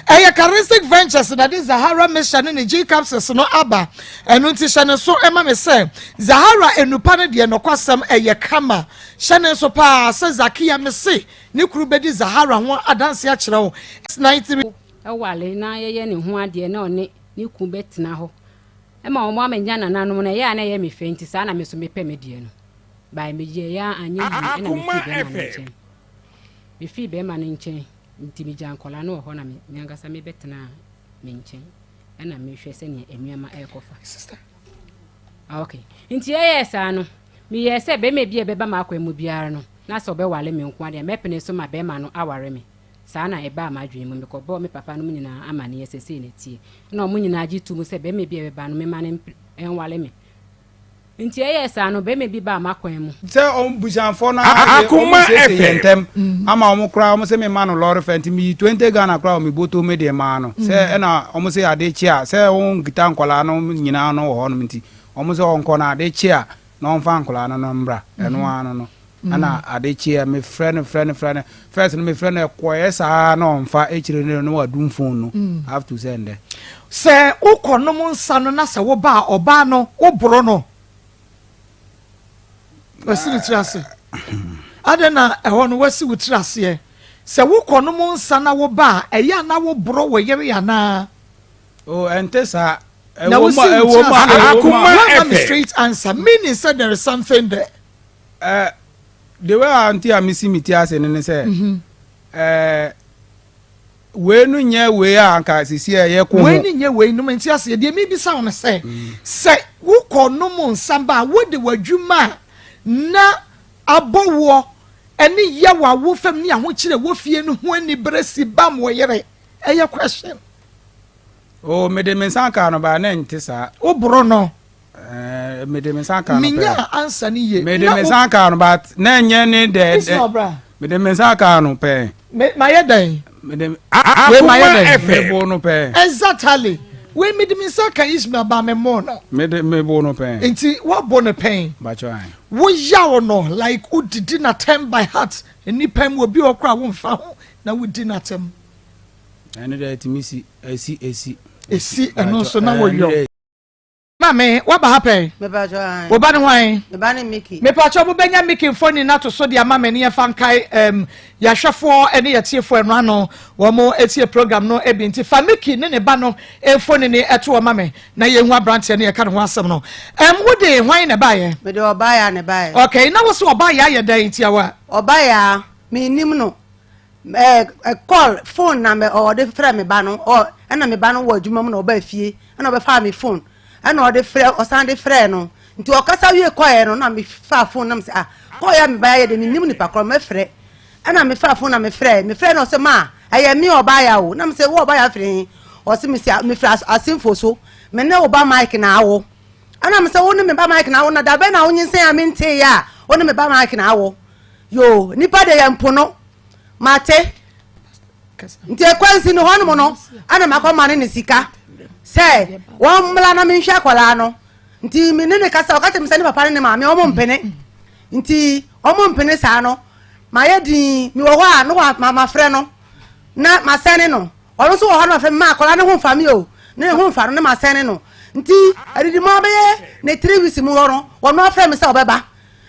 Ɛyɛ Charistic Ventures na de Zahara Mixture ne ne G-Capsules no aba. Ɛno nti hyɛ ne nso ma me sɛ Zahara nnupa no deɛ nɔkwasɛm ɛyɛ kama. Hyɛ ne nso paa sɛ Zakia mese ne kunu bɛdi Zahara ho adanse akyerɛ wo. 93. ware na yɛyɛ ne ho adeɛ na ɔne ne kunu bɛtena hɔ ma wɔn amɛnya nananom no, ɛyɛ a na ɛyɛ me fɛ nti saa na me nso mepɛ me deɛ no. By meyɛeɛ a anyɛ yie ɛna mefii bɛrima no nkyɛn. Mefii bɛrima no nkyɛn nti megyaa nkwadaa no wɔ hɔ na me ankasa mebɛtenaa me nkyɛn ɛna mehwɛ sɛnea nneɛma ɛrekɔ fa. Ah, okay. Nti ɛyɛɛ saa no, meyɛɛ sɛ bɛrima bi a ɛbɛba m'akwan mu biara no, na sɛ ɔbɛware me nko adeɛ, mɛpene so ma bɛrima no aware me. Saa na ɛbaa m'adwene mu. Mekɔbɔɔ me papanom nyinaa amanneɛ sɛ sei na ɛteɛ. Ɛnna wɔn nyinaa gye too mu sɛ barima bi a ɛbɛba no, memma no nware me. Enti ɛyɛɛ saa no, barima bi baa m'akwan mu. Sɛ wɔn busuafoɔ no ara deɛ wɔn siesie yɛn ntɛm ama wɔn koraa wɔn sɛ me ma no lɔre fɛ nti meyi 20 Ghana koraa wɔ me bɔtɔ mu de maa no sɛ ɛna wɔn sɛ ade kye a sɛ wɔn nkita nkwadaa no nyinaa no wɔ hɔnom nti wɔn sɛ ɔnkɔ na ade kye a na ɔmfa nkwadaa no no mmra ɛno ara no no ɛna ade kyeɛ mefrɛ no frɛ no frɛ no first no mefrɛ no ɛkɔɛ saa na ɔmfa akyire no na wadum phone no mm. have to sɛ ndɛ. Sɛ wokɔ nom nsa no na sɛ woba a ɔbaa no woboro no wasi ne tiri ase adɛn na ɛhɔ no wasi wo tiri aseɛ sɛ wokɔ nom nsa na woba a ɛyɛ a na woboro wo yere anaa. O ɛnte saa. Na wosi wo tiri aseɛ woama me straight answer meaning sɛ there is something there. Eh, the way a nti a mesi me ti ase no ne sɛ mhm. eh, wei no nyɛ wei a anka sisi a ɛyɛ ko ho. Wei no nyɛ wei nom nti aseɛ deɛ mebisa wo no sɛ mm. sɛ wokɔ nom nsa ba a wode w'adwuma a na abɔ woɔ ɛne yɛ wɔ awo fam ne ahokyerɛ wɔ fie no ho anibere si bam wɔ yere ɛyɛ question. O oh, mede me nsa kaa no baa na ɛnte saa. Woboro no. Eh, mede me nsa kaa no pɛɛ. Menya ansa ne yie. Mede me nsa kaa no but na ɛnyɛ ne dɛ. Ismael bra. Mede me nsa kaa no pɛɛ. Me mayɛ dɛn? Mede wei mayɛ dɛn? Me bo no pɛɛ. Exactly. Wei mede me nsa ka Ismael ba me mo no. Mede me bo no pɛɛ. Nti wabɔ no pɛn. Bakyɛ ayi. Wo yaw no like wodidi n'atɛm by heart. Nnipa mu obi wɔ koraa womfa ho na wodi n'atɛm. Ɛno deɛ ɛtumi si esi esi. Esi ɛno nso na wɔyɔ. Maame, waba ha pɛn? Mepakyɛ ae. Wo ba ne hwan? Me ba ne Mickey. Mepakyɛ mobɛnya Mickey mfoni no ato so de ama me ne yɛmfa nkae um, yɛahwɛfoɔ ne yɛtiefoɔ ɛno ano wɔn etie program no ebi nti fa Mickey ne ne ba no mfoni no ɛto hɔ ma me na yɛhu aberanteɛ no yɛka ne ho asɛm no. Um, wode hwan na ɛbaeɛ? Mede ɔbaeɛ na ɛbaeɛ. Okay, na wo so ɔbaeɛ ayɛ dɛn tiawa? Ɔbaeɛ mennim no. Ɛɛ call phone na mɛ ɔde frɛ me ba no ɔ ɛna me ba no wɔ adwuma mu na ɔba fie ɛna ɔbɛfaa me phone ɛna ɔde frɛ ɔsan de frɛ no nti ɔkasa wie kɔɛ no na me fa phone na me sɛ ah kɔɛ me ba yɛ de me nim nipa korɔ mɛfrɛ ɛna me fa phone na me frɛ me frɛ no ɔsɛ ma ɛyɛ me ɔba ya o na me sɛ wo ɔba ya firi he ɔsɛ me sɛ me firi asenfo so me ne wo ba Mike na awo ɛna me sɛ wo ne me ba Mike na awo na dabɛ na wo nyinsɛn a me ntee ya wo ne me ba Mike na awo yoo nipa de yɛ mpono Mate. Nti ekwansi no hɔnom no, ana makɔ ma no ne sika. sɛ wɔmmra na menhwɛ akwadaa no. Nti me ne no kasa, ɔka kyerɛ me sɛ ne papa ne ne maame wɔn mpene. Nti wɔn mpene saa no, mayɛ din, mewɔ hɔ a na wa ma mafrɛ no na masɛne no. Ɔno nso wɔ hɔ na wafrɛ me, ma akwadaa no ho mfa me o, ne ho mfa no na masɛne no. Nti adidi mu abɛyɛ ne 3 weeks mu hɔ no, wɔn afrɛ me sɛ ɔbɛba.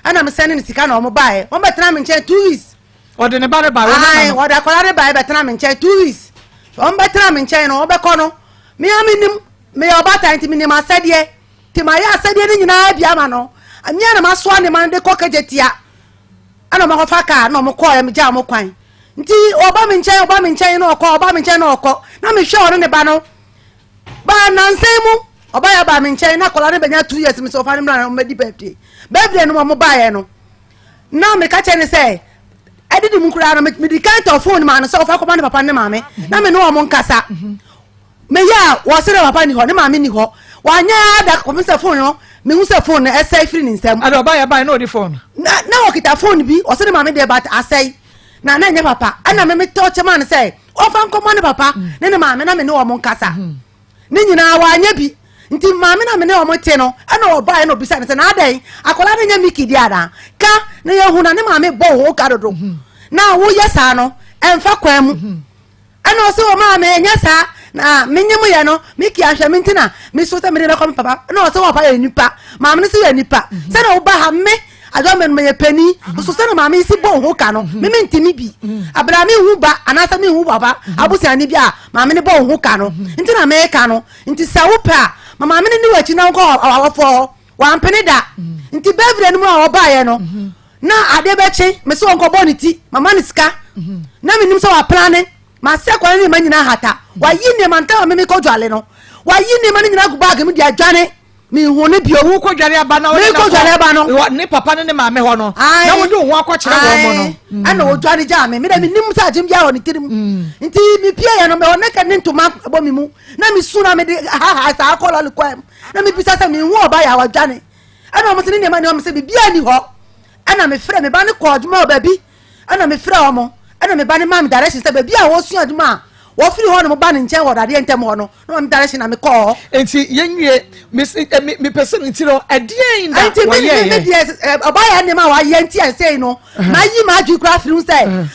Ɛna mesɛne no sika na wɔn baeɛ. Wɔn bɛtena me nkyɛn 2 weeks. Ɔde ne ba no baeɛ, wɔn nana no. Ɔde akwadaa no baeɛ bɛtena me nkyɛn 2 weeks. Wɔn bɛtena me nkyɛn no, wɔbɛkɔ no, me ara menim, meyɛ ɔbaatan nti menim asɛdeɛ. Nti mayɛ asɛdeɛ no nyinaa bi ama no. Me ara na masoa nneɛma no de kɔ Kejetia. Ɛna wɔakɔfa kaa na wɔkɔeɛ, megyaa wɔn kwan. Nti ɔba me nkyɛn, ɔba me nkyɛn na ɔkɔ, ɔba me nkyɛn na ɔkɔ. Na mehwɛ ɔne ne ba no. Baa nnansa yi mu, ɔbaeɛ baa me nkyɛn na akwadaa no bɛnya 2 years, mesɛ ɔfa no mmra na wɔmmɛdi birthday. Birthday no wɔn baeɛ no, na meka kyerɛ no sɛ ɛdidi mu koraa no mede kan tɔ phone maa no sɛ ɔfa kɔma ne papa ne maame na me ne wɔn nkasa. Meyɛ a wɔse ne papa ni hɔ, ne maame ni hɔ. Wanyɛ ada kɔpem sɛ phone no mehu sɛ phone no ɛsɛe firi ne nsam. Ada ɔbaeɛ baeɛ na ɔde phone no. Na na ɔkita phone bi, ɔse ne maame deɛ but asɛe. Na na ɛnyɛ papa. Ɛna me metɔ kyɛ maa no sɛ ɔmfa nkɔma ne papa ne ne maame na me ne wɔn nkasa. Ne nyinaa wanyɛ bi. Nti maame na me ne wɔn te no, ɛna ɔbaeɛ na ɔbisa no sɛ na adɛn akwadaa no nyɛ Mickey deɛ anaa? Ka na yɛhu na ne maame bɔ wo ka dodo. Na woyɛ saa no ɛmfa kwan mu. Ɛna ɔse o maame ɛnyɛ saa na menye mo yɛ no Mickey ahwɛ me nti na meso sɛ mede bɛkɔ me papa. Ɛna ɔse wɔ papa yɛ nipa, maame no so yɛ nipa. Sɛna woba ha me adwuma no meyɛ panin so sɛna maame yi si bɔ ho ka no me mentumi bi. Abira menhu ba anaasɛ menhu papa abusuani bi a maame no bɔ ho ka no nti na meka no. Nti sɛ wopɛ a ma maame no ni w'akyi na wonkɔ awɔfoɔ hɔ. Wampene da. Nti bɛvrɛ no mu a ɔbaeɛ no na adeɛ bɛkye me sɛ ɔnkɔbɔ ne ti, mama no sika na menim sɛ waplane masɛ kwan ne nneɛma nyinaa hata. Wayi nneɛma ntam a me mekɔ dwale no, wayi nneɛma no nyinaa gu baage mu de adwane. Mehu no bio. Wokɔ dwale aba na wode Mekɔ dwale aba no. Ne papa ne ne maame hɔ no. Na wode wo ho akɔkyerɛ wɔn mo no. Ɛna wɔdwane gyaa me. Me dɛ menim sɛ agyem biara wɔ ne tirim. Nti mepie yɛ no mewɔ naked ne ntoma bɔ me mu. Na mesu na mede haha saa kɔ lɔle kwan mu. Na mebisa sɛ mehu ɔba yɛ a wadwane. Ɛna wɔn sɛ ne nneɛma ni hɔ. Mesɛ biribiara ni hɔ. Ɛna mefrɛ me ba no kɔɔ adwuma wɔ baabi. Ɛna mefrɛ wɔn. Ɛna me ba no maa me direction sɛ baabi a wɔsua adwuma a wɔfiri hɔ nom ba ne nkyɛn wɔ dadeɛ ntam hɔ no, na ɔma me direction na mekɔɔ hɔ. Nti yɛnwie, mepɛ sɛ nti no ɛdeɛn na Nti me me me deɛ ɔba yɛ nneɛma a wayɛ nti a sei no, mayi m'adwene koraa afiri ho sɛ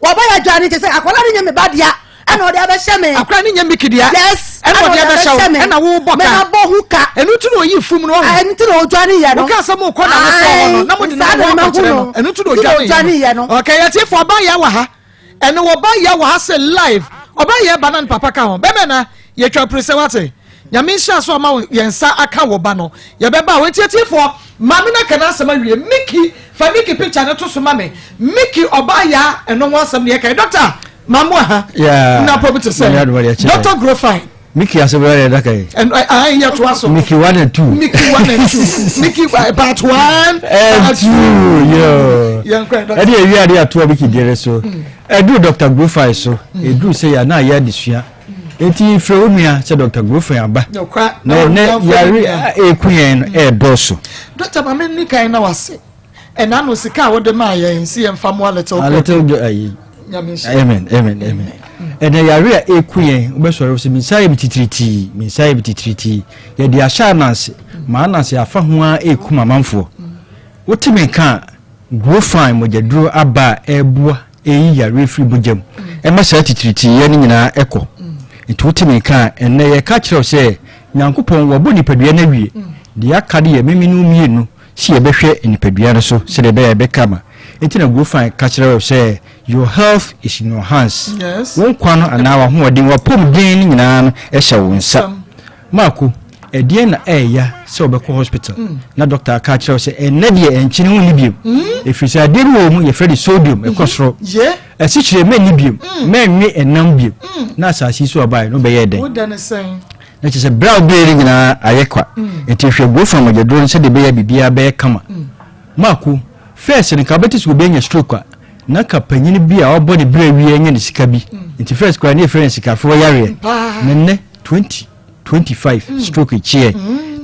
wɔba yɛ adwane kyɛ sɛ akwadaa no nyɛ me ba dea ɛna ɔde abɛhyɛ me. Akwadaa no nyɛ Mickey dea. Yes. Ɛna ɔde abɛhyɛ wo. Ɛna wo bɔ ka. Mɛma bɔ ho ka. Ɛno nti na oyi fum no ɔho. Ɛno nti na odwane yɛ no. Woka sɛ mo kɔ na mo fɔ hɔ no na mo de na mo akɔkyerɛ no. Ɛno nti na odwane yɛ no. Okay, yɛte fo ɔba yɛ wɔ ha. Ɛne ɔba yɛ wɔ ha sɛ live. Ɔba yɛ ba na ne papa ka ho. Bɛmɛ na yɛtwa pere sɛ wate. Nyame nhyira so ɔma yɛn nsa aka wɔ ba no. Yɛbɛba a wɔnti atiefoɔ. Maame no aka n'asɛm awie. Mickey, fa Mickey picture no to so ma me. Mickey ɔbaa yaa ɛno ho asɛm na yɛka yi. Doctor, mamoa ha. Yeah. Nna pɔ bi te sɛ. Doctor Grofine. Mickey asɛm yɛ daka yi. Ɛn ayi yɛ to aso. Mickey 1 and 2. Mickey 1 and 2. Mickey part 1. And 2. Yo. Yɛn kɔ doctor. Ɛde ewi ade atoa Mickey deɛ so. Ɛduru Doctor Grofine so. Ɛduru sɛ yɛ na yɛ adesua. Enti frɛ wo nua sɛ Dr. Grofin aba. Na ɛnɛ yare a ɛreku yɛn no ɛredɔɔso. Dɔkta ma menni kan na wase. Ɛna no sika a wode maa yɛn si yɛn fa mmoa little A little ayi. Amen amen amen. Ɛnɛ yare a ɛreku yɛn wobɛsɔre sɛ me nsa yɛ me titiritii me nsa yɛ me titiritii yɛde ahyɛ ananse ma ananse afa ho ara ɛrekum amanfoɔ. Wote me nka a Grofin mogyaduro aba a ɛreboa Eyi yareɛ firi mogya mu. Ɛma saa titiritiyɛ no nyinaa kɔ. Nti wote me nka a, ɛnnɛ yɛreka akyerɛ wo sɛ Nyankopɔn wabɔ nipadua no awie. Deɛ aka no yɛ meme ne wo mmienu sɛ yɛbɛhwɛ nipadua no so sɛdeɛ ɛbɛyɛ a ɛbɛka ama. Nti na Grofine ka kyerɛ wo sɛ your health is in your hands. Wo nkwa no anaa w'ahoɔden, w'apɔmuden no nyinaa no hyɛ wo nsa. Marko, ɛdeɛn na ɛɛya sɛ wobɛkɔ hospital na doctor aka akyerɛ wo sɛ ɛnnɛ deɛ ɛnkyene wonni biom ɛfiri sɛ adeɛ bi wɔ mu yɛfrɛ no sodium ɛkɔ soro asikyire mɛnni biom mɛnwe ɛnam biom na asase yi so abaeɛ no wobɛyɛ dɛn na kyerɛ sɛ berɛ a wobɛyɛ no nyinaa ayɛ kwa nti hwɛ go fa mogyaduro no sɛdeɛ ɛbɛyɛ biribiara bɛyɛ kama Marko, first no nka wobɛte sɛ obi anya stroke a na ka panyin bi a ɔbɔ ne berɛ awie anya ne sika bi nti first koraa ne yɛfrɛ no sikafoɔ yareɛ na nnɛ 2025 stroke kyeɛ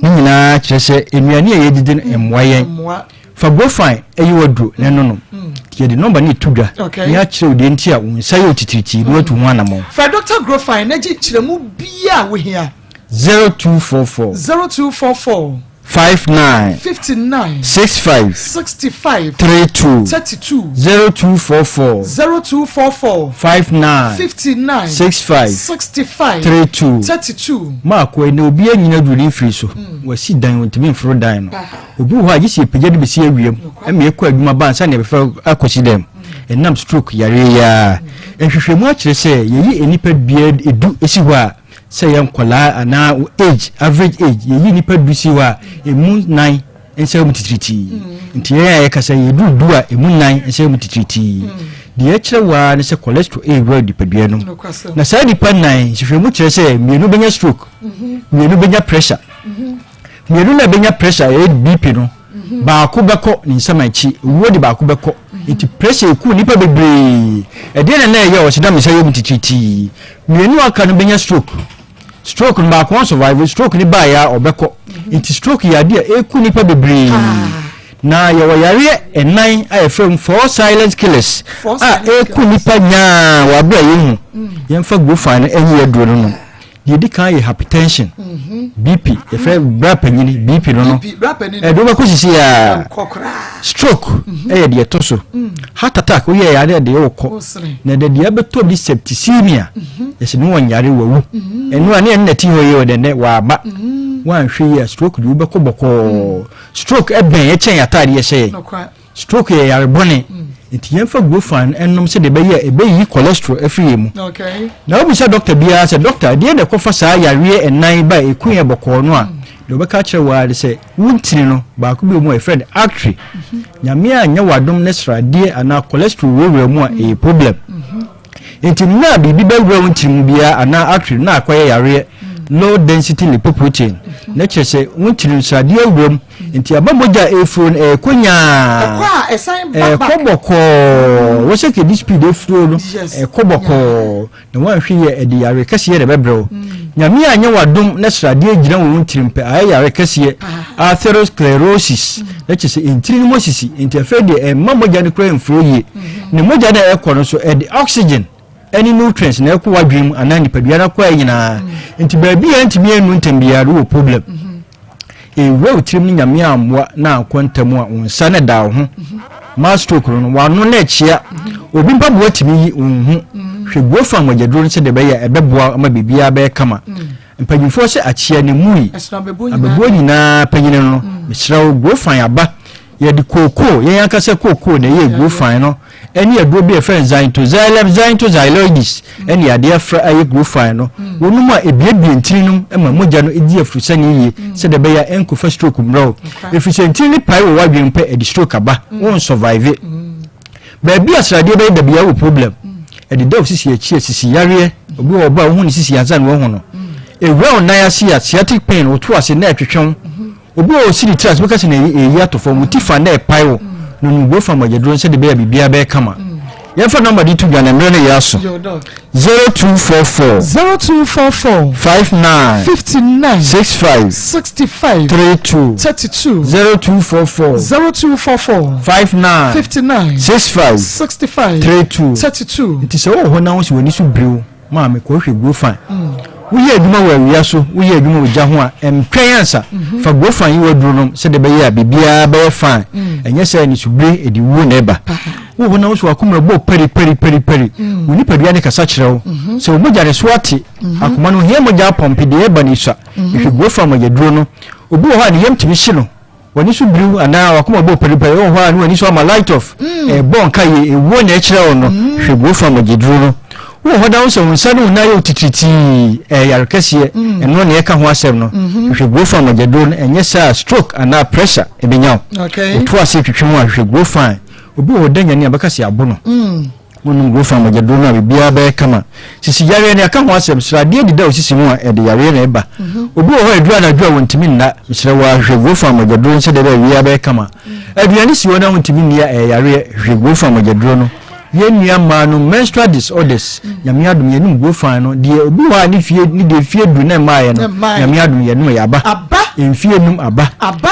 ne nyinaa kyerɛ sɛ nnuane a yɛdidi no mmoa yɛn fa Grofine ɛyi waduro na ɛnonom nti yɛde nɔmba no ɛto dwa ne akyerɛ wo deɛ nti a wo nsa yɛ otitiritii na watu ho anammɔn. Frɛ Dɔkta Grofine na gye nkyerɛmu biara a wohia. 0244. 0244. 59. 59. 65. 65. 32. 32. 0244. 0244. 59. 59. 65. 65. 32. 32. Maako ɛnɛ obi anyina duru ne mfiri so. Wasi dan ontumi mforo dan no. Obi wɔ hɔ a gye sɛ yɛpagya de bɛsi awiam ma yɛkɔ adwuma ba ansa na yɛbɛfa akɔsi dɛm. Ɛnam stroke yareɛ yi ara. Nhwehwɛmu akyerɛ sɛ yɛyi nnipa dua du si hɔ a, sɛ ɛyɛ nkwadaa anaa age, average age, yɛyi nnipa du si hɔ a, ɛmu nan nsa wɔ mu titiritii. Nti yɛn a yɛkasa yi, yɛduru du a, ɛmu nan nsa wɔ mu titiritii. Deɛ ɛkyerɛ wo ara ne sɛ cholesterol ɛrewura nipadua no mu. Na saa nnipa nan, nhwehwɛmu kyerɛ sɛ mmienu bɛnya stroke, mmienu bɛnya pressure. Mmienu na ɛbɛnya pressure ɛyɛ BP no mhm. Baako bɛkɔ ne nsam akyi owuo de baako bɛkɔ mhm. Nti pressure eku nipa bebree. Ɛdeɛ na na ɛyɛ ɔsɛ dam nsa yɛ mu titiritii. Mmienu aka no bɛnya stroke. Stroke no baako wɔn survive stroke ne baa ya ɔbɛkɔ mhm. Nti stroke yɛ adeɛ eku nipa bebree ah. Na yɛwɔ yareɛ ɛnan a yɛfrɛ mu four silent killers a eku nipa nyaa wɔ abere a yɛn hu mm. Yɛnfa gofan no ɛnyɛ aduro no no. Deɛ ɛdi kan yɛ hypertension, BP, yɛfrɛ bra panyini BP no no, ɛde wobɛkɔ sisi a stroke ɛyɛ deɛ ɛtɔ so, heart attack woyɛ yɛ adeɛ deɛ wokɔ, na ɛde deɛ ɛbɛtɔ bi septicemia, yɛsɛ ne wɔn yare wawu, ɛno a ne ɛno na ɛte hɔ yi wɔ dɛndɛ waba, wanhwɛ yi a stroke deɛ wobɛkɔ bɔkɔɔ, stroke ɛbɛn ɛkyɛn ataadeɛ ɛhyɛ yɛn. Stroke yɛ yare bɔne, nti yɛmfa Guofan nnom sɛdeɛ ɛbɛyɛ a ɛbɛyiyi cholesterol afiri yɛn mu. Na wobisa dɔkta biara sɛ, Dɔkta, ɛdeɛn na ɛkɔfa saa yareɛ ɛnan yi ba a ɛku yɛn bɔkɔɔ no a? Deɛ ɔbɛka akyerɛ wo ara ne sɛ, wo ntini no, baako bi wɔ mu a yɛfrɛ no artery. Nyame anyɛ wo adom ne sradeɛ anaa cholesterol wurawura mu a, ɛyɛ problem. Enti mmerɛ a biribi bɛwura wo ntini mu biara anaa artery na akɔyɛ yareɛ, low density lipoprotein, na kyerɛ sɛ wo ntini no sradeɛ awura mu, nti aba mogya a ɛrefuro no ɛrekɔ nyaa, ɛrekɔ bɔkɔɔ, wɔ sɛ kɛdi speed ɛfuro no, ɛrekɔ bɔkɔɔ, na woanhwɛ yie a ɛde yareɛ kɛseɛ na ɛbɛbrɛ wo. Nyame anyɛ wo adom na sradeɛ gyina wɔ wo ntirim pɛ, ayɛ yare kɛseɛ, atherosclerosis, na kyerɛ sɛ ntini no mu asisi, nti afei deɛ ɛmma mogya no koraa mfuro yie. Ne mogya no a ɛkɔ no nso, ɛde oxygen ne nutrients na ɛkɔ w'adwene mu anaa nipadua no akwaa nyinaa. Nti baabi a ɛntumi annu ntɛm biara no wɔ problem. Ɛwura wo tirim no Nyame ammoa na ankɔ ntɛm a, wo nsa no da wo ho. Ma stroke no no, w'ano no ɛkyea. Obi mpaboa tumi yi, wo nhu. Hwɛ guafa mogyaduro no sɛdeɛ ɛbɛyɛ a ɛbɛboa ama biribiara bɛyɛ kama. Mpanyinfoɔ sɛ akyea ne mui, abɛbuo nyinaa panyini no, mesrɛ wo guafan aba. Yɛde kookoo, yɛn ankasa kookoo na ɛyɛɛ guafan no, ɛne aduro bi a yɛfrɛ no Xanthoxylum xanthoxyloides ɛne adeɛ afra ayɛ guafan no. Wonom a ɛbuebue ntini no ma mogya no di afurusane yie sɛdeɛ ɛbɛyɛ a ɛnkɔfa stroke mmrɛ wo. Ɛfiri sɛ ntini no pae wɔ w'adwene mu pɛ, ɛde stroke aba. Wonsɔvaive. Baabi a sradeɛ bɛyɛ da biara wɔ problem. Ɛdeda wo sisi akyi a, sisi yareɛ. Obi wɔ hɔ a wohu ne sisi ansa na wahu no. Ɛwura wo nan ase a, sciatic pain, woto ase na ɛtwetwe wo. Obi wɔ hɔ ɔsi ne tiri ase bɛka sɛ na ɛyi atɔ fam, wo ti fa na ɛpae wo. No no go fa mogyaduro no sɛdeɛ ɛbɛyɛ a biribiara bɛyɛ kama. Yɛmfa nɔmba de to dwa na mmerɛ no yɛ aso. 0244. 0244. 59. 59. 65. 65. 32. 32. 0244. 0244. 59. 59. 65. 65. 32. 32. Nti sɛ wowɔ hɔ na wo sɛ w'ani so biriw. Maame kɔhwɛ Guofan. Woyɛ adwuma wɔ awia so, woyɛ adwuma wɔ gya ho a, ntwɛn ansa. Fa Guofan yi w'aduro nom sɛdeɛ ɛbɛyɛ a biribiara bɛyɛ fine. Ɛnyɛ sɛ anisobire de wuo na ɛba. Wowɔ hɔ na wo so w'akoma bɔ pari pari pari pari. Wo nipadua no kasa kyerɛ wo. Sɛ wo mogya no so ate, akoma no hia mogya apɔmpe, deɛ ɛba no sua. Hwɛ Guofan mogyaduro no. Obi wɔ hɔ a ne yam tumi hye no. W'ani so biriw anaa w'akoma bɔ paripari wɔ hɔ a ne w'ani so ama light off ɛbɔ nka yie ewuo na ɛkyerɛ wo no hwɛ guo fa mogyaduro no. Wowɔ hɔ daa wo sɛ wo nsa ne wo nan yɛ wo titiritii ɛyɛ yare kɛseɛ ɛno na yɛka ho asɛm no hwehwɛ guo fa mogyaduro no ɛnyɛ saa a stroke anaa pressure ɛbɛnya wo. Woto ase twetwe ho a hwehwɛ guo fa obi wɔ hɔ da nyane a bɛka sɛ yɛabo no. Wonom Grofa mogyaduro no a, biribiara bɛyɛ kama. Sisi yareɛ no, yɛaka ho asɛm. Sradeɛ deda wo sisi mu a, ɛde yareɛ na ɛba. Obi wɔ hɔ a, ɛduru anadwo a, wɔntumi nna. Mesrɛ wo ara, hwehwɛ Grofa mogyaduro no sɛdeɛ ɛbɛyɛ a biribiara bɛyɛ kama. Aduane si hɔ na wontumi nni a, ɛyɛ yareɛ. Hwehwɛ Grofa mogyaduro no. Yɛn nua mmaa no, menstrual disorders, Nyame adom, yɛnom Grofa no. Deɛ obi wɔ hɔ a ne fie, ne deɛ fie duru na ɛmmaeɛ no, Nyame adom, yɛnom, ɛyɛ aba. Mfie num aba.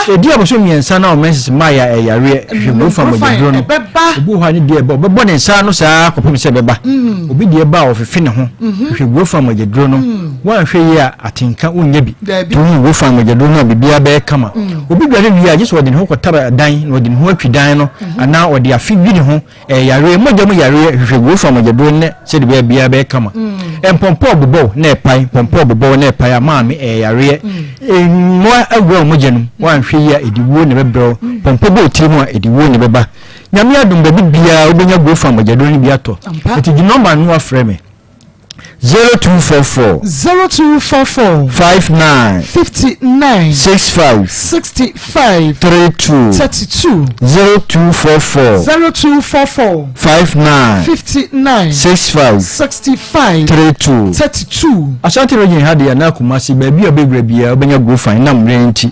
Ɛdi abosome mmiɛnsa na wo menses mmaeɛ a ɛyɛ yareɛ. Hwehwɛ Grofan mogyaduro no. Obi wɔ hɔ a ne deɛ ɛba ɔbɛbɔ ne nsa ano saa kɔpem sɛ ɛbɛba. Mm. Obi deɛ ba a ɔfefe ne ho. Mhm. Hwehwɛ Grofan mogyaduro no. Mm. Woanhwɛ yie a atenka wonnya bi. To hu Grofan mogyaduro no a biribiara bɛyɛ kama. Mm. Obi dware wie a gye sɛ ɔde ne ho kɔtara dan na ɔde ne ho atwi dan no mhm. anaa ɔde afe dwi ne ho. Ɛyɛ yareɛ, mogya mu yareɛ, hwehwɛ Grofan mogyaduro nnɛ sɛdeɛ ɛbɛyɛ biara bɛyɛ kama. Mpɔmpɔ bobɔw na ɛpae, mpɔmpɔ bobɔw na ɛpae a maame ɛyɛ yareɛ. Mmoa awura wo mogya no mu, woanhwɛ yie a ɛde wuo na ɛbɛbrɛ wo. Pɔmpɔ bɔ wo tiri mu a ɛde wuo na ɛbɛba. Nyame adom baabi biara wobɛnya Grofan mogyaduro no bi atɔ. Nti gye nɔmba no na wafrɛ me. 0244. 0244. 59. 59. 65. 65. 32. 32. 0244. 0244. 59. 59. 65. 65. 32. 32. Ashanti region ha deɛ anaa Kumasi baabi a wobɛwura biara wobɛnya Grofan nam mmerɛ nti.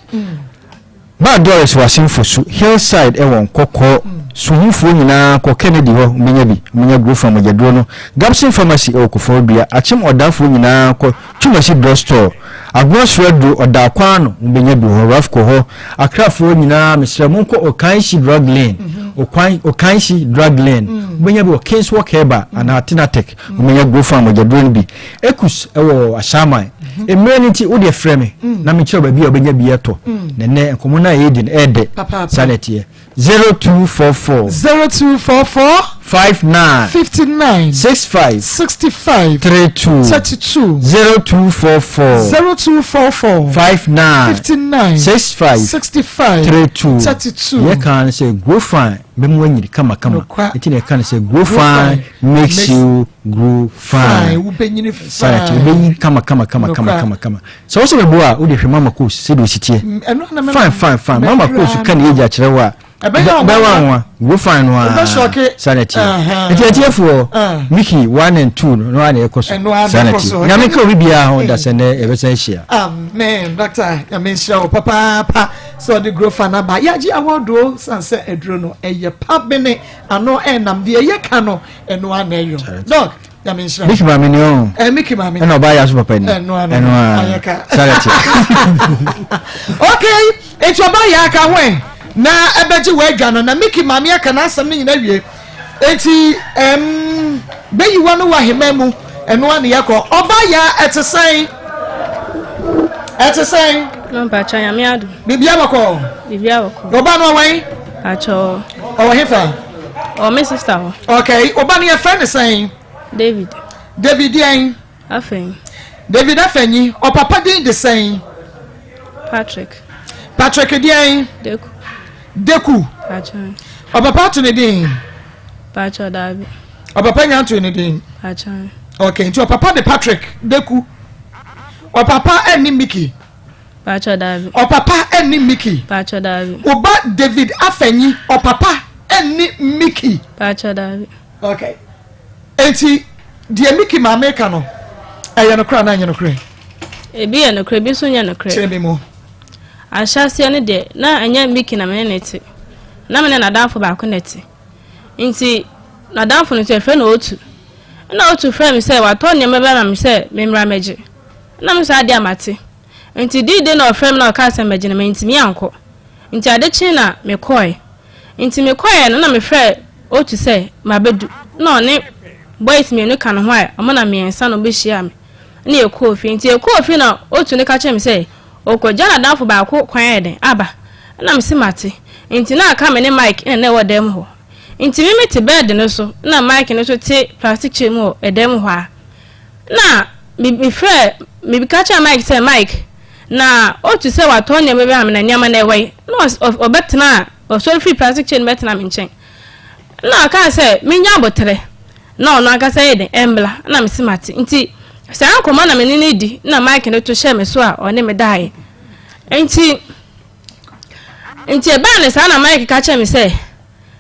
Maa Doris wɔ Asenfo su, Hillside wɔ Nkɔkɔɔ, Suhufoɔ nyinaa kɔ Kennedy hɔ wobɛnya bi, wobɛnya Grofan mogyaduro no, Gabson Pharmacy wɔ Koforidua, Akyem Ɔdaafoɔ nyinaa kɔ Twumasi Drug Store, Agona Suaduro, Ɔdaakwa ano wobɛnya bi wɔ hɔ, Rafco hɔ, Accrafoɔ nyinaa mesrɛ monkɔ Okanshi Drug Lane, Okanshi Drug Lane, wobɛnya bi wɔ Kingswalk Herbal anaa Tinatech, wobɛnya Grofan mogyaduro no bi. Ekus wɔ Ashaiman. Mmerɛ no nti, wo deɛ frɛ me na menkyerɛ wo baabi a wobɛnya bi atɔ. Na nnɛ nkɔmmɔ no a yɛredi no ɛyɛ dɛ. Saa na ɛteɛ. 0244. 0244. 59. 59. 65. 65. 32. 32. 0244. 0244. 59. 59. 65. 65. 32. 32. Yɛka no sɛ grow fine bɛmu anyini kamakama. Nti na yɛka no sɛ grow fine makes you grow fine wobɛnyini fine wobɛnyin kama kama kama kama kama kama sɛ wosɛ mɛbo a wode hwɛ mama coach sɛdeɛ ɔsi teɛ mm, fine fine fine mama coach ka ne yɛgya kyerɛ wo a bɛyɛ wanwa go fine no a saa na ɛteɛ nti atiefoɔ Mickey 1 and 2 no no a na ɛkɔ so saa na ɛteɛ nyame ka obi biara ho da sɛ nɛ yɛbɛsan ahyia. Amen doctor nyame nhyira wo papaapa sɛ ɔde grow fan aba yɛagye awɔdoɔ san sɛ aduro no ɛyɛ pa bene ano ɛnam deɛ ɛyɛ ka no ɛno a na ɛyɔ dɔk nyame nhyira Mickey maame ni ɔn ɛ Mickey maame ɛna ɔbaa yɛ aso papa ni ɛno ano ɛno a ayɛ ka sáré te okay nti ɔbaa yɛ aka ho ɛ na ɛbɛgye wɔ adwa no na Mickey maame aka n'asɛm no nyina wie nti ɛm bɛyiwa no wɔ ahema mu ɛno a na yɛkɔ ɔbaa yɛ ɛte sɛn ɛte sɛn. No mpakyɛ nyame adom. Biribi abɔkɔ. Biribi abɔkɔ. Ɔbaa no ɔwɛn. Mpakyɛ. Ɔwɔ hefa. Ɔwɔ me sister hɔ. Okay, ɔba no yɛfrɛ no sɛn? David. David deɛn? Afenyi. David Afenyi. Ɔpapa din de sɛn? Patrick. Patrick deɛn? Deku. Deku. Pakyɛ. Ɔpapa ato ne din? Pakyɛ daabi. Ɔpapa nya ato ne din? Pakyɛ. Okay, nti ɔpapa de Patrick Deku. Ɔpapa ɛne Mickey. Pakyɛ daabi. Ɔpapa ɛne Mickey. Pakyɛ daabi. Ɔba David Afenyi ɔpapa ɛne Mickey. Pakyɛ daabi. Okay. Enti deɛ Mickey maame ka no ɛyɛ nokorɛ anaa ɛnyɛ nokorɛ? Ebi yɛ nokorɛ ebi nso nyɛ nokorɛ. Kyerɛ me mu. Ahyɛaseɛ no deɛ na ɛnyɛ Mickey na me ne no te. Na me ne n'adamfo baako na ɛte. Nti n'adamfo no nso yɛfrɛ no Otu. Ɛna Otu frɛɛ me sɛ watɔ nneɛma bi ama me sɛ memmra mmɛgye. Ɛna me nso adeɛ a mate. Nti dii de na ɔfrɛɛ me na ɔkaa sɛ mmɛgye no mantumi ankɔ. Nti ade kyee na mekɔɔe. Nti mekɔeɛ no na mefrɛɛ Otu sɛ mabedu. Na ɔne boys mmienu ka ne ho a ɔmo na mmiɛnsa na ɔbɛhyiaa me. Ɛna yɛkɔɔ fie. Nti yɛkɔɔ fie na Otu no ka kyerɛɛ me sɛ ɔrekɔgya n'adamfo baako kwan ayɛ dɛn aba. Ɛna mese mate. Nti na aka me ne Mike na na ɛwɔ dan mu hɔ. Nti me mete bed no so na Mike no nso te plastic chair mu wɔ ɛdan mu hɔ a. Na me mefrɛɛ me ka kyerɛɛ Mike sɛ Mike na otu sɛ watɔ nneɛma bi ama me na nneɛma no ɛwɔ he? Na ɔbɛtenaa ɔsɔre firi plastic chair no bɛtenaa me nkyɛn. Na ɔkaa sɛ menya aboterɛ na ɔno ankasa yɛ den ɛmbla na mese mate. Nti saa nkɔmmɔ na me ne no di na Mike no to hyɛɛ me so a ɔne me daeɛ. Nti nti ɛbaa ne saa na Mike ka kyerɛɛ me sɛ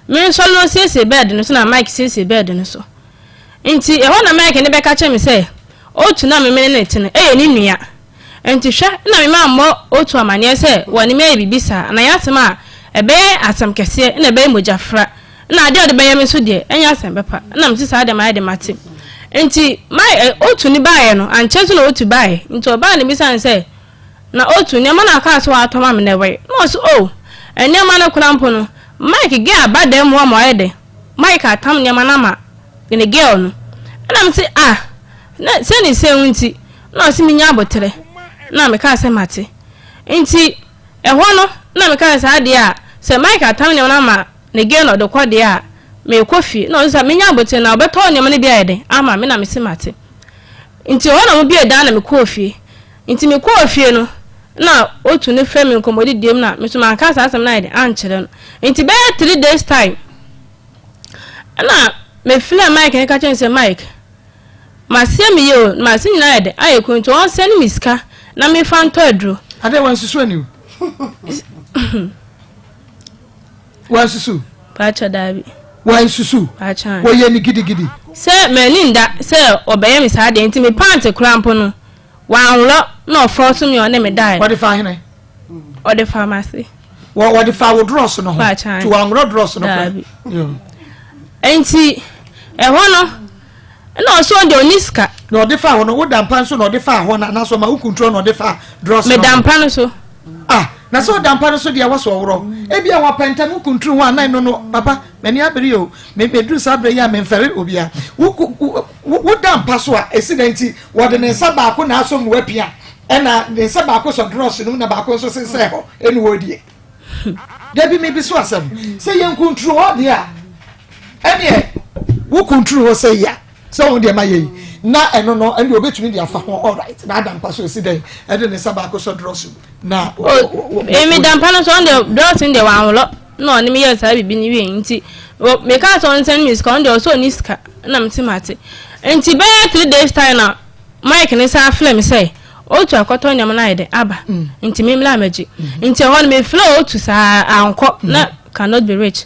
mensɔre na ɔsiesie bed no so na Mike siesie bed no so. Enti ɛhɔ na Mike no bɛka kyerɛɛ me sɛ Otu no a me mene no te no yɛ ne nua. Enti hwɛ na me mammɔ Otu amanneɛ sɛ wɔne me ayɛ biribi saa, na ɛyɛ asɛm a ɛbɛyɛ asɛm kɛseɛ na ɛbɛyɛ mogyafra, na adeɛ a ɔde bɛyɛ me nso deɛ, ɛnyɛ asɛm papa. Ɛna mese saa deɛ mayɛ de mate. Enti Mike, Otu no baeɛ no, ankyɛ nso na Otu baeɛ. Enti ɔbaa na mebisaa no sɛ, Na otu nneɛma no a ɔkaa sɛ watɔ ma me no ɛwɔ he? Na ɔse oh, nneɛma no koraa mpo no, Mike girl aba dan mu hɔ ma wayɛ dɛn? Mike atam nneɛma no ama ne girl no. Ɛna mese ah, na sɛ ne sɛn nti? Na ɔse menya aboterɛ. Na mekaa sɛ mate. Nti ɛhɔ no na mekaa sɛ saa deɛ a, sɛ Mike atam nneɛma no ama ne girl na ɔde kɔ deɛ a, meekɔ fie. Na ɔse sɛ menya aboterɛ na ɔbɛtɔ nneɛma no bi ayɛ dɛn ama me? Na mese mate. Nti ɛhɔ na wɔbuee dan na mekɔɔ fie. Nti mekɔɔ fie no, na otu no frɛ me nkɔmmɔdidie mu na me nso manka saa asɛm no ayɛ dɛn ankyerɛ no. Nti bɛyɛ 3 days time, ɛna mefrɛɛ Mike no ka kyerɛ no sɛ Mike, maseɛ me yie o, mase nyinaa ayɛ dɛn ayɛ kun nti ɔnsɛne me sika na memfa ntɔ aduro. Adeɛ wansusu ani o. Wansusu. Paakyɛ daabi. Wansusu. Paakyɛ. Wɔyɛ ne gidigidi. Sɛ m'ani nda sɛ ɔbɛyɛ me saa deɛ nti me pant koraa mpo no wanworɔ na ɔfɔɔ so me ɔne me daeɛ. Wɔde fa hene. Ɔde fa m'ase. Wɔ wɔde fa wo drɔs no ho. Paakyɛ. To wanworɔ drɔs no koraa. Daabi. Nti ɛhɔ no ɛna ɔsɛ ɔde ɔni sika. Na ɔde fa hɔ no woda mpa nso na ɔde fa hɔ no anaasɛ ɔma wo kunturo na ɔde fa drɔs no. Meda mpa no so. Ah na sɛ ɔda mpa no so deɛ wɔsɔ ɔworɔ. Ebi a wɔpɛ ntɛm wo kunturu ho anan no no papa m'ani abere o me meduru saa berɛ yi a memfɛre obia. Wo woda mpa so a esi dɛn nti wɔde ne nsa baako na asɔ mu apia ɛna ne nsa baako sɔ drɔs no mu na baako nso sensɛn hɔ ɛne wɔredie. Dabi mebi so asɛm sɛ yɛn kunturu hɔ deɛ a ɛneɛ wo kunturu hɔ sɛ ya sɛ wɔn deɛ ma yɛ yi na ɛno no ɛne obetumi de afa ho alright na ada mpa so esi dɛn ɛde ne nsa baako sɔ drɔs mu na. Emi da mpa no so ɔno deɛ drɔs no deɛ wanworɔ na ɔne me yɛɛ saa biribi no wie nti mekaa sɛ ɔnsɛn me sika ɔno deɛ ɔsɛ ɔni sika na mete mate nti bɛyɛ 3 days time na Mike ne san frɛ me sɛ otu akɔtɔ nneɛma no ayɛ dɛ aba mm. nti me mmla mɛgye mm-hmm. nti ɛhɔ no mefrɛ otu saa ankɔ mm. na cannot be rich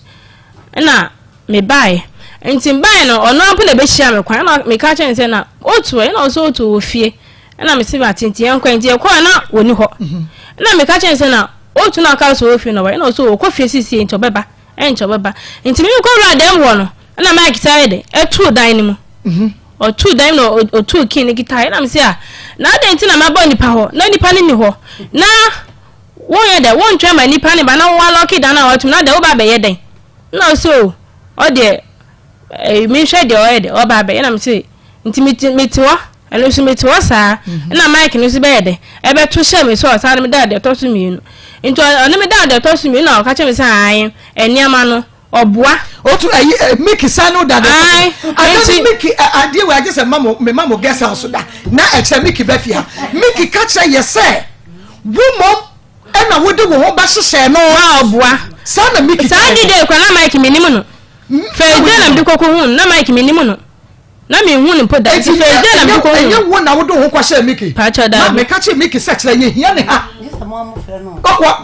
ɛna mebaeɛ nti mbaeɛ no ɔno ampo na ɛbɛhyia me kwan ɛna meka kyerɛ no sɛ na otu ɛ ɛna ɔsɛ otu wɔ fie ɛna mese mate nti yɛnkɔ nti yɛkɔɛ na wɔni hɔ mm-hmm. ɛna meka kyerɛ no sɛ na otu na ɔka sɛ ɔwɔ fie na ɔwɔ ɛna ɔsɛ ɔkɔ fie siesie nti ɔbɛba ɛnkyɛ ɔbɛba nti me kɔ wura dɛm hɔ no ɛna Mike sɛ ayɛ dɛ ɛtoo dan no mu mhm. ɔtoo dan mu na ɔtoo kin no kita ɛna me sɛ a na adɛn nti na mabɔ nipa hɔ na nipa no ni hɔ na wonyɛ dɛ wontwɛn ma nipa no ba na wɔalɔke dan a wɔatum na dɛ woba abɛyɛ dɛn na ɔsɛ o ɔdeɛ ɛyi menhwɛ deɛ ɔyɛ dɛ ɔba abɛyɛ na me sɛ nti mete mete hɔ ɛno nso mete hɔ saa mhm. ɛna Mike no nso bɛyɛ dɛ ɛbɛto hyɛ me sɛ ɔsan me da deɛ ɛtɔ so mmienu nti ɔne me da deɛ ɛtɔ so mmienu na ɔka kyerɛ me sɛ ae nneɛma no ɔboa. Otu ayi eh, Mickey san no da de. Ayi nti Mickey eh, adeɛ wɔ agye sɛ mamo me mamo guest house da na ɛkyerɛ Mickey bɛ fia. Mickey ka kyerɛ yɛ sɛ wo mom ɛna wode wo ho bɛhyehyɛ no. Wa ɔboa. Saa na Mickey. Saa di de kura na Mike mi nim no. First day na mi de kɔkɔ hu na Mike mi nim no. Na mi hu no mpo da. Nti first day na mi de kɔ hu. Ɛnyɛ wo na wode wo ho kɔhyɛ Mickey. Pakyɛ da. Ma meka kyerɛ Mickey sɛ kyerɛ yɛ hia ne ha.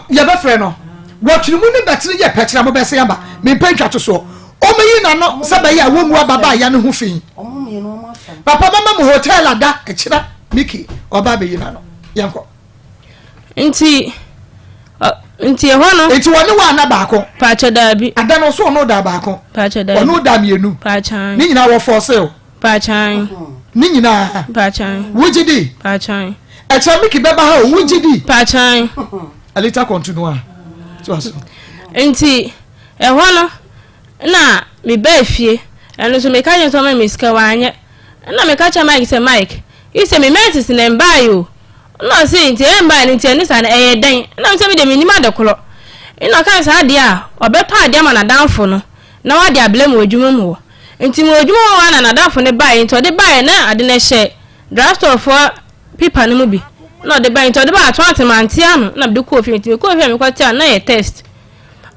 Yɛbɛfrɛ no. Wɔtwene mu ne bɛtene yɛ pɛ kyerɛ mobɛsen aba. Mempɛ ntwatosoɔ. Ɔmɛyi n'ano sɛ bɛyɛ a wɔngu ababaa ya no ho fi. Papa mɛma mo hotel ada ɛkyerɛ Mickey ɔba abɛyi n'ano. Yɛnkɔ. Nti nti ɛhɔ no. Nti wɔne wɔ ana baako. Paakyɛ daabi. Ada no so ɔno da baako. Paakyɛ daabi. Ɔno da mmienu. Paakyɛ. Ne nyinaa wɔ fɔɔse o. Paakyɛ. Ne nyinaa. Paakyɛ. Wogye di. Paakyɛ. Ɛkyɛ Mickey bɛba ha o wogye di. Paakyɛ. Alita continua. To aso. Nti ɛhɔ no na mebaa fie ɛno nso meka kyerɛ sɛ ɔma me sika wanyɛ ɛna meka kyerɛ Mike sɛ Mike yi sɛ me menses na mbaeɛ o ɛna ɔse nti ɛyɛ mbaeɛ no nti ɛne saa no ɛyɛ dɛn ɛna mesɛ me deɛ mennim ade korɔ ɛna ɔka saa adeɛ a ɔbɛtɔ adeɛ ama n'adamfo no na wade abrɛ mu wɔ adwuma mu hɔ nti mewɔ adwuma hɔ a na n'adamfo no baeɛ nti ɔde baeɛ na ade no hyɛ drugstore foɔ paper no mu bi na ɔde bae nti ɔde bae ato ase mante ano na mede kɔɔ fie nti mekɔɔ fie a mekɔte a na yɛ test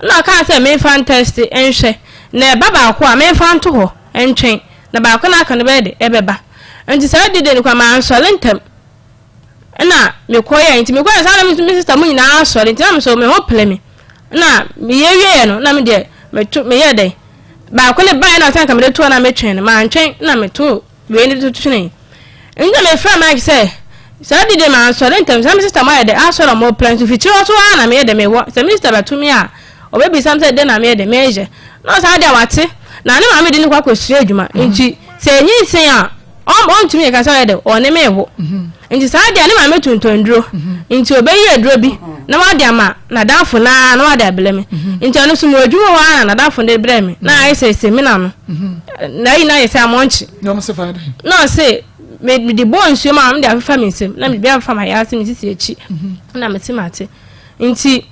na ɔkaa sɛ memfa ntest nhwɛ na ɛba baako a memfa nto hɔ ntwɛn na baako na aka no bɛyɛ de ɛbɛba nti saa dede no kwa mansɔre ntɛm na mekɔyɛ nti mekɔyɛ saa na me sista mu nyinaa asɔre nti na me so me ho pere me na meyɛ wieɛ no na me deɛ meto meyɛ dɛn baako ne baeɛ na ɔsɛ nka mede toɔ na metwɛn no mantwɛn na meto Wei ne to twene. Nti na mefrɛɛ Mike sɛ, saa de deɛ mansɔre ntɛm, saa me sista mo ayɛ dɛ asɔre a wɔplan nso fikyire hɔ so ara na meyɛ dɛ mewɔ, sɛ me sista bɛto me a, ɔbɛbisa me sɛ dɛn na meyɛ dɛ meyɛ. Na ɔsaa deɛ wate, na ne maame de no kɔ akɔsua adwuma, nti sɛ ɛnyinsɛn a, ɔntumi nka sɛ ɔyɛ dɛ ɔne me wo. Nti saa deɛ ne maame tontɔn aduro. Nti ɔbɛyi aduro bi na wade ama n'adamfo no ara na wade abrɛ me. Nti ɛno nso mewɔ adwuma hɔ ara na n'adamfo no de brɛ me. Na ayɛ sɛ semina no. Na ayi no ayɛ sɛ amɔnkye. Na ɔse mede bɔɔ nsuo ma mede afefa me nsam na mede bi afefa m'ayaase me sisi akyi na mete mate. Nti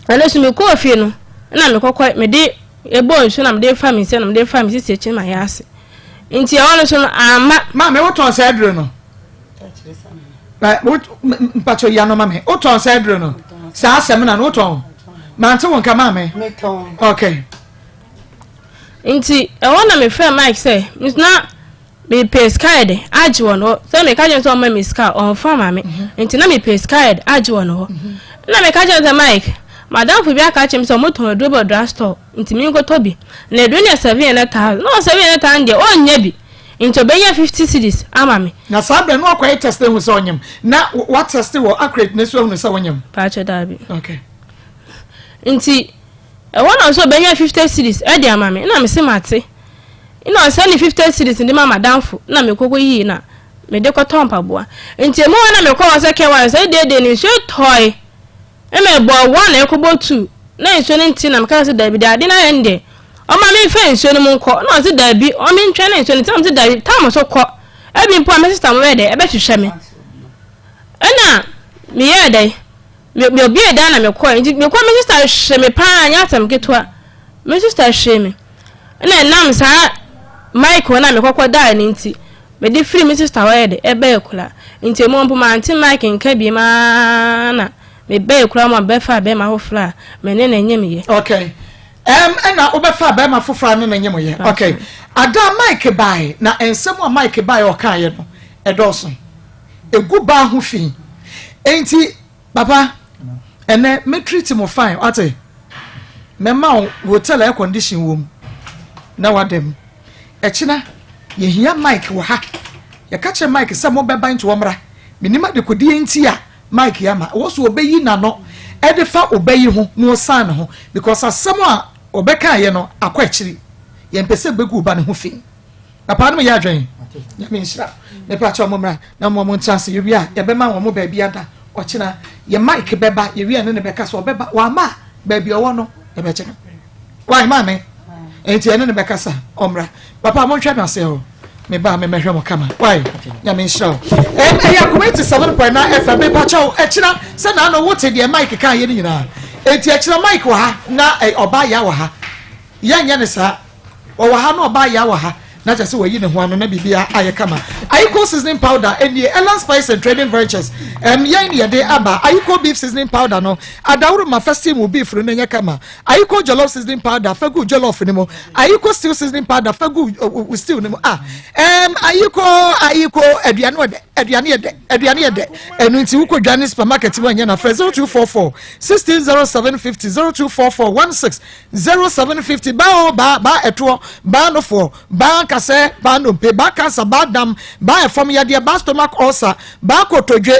ɛno nso mekɔɔ fie no na mekɔkɔ mede ɛbɔɔ nsuo na mede fa me nsam na mede fa me sisi akyi na m'ayaase. Nti ɛhɔ no so no amma. Maame wotɔn saa aduro no? Mpakyɛ yi ano ma me. Wotɔn saa aduro no? Saa asɛm na no wotɔn? Mante wo nka maame. Okay. Nti ɛhɔ na mefrɛ Mike sɛ na mepɛ sika yɛ de agye wɔ no hɔ sɛ meka kyerɛ sɛ ɔma me sika ɔmfa ma me mhm. nti na mepɛ sika yɛ de agye wɔ no hɔ mhm. na meka kyerɛ sɛ Mike madamfo bi aka kyerɛ me sɛ ɔmotɔn aduro bɔ drugstore Nti menkɔtɔ bi. Na aduro no yɛ 700,000. Na ɔwɔ 700,000 deɛ ɔnnya bi. Nti ɔbɛnya 50 cedis ama me. Na saa berɛ no wakɔyɛ test ahu sɛ ɔnyem. Na wa test wɔ accurate no so ahunu sɛ wonyem? Paakyɛ daabi. Okay. Nti ɛhɔ na ɔsɛ ɔbɛnya 50 cedis ɛde ama me. Na mese mate. Na ɔsɛ ne 50 cedis de ma madamfo. Na mekɔkɔ yii na mede kɔtɔ mpaboa. Nti emu hɔ na mekɔ hɔ sɛ kɛwa sɛ deedee no nsuo tɔe. Ɛma ɛbɔɔ one na ɛkɔbɔ two na nsuo no nte na meka sɛ daabi deɛ ade no ayɛ no deɛ ɔma memfa nsuo no mu nkɔ na ɔse daabi ɔmentwɛn na nsuo no nte na mese daabi tam so kɔ ebi mpo a me sista mo bɛyɛ dɛ ɛbɛhwehwɛ me ɛna meyɛɛ dɛ mebie dan na mekɔɛ nti mekɔ me sista hwehwɛ me paa nyɛ asɛm ketewa me sista hwee me ɛna ɛnam saa Michael na mekɔkɔ daa ne nti mede firi me sista hɔ yɛ de ɛbɛɛ kura nti emu mpo mante Mike nka bi maa na mebɛɛ kura mu a bɛfa bɛrima foforɔ a me ne no nyem yɛ. Okay. Um, ɛna wobɛfa bɛrima foforɔ a ne no nyem yɛ. Okay. Ada Mike bae na nsɛm a Mike bae ɔkaeɛ no ɛdɔɔso. Egu baa ho fi. Enti Papa, ɛnɛ me treat mo fine, wate? Mɛma wo hotel air condition wɔ mu na wada mu. Ɛkyena, yɛhia Mike wɔ ha. Yɛka kyerɛ Mike sɛ mobɛba nti ɔmmra. Menim adekodeɛ nti a Mike ama. Ɛwɔ so ɔbɛyi n'ano ɛde fa ɔba yi ho na ɔsan ne ho because asɛm a ɔbɛkaeɛ no akɔ akyiri. Yɛmpɛ sɛ ɛbɛgu ɔba no ho fi. Papa no yɛ adwene. Nyame nhyira. Mepa kyɛw mo mmra na mo mo ntra ase. Yɛwie a yɛbɛma wɔn mo baabi ada. Ɔkyena yɛ mic bɛba yɛwie a ne ne bɛka sɛ ɔbɛba wama a baabi ɔwɔ no yɛbɛkyɛ no. Why maame? Enti ɛne ne bɛkasa ɔmmra. Papa monhwɛ no ase hɔ. Me ba me mɛhwɛ mo kama. Why? Nyame nhyira wo. Ɛm ɛyɛ akoma 87.9 FM mepa kyɛw ɛkyena sɛ na ano wote deɛ mic kan yɛ no nyinaa. Enti ɛkyena mic wɔ ha na ɔbaa ya wɔ ha. Yɛnyɛ no saa. Ɔwɔ ha na ɔbaa yaa wɔ ha na kyerɛ sɛ wayi ne ho ano na biribiara ayɛ kama. Ayiko seasoning powder nie, Elan Spice and Trading Ventures ɛm yɛn ne yɛde aba. Ayiko beef seasoning powder no, adaworo ma fa steam wo beef no na ɛnyɛ kama. Ayiko jollof seasoning powder fa gu jollof no mu. Ayiko stew seasoning powder fa gu wo stew no mu. Ah, ɛm ayiko ayiko aduane ɔdɛ aduane yɛ dɛ aduane yɛ dɛ. Ɛno nti wokɔ dwa ne supermarket mu ɛnyɛ na frɛ 0244 160750 0244 16 0750 Baa o baa, baa ɛtoɔ, baa nofoɔ, baa nkasɛɛ, baa nnompe, baa cancer, baa dam, baa ɛfam yadeɛ, baa stomach ulcer, baa kotodwe,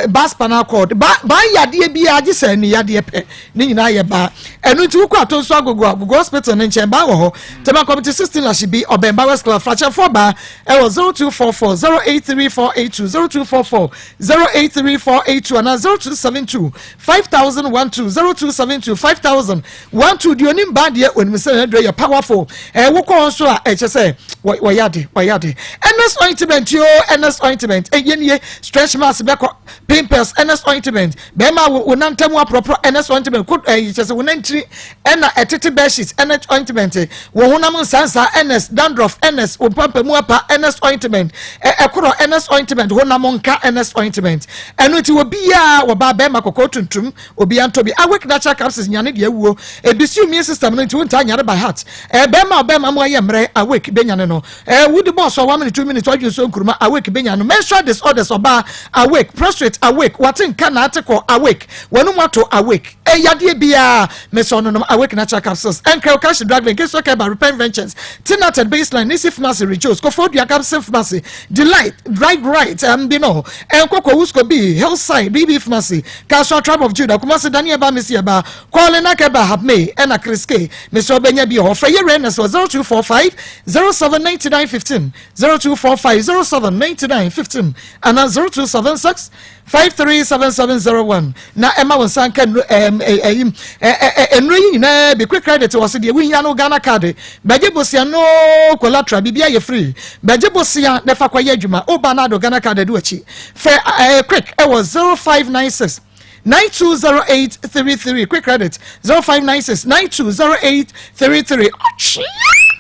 baa spinal cord, baa, baa yadeɛ biara gye sɛ ani yadeɛ pɛ, ne nyinaa yɛ baa. Ɛno nti wokɔ Atonso Agogo a, Agogo Hospital no nkyɛn baa wɔ hɔ. Tema Committee 16 Lashibi, ɔbɛn Bowers Club, Frakyɛfoɔ baa ɛwɔ 0244 083482, 0244 083482 anaa 0272 5012 0272 5012 deɛ onim baa deɛ onim sɛ n'aduro yɛ powerful ɛɛ wokɔ hɔ nso a ɛkyɛ sɛ wɔyɛ ade wɔyɛ ade ns ointment yoo ns ointment ɛyɛ nie stretch marks bɛkɔ pimples ns ointment bɛrima wo wo nantam aporɔporɔ ns ointment ko ɛɛ kyɛ sɛ wo nantiri ɛna ɛtete bedsheet ns ointment wo honam nsansa ns dandruff ns wo mpampamu apa ns ointment ɛkorɔ ns ointment honam nka ns ointment Ɛno nti obiara, ɔbaa, bɛrima, kɔkɔɔ, tuntum, obiara ntɔ bi. Awake natural capsules nyane deɛ awuo. Ɛbisi immune system no nti wontaa nyare by heart. Ɛɛ bɛrima a ɔbɛrima mu ayɛ mmerɛ, awake bɛnyane no. Ɛɛ wodi bɔɔl so a one minute, two minutes wadwene nsuo nkuruma, awake bɛnyane no. Menstrual disorders, ɔbaa, awake. Prostrate, awake. Wate nka na ate kɔ, awake. W'anum ato, awake. Yadeɛ biara mesɛ ɔnonom Awake Natural Capsules, Ɛnkrɛw Cash Drug Link, Keso Keba, Repent Ventures, Tinated Baseline, Nisi Pharmacy, Rejoice, Koforidua Capsule Pharmacy, Delight, Drive Right, Mbino, Nkoko, Wusko B, Hillside, BB Pharmacy, Kaswa Tribe of Judah, Kumasi, Daniel Ba, Missy Eba, Colin Akeba, Habme, ɛna Chris K. Mesɛ ɔbɛnya bi wɔ hɔ. Frɛ yɛ Ernest wɔ 0245 07 99 15, 0245 07 99 15 anaa 0276 537701 na ɛma wo nsa nka nnuro ɛɛm ɛyi ɛ nnuro yi nyinaa bi. Quick credit wɔ so deɛ wohia no Ghana card bɛgye bosea no collateral biribi ayɛ free bɛgye bosea na ɛfa kɔyɛ adwuma woba na ado Ghana card adu akyi fɛ ɛɛ quick ɛwɔ 0596 920833 quick credit 0596 920833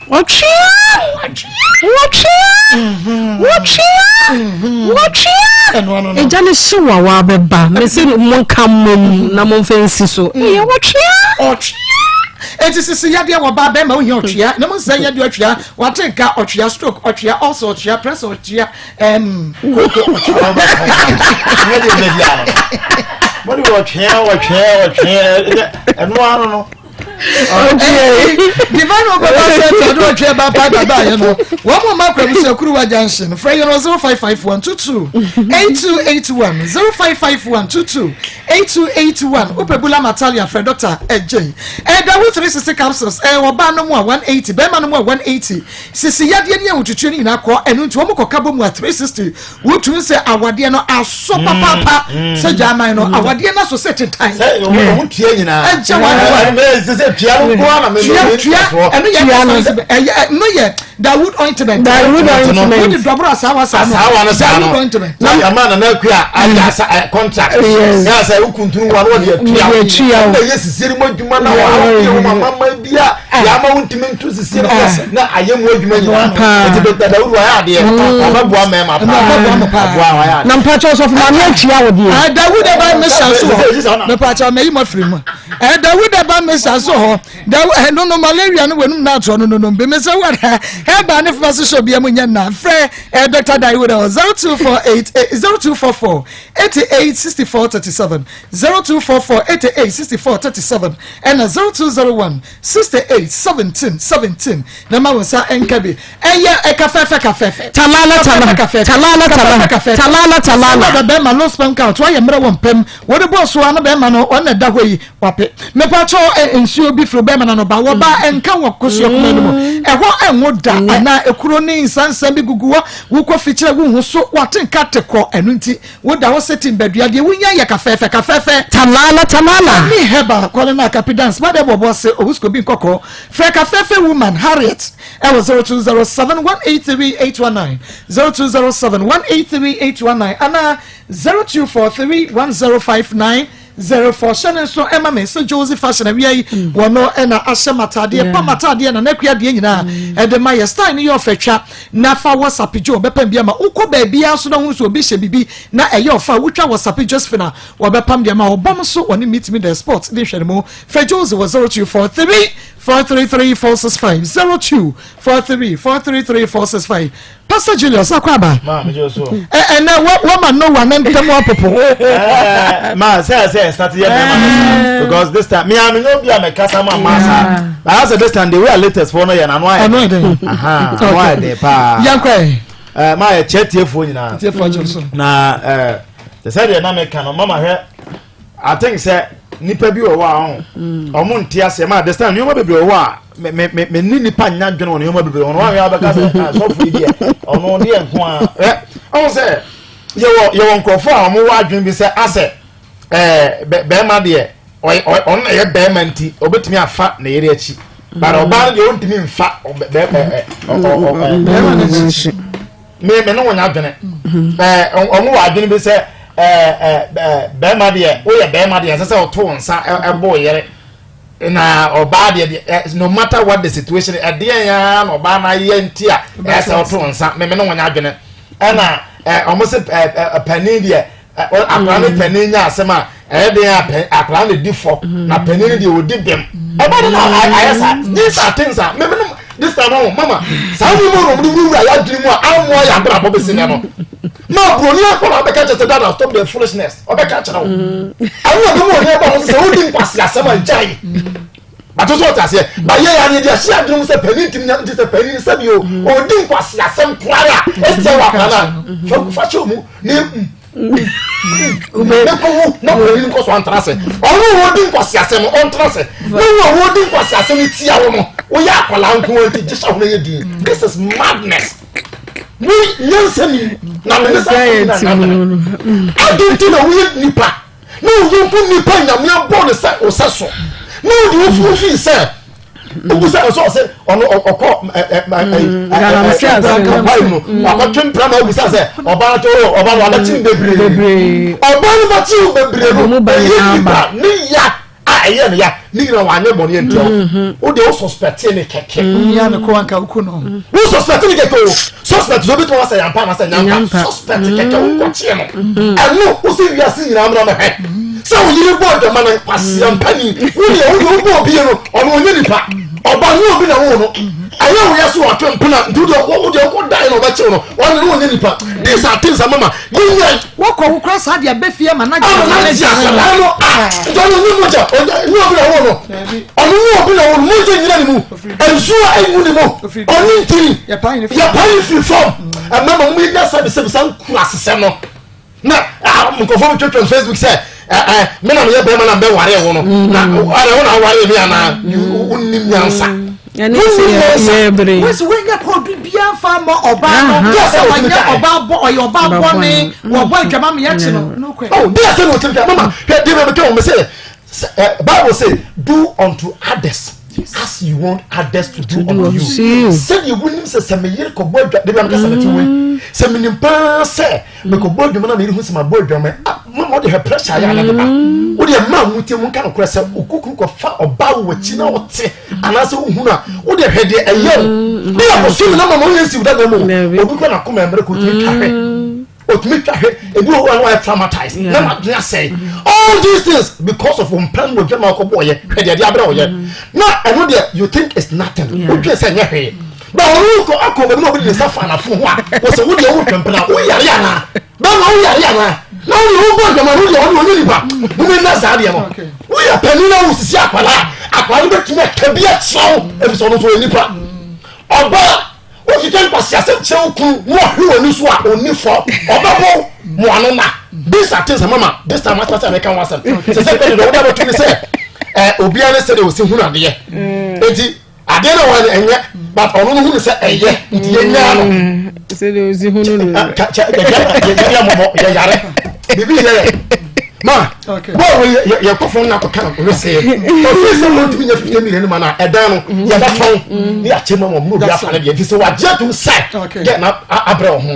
ɔtwea ɔtwea ɔtwea ɔtwea ɔtwea ɛgya ne hyew a wabɛba mese monka mmom na momfa nsi so ɛyɛ ɔtwea ɔtwea eti sisi yadeɛ wɔ ba bɛrima ohia ɔtwea na mo nsɛn yadeɛ ɔtwea wate nka ɔtwea stroke ɔtwea ulcer ɔtwea pressure ɔtwea ɛm koko ɔtwea mo de ɔtwea ɔtwea ɔtwea ɛno ano no. Divine Hope Bible Center de ɔtwe ba pa dada yɛ no wɔn mu ma kura busa kuruwa junction frɛ yɛn wɔ 0551 22 8281 0551 22 8281 wopɛ bula matalia frɛ dɔkta ɛgyɛn ɛda wo 360 capsules ɛwɔ ɔbaa no mu a 180 bɛrima no mu a 180 Sisi yadeɛ ne ahotutuo no nyinaa kɔ, ɛno nti wɔn kɔka bɔ mu a 360 wotumi sɛ awadeɛ no aso mm, papaapa mm. sɛ gyaman no mm. awadeɛ no aso sɛ tentan. Sɛ wɔn tua nyinaa. Ɛgya wɔn tua. Ɛsɛ sɛ tua no nko ara na mɛ tua tua ɛno yɛ ɛyɛ ɛno yɛ Dawood ointment. Dawood ointment. Wodi dɔboro asawa saa no. Asawa no saa no. Dawood ointment. Na yamma nana akua ayɛ asa contract. Yɛ sɛ okuntunu wa no wɔde atua. Wɔde atua o. Ɛna yɛ sisi mu adwuma na wɔn a wɔn mama bi a. Yɛama wo ntumi nto sisi no kɛse na ayɛ mu adwuma nyinaa. Nti Dr. Dawud wayɛ adeɛ. Ɔbɛboa mmarima paa. Ɔboa wayɛ adeɛ. Na mpakyɛ ɔsɔfo maame atua wo deɛ. Ah, Dawud ɛba mesa so hɔ. Mepakyɛ mayi mo afiri mu. Eh, Dawud ɛba mesa so hɔ. Dawud eh, no no malaria no wɔnum na atoɔ no no no mbe mesa wɔ ɛba ne fama so hyɛ obiara mu nyɛ nna. Frɛ eh, Dr. Dawud ɛwɔ 0248 0244 88 64 37 0244 88 64 37 ɛna 0201 68 17 17 na ma wo nsa nka bi. Ɛyɛ ɛka fɛfɛ ka fɛfɛ. Talala tala talala tala talala talala. Sɛ bɛrima low sperm count wayɛ mmerɛ wɔ mpam wode bɔɔ so a na bɛrima no ɔna ɛda hɔ yi wape. Mepakyɛw ɛ nsuo bi firi bɛrima no ano ba wɔ ba ɛnka wɔ kosua kuma no mu ɛhɔ ɛnwo da anaa ekuro ne nsansan bi gugu hɔ wokɔ fikyerɛ wohu so wate nka te kɔ ɛno nti Woda hɔ sɛ timbadua, deɛ wonya yɛ kafɛɛfɛ kafɛɛfɛ. Talala talala. Ɛne Herbal kɔle no akapi dance ma dɛ bɔbɔ se owusko bi nkɔkɔ. Frɛ kafɛɛfɛ woman Harriet ɛwɔ 0207 183 819, 0207 183 819 anaa 0243 1059 04. Hyɛ no nso ɛma me sɛ Josie Fashion awia yi wɔno ɛna ahyɛ m'ataadeɛ, pam m'ataadeɛ na n'akua deɛ nyinaa ɛde ma yɛ. Style no yɛ ɔfɛ twa. Na fa WhatsApp Joe ɔbɛpam bi ama wo. Wokɔ baabiara nso na wohu sɛ obi hyɛ biribi na ɛyɛ ɔfɛ a, wotwa WhatsApp Josephine a, wɔbɛpam de ama wo. Ɔbam nso wɔne Meet Me The Spot di nhwɛanimu. Frɛ Josie wɔ 0243 433 465, 0243 433 465. Pastor Julius Akwaaba. Ma, me so. Ɛ ɛnɛ wɔ wɔma Noah ne ntɛm apopo. Ma, sɛ sɛ start yɛ bɛrima no saa because this time me a me nyɛ obi a mɛkasa ma ma saa. But I said this time the way a latest for no yɛ n'ano ayɛ. Ano ayɛ den. Ano ayɛ den paa. Yɛn kɔ yɛ. Ɛɛ maa yɛ kyɛ tiefoɔ nyinaa. Tiefoɔ gyina so. Na ɛɛ te sɛ deɛ na meka no mama hwɛ I think sɛ nipa bi wɔ hɔ a ɔho mm. ɔmo nte aseɛ maa this time nneɛma bebree wɔ hɔ a me me me me ne nipa nya dwene wɔ nneɛma bebree wɔ no wɔn ahwɛ abɛka sɛ ah sɔfo yi deɛ ɔno deɛ nko a ɛ ɔmo sɛ yɛwɔ yɛwɔ nkurɔfoɔ a ɔmo wɔ adwene bi sɛ asɛ ɛɛ bɛrima deɛ ɔno na ɛyɛ bɛrima nti ɔbɛtumi afa ne yere akyi but mm. ɔbaa no deɛ ɔntumi nfa bɛrima no akyi me me ne wɔn adwene mm. ɛɛ ɔmo wɔ adwene bi sɛ ɛɛ ɛɛ bɛrima deɛ woyɛ bɛrima deɛ ɛsɛ sɛ ɔto nsa ɛbɔ yere na ɔbaa deɛ deɛ no matter what the situation ɛdeɛ ya na ɔbaa no ayɛ nti a ɛsɛ ɔto nsa me me ne wɔn adwene ɛna ɛɛ ɔmo sɛ ɛɛ panin deɛ. akwadaa ne panin nya asɛm a ɛyɛ den a akwadaa ne di fɔ na panin deɛ odi bɛm ɛbɛ de na ayɛ saa these are things a mímu no. This time ɔmo mama saa nneɛma na ɔmo de wurawura yɛ adwene mu a amoa yɛ abrabɔ bɛsi nɛ no. Ma buroni akɔla abɛka kyerɛ sɛ dada stop the foolishness ɔbɛka kyerɛ wo. Ɛno na ɛbɛma ɔni aba ho sɛ wodi nkwasi asɛm a gyae. Bato so ɔte aseɛ. Ba yɛ yɛ aneɛ de ahyɛ adwene mu sɛ panin ntumi nya nti sɛ panin sɛ bi o ɔdi nkwasi asɛm koraa a ɛsɛ wɔ akɔla no fa hyɛ mu ne mekɔwu na panin nkɔ so antena ase. Ɔno a ɔdi nkwasi asɛm no ɔntena ase. Ne wo a wɔdi nkwasi asɛm no tia wo no woyɛ akwadaa nko nti gye hyɛ ho na yɛ din. This is madness. Mo nyansa ni na me ne saa na na adi nti na woyɛ nipa na wo yɔnko nipa nyame abɔ ne sɛ wo sɛ so na wode wo fi fi sɛ wobu sɛ ɔsɛ ɔsɛ ɔno ɔkɔ ɛɛ mu no wakɔtwe mpira ma wobu sɛ sɛ ɔbaa to ɔbaa no wabɛkye bebree ɔbaa no bɛkye bebree no ɛyɛ nipa ne ya a ɛyɛ no ya ne nyina wanyɛ bɔne antia wo mhm. wo deɛ wo suspect ne kɛkɛ mm. ne ko anka woku no mm. wo suspect ne kɛkɛ o suspect so obɛtumi wasɛ yampa anasɛ nyampa suspect kɛkɛ wo kɔkyeɛ no mm. ɛno wo sɛ wiase nyinaa mmra mɛhwɛ sɛ wo yere bɔ adwama no kwaseɛ mpani wo deɛ wo deɛ wobɔ obie no ɔno ɔnyɛ nipa ɔba ne obi na wo no ɛyɛ wo yɛ so ɔtwe mpena nti wo deɛ wo deɛ wokɔ dan na ɔbɛkyew no ɔno ne ɔnyɛ nipa these are things amama yɛnyɛ Wokɔ wo kora saa deɛ bɛ fie ma na gye akwadaa no a nti ɔno nye mogya nye obi na ɔwɔ no ɔno nye obi na ɔwɔ no mogya nyina ne mu nsuo a ɛngu ne mu ɔne ntini yɛpae ne firi fam ɛmɛma mo yɛnya sɛbisɛbi saa nkura asesɛm no na nkurɔfoɔ bi twetwe facebook sɛ ɛɛ me na meyɛ bɛrima na mbɛware wo no na ɛna wo na aware me anaa wonnim nyansa ɛne sɛ yɛbrɛ wọ́n sɛ wọ́n nyɛ kɔ obi bia nfa ma ɔbaa no sɛ ɔnyɛ ɔbaa bɔ ɔyɛ ɔbaa bɔ ne wɔbɔ adwama mi yɛ kyi no no kɔ. ɔ bí ɛsɛ na o ti mi mama hwɛ di mi kɛ wɔn sɛ Bible say do unto others as you want others to do unto you sɛdeɛ wonim sɛ sɛ meyere kɔbɔ adwa de bi a meka sɛ mete wei sɛ menim paa sɛ mekɔbɔ adwuma na meyere hu sɛ mabɔ adwuma ah, mama wode hwɛ pressure ayɛ ana de ba mm. wode ma mu tie mu nka nokorɛ sɛ okukuru kɔfa ɔba wɔ akyi na wote anaasɛ wohunu a wode hwɛ deɛ ɛyɛ wo mm. ne yɛkɔso me na mama woyɛ nsiw dada mu obi kɔ nakoma mmerɛ kɔ ɔtumi twa hwɛ mm. ɔtumi twa hwɛ ebi wɔ hɔ a na wayɛ traumatized na wadwene asɛe all these things because of mpɛn wɔ dwama ɔkɔbɔ ɔyɛ hwɛ deɛ ɛde abrɛ ɔyɛ na ɛno deɛ you think it's nothing wodwen sɛ ɛnyɛ hwee ba ɔno kɔ akɔ baabi na obi de ne nsa fa n'afo ho a wɔsɛ wo deɛ wotwe mpena woyare anaa bɛma woyare anaa na wo deɛ wobɔ adwama no deɛ ɔno ɔnyɛ nipa wome nna saa deɛ no woyɛ panin na wosisi akwadaa akwadaa no bɛtumi aka bi akyerɛ wo ɛfiri sɛ ɔno nso ɔyɛ nipa ɔbaa wokeka nkwaseasɛm kyerɛ wo kunu na ɔhwe w'ani so a ɔnni fɔ ɔbɛbɔ mo ano na these are things mama this time asɛ sɛ meka ho asɛm sɛ sɛ kɔde deɛ wode abɛto ne sɛ obiara ne sɛdeɛ ɔsi hunu adeɛ enti adeɛ na wɔn ɛnyɛ but ɔno no hunu sɛ ɛyɛ nti yɛ nyaa no sɛdeɛ ɔsi hunu no yɛ mɔbɔ yɛ yare biribi yɛ yɛ ma bɔɔl yɛ yɛ kɔ fam na akɔka no wese ofin sɛ wɔn tumi nya 50 million ma na ɛdan no yɛ bɛ tɔn ne yɛ akyɛ ma wɔn mu obi afa ne deɛ nti sɛ wagye atum sɛ yɛ na abrɛ wɔn ho.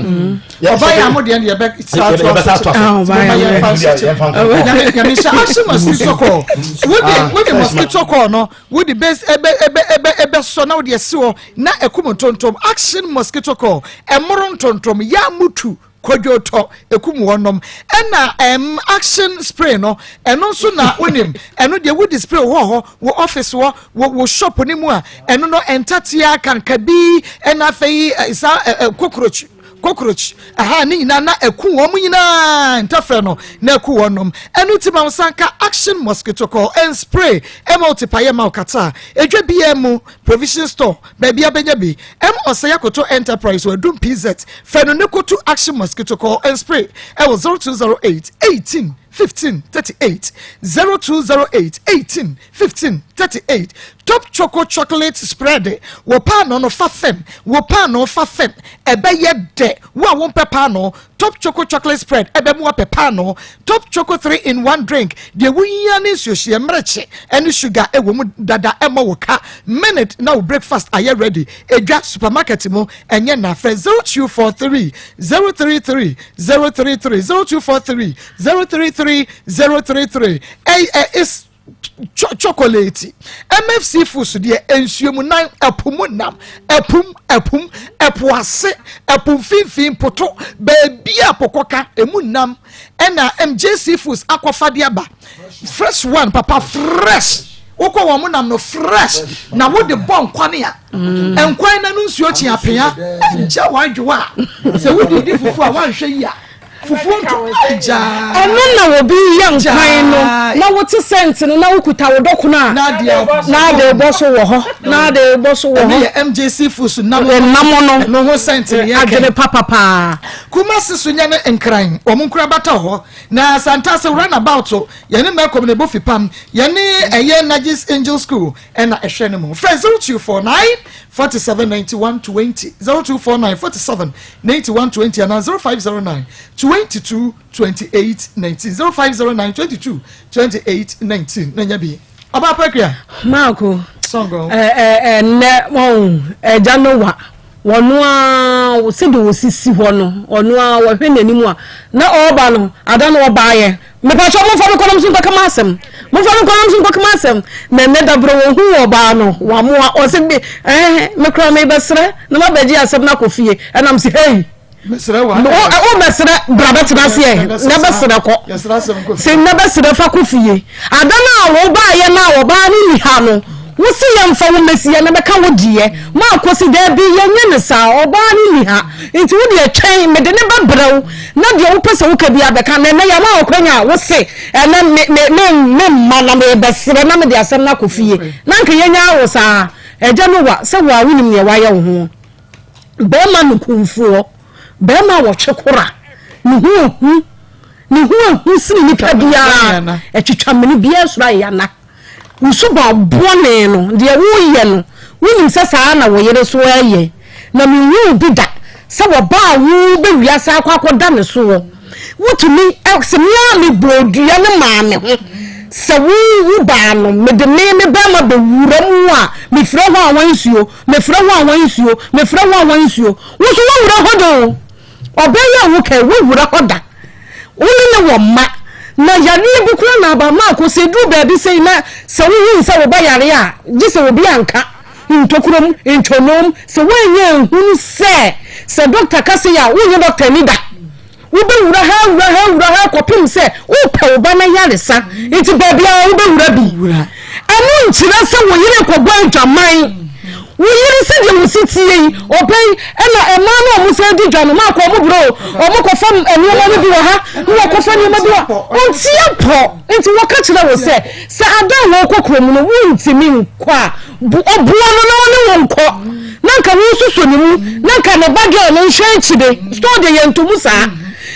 Ɔba yɛ amo deɛ yɛ bɛ sa ato aso yɛ fa nyame hyɛ ahye mosquito coil wode wode mosquito coil no Wode base ɛbɛ ɛbɛ ɛbɛ ɛbɛ sɔ na wode asi hɔ na ɛkum ntontom. Action mosquito coil, ɛmoro ntontom, ya mutu, kwadwo tɔ, ɛkum wɔnom. Ɛna ɛm action spray no, ɛno nso na wonim, ɛno deɛ wode spray wɔ hɔ, wɔ office hɔ, wɔ wɔ shop no mu a, ɛno no ɛntatea, kankabi, ɛna afei saa ɛ cockroach. Cockroach, aha ne nyinaa na ɛku wɔn nyinaa ntɛfrɛ no na ɛku wɔn nom. Ɛno ti ma nsa nka action mosquito coil and spray ɛma wo tipa yɛ ma wo kata. Edwa biara mu, provision store, baabi abɛnya bi. M Ɔsɛe Akoto Enterprise wɔ Adum PZ. Fɛ no ne koto action mosquito coil and spray ɛwɔ 0208 18 15 38 0208 18 15 38 Top Choco Chocolate Spread Wo paanoo no fa fam, wo paanoo fa fam, ɛbɛyɛ dɛ. Wo a wompɛ paanoo, Top Choco Chocolate Spread ɛbɛma woapɛ paanoo. Top Choco 3 in 1 Drink, deɛ wohia ne nsuohyeɛ, mmerekye ne sugar wɔ mu dada, ɛmmɔ wo ka. Minute na wo breakfast ayɛ ready. Edwa, supermarket mu, ɛnyɛ na. Frɛ 0243 033 033, 0243 033 033. Ɛy, ɛ, is chocolate. MFC Foods deɛ nsuo mu nan, ɛpo mu nam, ɛpum, ɛpum, ɛpo ase, ɛpo mfimfini, mpoto, baabi a pokɔ ka, emu nam, ɛna MJC Foods akɔfa de aba. Fresh one, papa, fresh. Wokɔ wɔn nam no fresh na wode bɔ nkwane a mm. nkwan na no nsuo kye apea gya wadwoa a sɛ wode di fufuo a woanhwɛ yi a fufuo nto gyaa. Ɛno na obi yɛ nkwan no na wote sɛnte no na wokuta wo dɔkono a na ade bɔ so wɔ hɔ na ade bɔ so wɔ hɔ. Ɛno yɛ MJC foods nam no nam no ɛno ho sɛnte no yɛ kɛ adwene papapaa. Kumasi so nyɛ ne nkran wɔn nkura bata hɔ na Santase runabout Yɛne Malcolm na ɛbɔ fipam. Yɛne ɛyɛ Najis Angel School ɛna ɛhwɛ no mu. Frɛ 0249 47 91 20, 0249 47 91 20 anaa 0509 22 28 19, 0509 22 28 19 na nya bi. Ɔbaa Pɛkua. Marco. Sɔngɔ. Ɛɛ ɛnɛ wɔn ɛgya no wa. Ɔno ara, sɛdeɛ ɔsisi hɔ no, ɔno ara wɔhwɛ n'anim a, na ɔreba no, ada no ɔbaeɛ. Mepakyɛ momfa me nkɔnam so nkɔka m'asɛm. Momfa me nkɔnam so nkɔka m'asɛm. Na ɛnnɛ dabrɛ wɔhu ɔbaa no, wamoa. Ɔse me, ɛɛ, me koraa mebɛsrɛ na mabɛgye asɛm no akɔ fie. Ɛnam se, hei! Mesrɛ wa. Wo bɛsrɛ bra bɛtena aseɛ na bɛsrɛ kɔ. Sɛ na bɛsrɛ fa kɔ fie. Ada no a wobaeɛ no a ɔbaa no nni ha no, wo se yɛmfa wo mmɛsi yɛ na bɛka wo deɛ. Ma Kwasi, Daabi, yɛnyɛ no saa. Ɔbaa no nni ha. Nti wo deɛ twɛn, mede no bɛbrɛ wo na deɛ wopɛ sɛ woka biara bɛka. Na ɛnnɛ yɛama wo kwanya a wo se ɛnnɛ me, me, me, memma na merebɛsrɛ na mede asɛm no akɔ fie. Na anka yɛnyaa wo saa. Agya Noah, sɛ wo a wonim deɛ woayɛ wo ho. Barima nokumfoɔ, barima a wɔtwe kora, ne ho ahu, ne ho ahu sene nipa biara, ɛtwitwa mene biara soro ayɛ ana. Wo suban bɔne no, deɛ woyɛ no, wonim sɛ saa na wo yere so ɛyɛ. Na menhuu bi da sɛ wɔbaa wo bɛ wiase akɔ akɔda ne soɔ. Wotumi, sɛ me ara mebɔɔ dua no maa me ho, sɛ wo wo baa no, mede me me bɛrima bɛwura mu a, mefrɛ hɔ a wɔnsuo, Mefrɛ ho a wɔn nsuo, mefrɛ ho a wɔn nsuo. Wo nso woawura hɔ da o. Ɔbaa yi a woka yi, woawura hɔ da. Wo ne ne wɔ mma. Na yareɛ bi koraa na aba maako sɛ ɛduru baabi sei na sɛ wohunu sɛ wo ba yare a, gye sɛ obi anka. Ntokurom, ntwonoom, sɛ woannya anhunu sɛ sɛ dɔkta ka sei a, wonyɛ dɔkta ni da. Wobɛwura ha awura ha awura ha kɔpem sɛ wopɛ wo ba no ayaresa nti baabiara wobɛwura bi. Ɛno nkyerɛ sɛ wo yere kɔbɔ adwaman. Wo yere sɛdeɛ wo si tie yi, ɔbɛ yi, ɛna mmaa no a wɔn san di dwa no, maakɔ wɔn brɛ o, wɔn kɔfa nneɛma no bi wɔ ha, na wɔkɔfa nneɛma bi wɔ ɔntie pɔ. Nti wɔka kyerɛ wo sɛ, sɛ ada a wɔkɔ kurom no, wontumi nkɔ a, Bu ɔboa no na ɔne wo nkɔ na nka wo nso sɔ ne mu na nka ne ba girl no nhwɛ akyire store deɛ yɛntɔ mu saa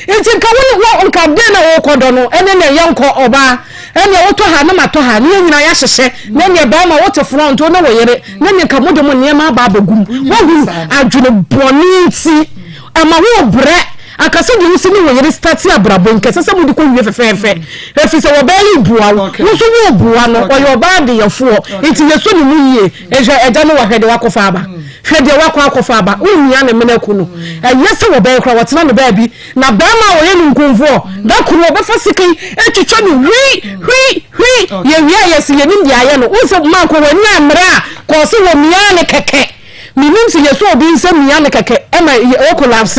nti nka wo ne wɔ nka den na wokɔ dɔ no ɛne ne yɛnkɔ ɔbaa ɛneɛ wotɔ ha ne matɔ ha ne yɛn nyinaa yɛahyehyɛ na ɛneɛ bɛrima wote front wo ne wo yere na ne nka mode mo nneɛma aba abɛgu mu woahunu adwene bɔne nti ɛma wo brɛ Anka sɛdeɛ wosi ne wo yere starte abrabɔ yi, nka ɛsɛ sɛ mode kɔ wie fɛfɛɛfɛ. Ɛfiri sɛ ɔbaa yi reboa wo, wo nso woreboa no, ɔyɛ ɔbaa adeyɛfoɔ, nti yɛsɔ ne mu yie. Hwɛ agya no wahwɛ deɛ wakɔfa aba, hwɛ deɛ wakɔ akɔfa aba, wonwia ne mene aku no. Ɛyɛ sɛ wɔbɛyɛ koraa wɔtena no baabi, na barima a ɔyɛ no nkumfoɔ, da koro ɔbɛfa sekan atwitwa no hwii hwii hwii, yɛwie a yɛse yɛnim deɛ ayɛ no. Wohu sɛ manko w'ani ammere a, kɔɔ se wɔmiaa no kɛkɛ. Menim sɛ yɛsɔ obi nsa mia no kɛkɛ ɛma wɔ collapse.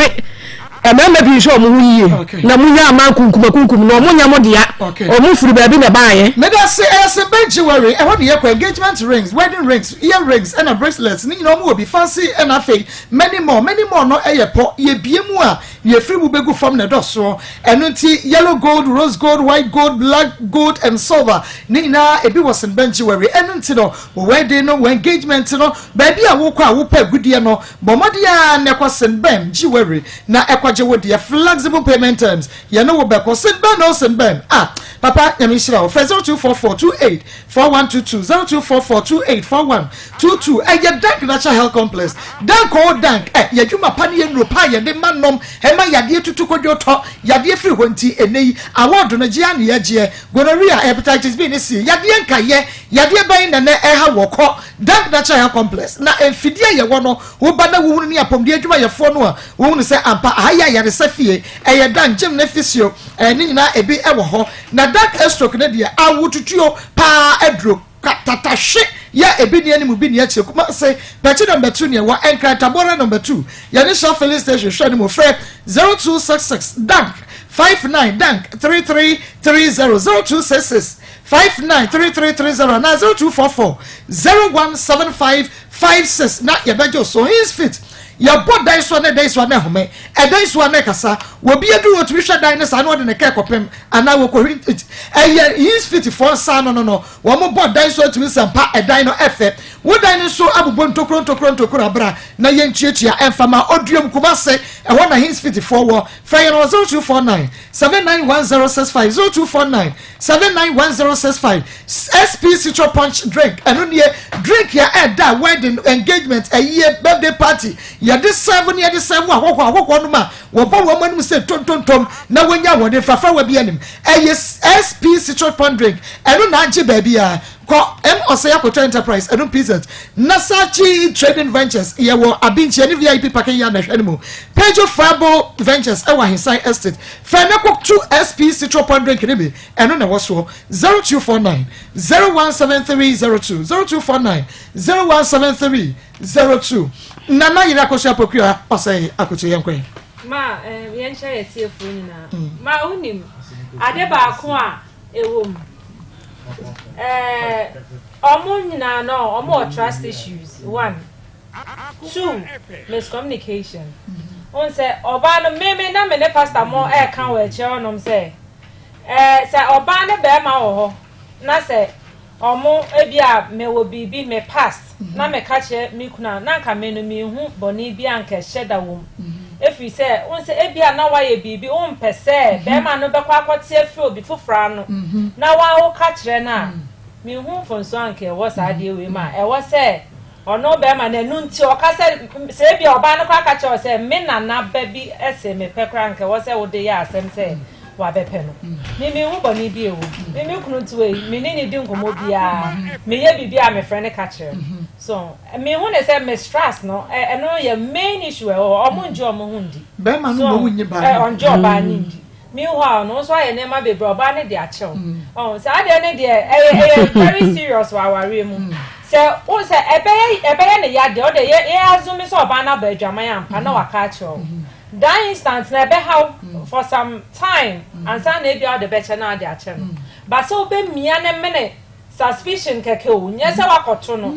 Mmarima pii hwɛ wɔn ho yie na mo nya ama kunkum akunkum na wɔn nyɛ mo dea. Wɔn firi baabi na ɛbaayɛ. Medase ɛyɛ se bɛn jewelry ɛhɔ ne yɛkɔ engagement rings wedding rings ear rings ɛna bracelets ne nyinaa ɔmo wɔ bi fancy ɛna afei many more many more no ɛyɛ pɔ yɛbie mu a nea ɛfiri mu bɛgu fam na ɛdɔsoɔ ɛno nti yellow gold rose gold white gold black gold and silver ne nyinaa ebi wɔ sen bɛn jewelry ɛno nti no Wo wedding no, wo engagement no, baabi a wokɔ a wopɛ agudeɛ no, bɔ mmɔden ara na kɔ Senbɛn Jewelry na kɔgye wo deɛ. Flexible payment terms, yɛne wo bɛkɔ. Senbɛn o Senbɛn, ah papa Nyame nhyira wo. Frɛ 0244 28 4122, 0244 28 4122. Ɛyɛ Dank Natural Health Complex. Dank o Dank, eh, yɛn adwuma pa ne yɛn nnuro pa a yɛde ma nom, ɛma yadeɛ tutu kodwo tɔ, yadeɛ firi hɔ nti ɛnnɛ yi award no gye ara na yɛgyeɛ. Gonorrhea, hepatitis B ne C, yadeɛ nkayɛ, Yadeɛ bɛn na nɛ ɛha wɔ kɔ Dank Natural Health Complex na mfidie a yɛwɔ no woba na wohunu ne apɔmuden adwumayɛfoɔ no a wohunu sɛ ampa aha yɛ ayaresa fie ɛyɛ Dank gym ne physio ne nyinaa ebi wɔ hɔ na Dank stroke no deɛ awotutuo paa aduro katatahwe yɛ ebi ni anim bi ni akyire Kumase Pɛkyi number 2 ne ɛwɔ Nkran Tabora number 2 yɛne Shell filling station hwɛ no mu frɛ 0266 Dank 59 Dank 3330 0266. 59 3330 anaa 0244 0175 56 na yɛbɛgye wo so. His fit yɛbɔ dan so a na ɛdan so a na ɛhome, ɛdan so a na ɛkasa. Wɔbi aduru wɔtumi hwɛ dan no saa na wɔde ne kɛ kɔpem anaa wɔkɔhwiri. Ɛyɛ his fit foɔ nsa no no no wɔn bɔ dan so atumi sɛ mpa ɛdan no ɛfɛ. Wo dan no nso abobɔ ntokuro ntokuro ntokuro abra na yɛntuatua ɛmfa ma Oduom Kumase ɛhɔ na his fit foɔ wɔ. Frɛ yɛn wɔ 0249 791065 0249 791065 SP Citro Punch Drink ɛno nie drink a ɛda wedding engagement ayie birthday party yɛde serve ne yɛde serve ahɔhoɔ ahɔhoɔ nom a wɔbɔ wɔn anim sɛ tontontom na wɔnya ahoɔden frafrawa bi anim ɛyɛ SP Citro Punch Drink ɛno na agye baabi a kɔ M Osei Akoto Enterprise ɛno PZ Nasachi Trading Ventures yɛwɔ Abinkyia ne VIP parking yard na ɛhwɛ no mu Pedro Fabo Ventures ɛwɔ Ahensan Estate fɛ na kɔto SP Citro Punch Drink no bi ɛno na ɛwɔ soɔ 0249 017302 0249 017302 Nana Yere Akosua Apokua Osei Akoto yɛnkɔ Ma eh, yɛnkyerɛ yɛ tiefoɔ nyinaa. Ma wonim ade baako a ɛwɔ mu. Eh, ɔmo nyinaa no ɔmo wɔ trust issues one two miscommunication. N sɛ ɔbaa no meme na me ne pastor mo ɛɛka wɔ akyire hɔnom sɛ eh, sɛ ɔbaa ne bɛrima wɔ hɔ na sɛ Ɔmo, ebia mewɔ biribi, me past, na meka kyerɛ me kunu a, na anka me no menhu bɔne bi a anka ɛhyɛ da wɔ mu. Ɛfiri sɛ, wohu sɛ ebia na woayɛ biribi, wompɛ sɛ barima no bɛkɔ akɔte afiri obi foforɔ ano, na wo ara woka kyerɛ no a, menhu mfomsoɔ a anka ɛwɔ saa adeɛ wei mu a ɛwɔ sɛ Ɔno bɛrima no, ɛno nti ɔka sɛ, sɛ ebia ɔbaa no koraa ka kyerɛ wo sɛ, me nana ba bi se mepɛ koraa, anka ɛwɔ sɛ wode yɛ asɛm sɛ wabɛpɛ no. Me menhu bɔne bi ɛwɔ mu. Me me kunu nti wei, me ne no di nkɔmmɔ biara, meyɛ biribi a mefrɛ no ka kyerɛ no. So, mehu no sɛ mistrust no, ɛno yɛ main issue ɛwɔ hɔ. Ɔmo ngye ɔmo ho ndi. Bɛrima no So, mmom nnye baa no. Ɔngye ɔbaa no ndi. Meanwhile no, wo nso ayɛ nneɛma bebree, ɔbaa no de akyɛ wo. Ɔho, saa adeɛ no deɛ, ɛyɛ, ɛyɛ very serious wɔ awareɛ mu. Sɛ, wohu sɛ ɛbɛyɛ, ɛbɛyɛ ne ya deɛ, ɔdeɛ yɛ, yɛ assume sɛ ɔbaa no abɔ adwaman ampa na waka akyerɛ wo. That instant no, ɛbɛha wo for some time ansa na ebia wode bɛkyɛ na wode akyɛ no. But sɛ wobɛmia ne mene Suspicion kɛkɛ o, nyɛ sɛ woakɔto no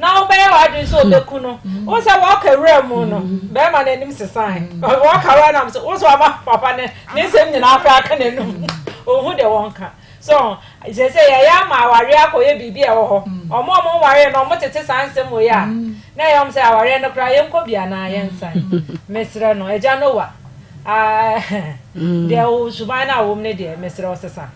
na wobɛyɛ w'adwene sɛ obeku no. Wohu sɛ wɔka wura mu no, bɛrima no anim sesae. Wɔka wura nam so, wohu sɛ wama papa no ne nsɛm nyinaa koraa ka n'anum. Ohu deɛ wɔnka. So, sɛ sɛ yɛyɛ ama awareɛ akɔyɛ biribi a ɛwɔ hɔ. Wɔn a wɔnwareɛ no, wɔtete saa nsɛm wei a, na ɛyɛ wɔn sɛ awareɛ no koraa yɛnkɔ bi anaa yɛnsan. Mesrɛ no, Agya Noah, ah, deɛ wo suban no a wɔm no deɛ, mesrɛ wo sesa.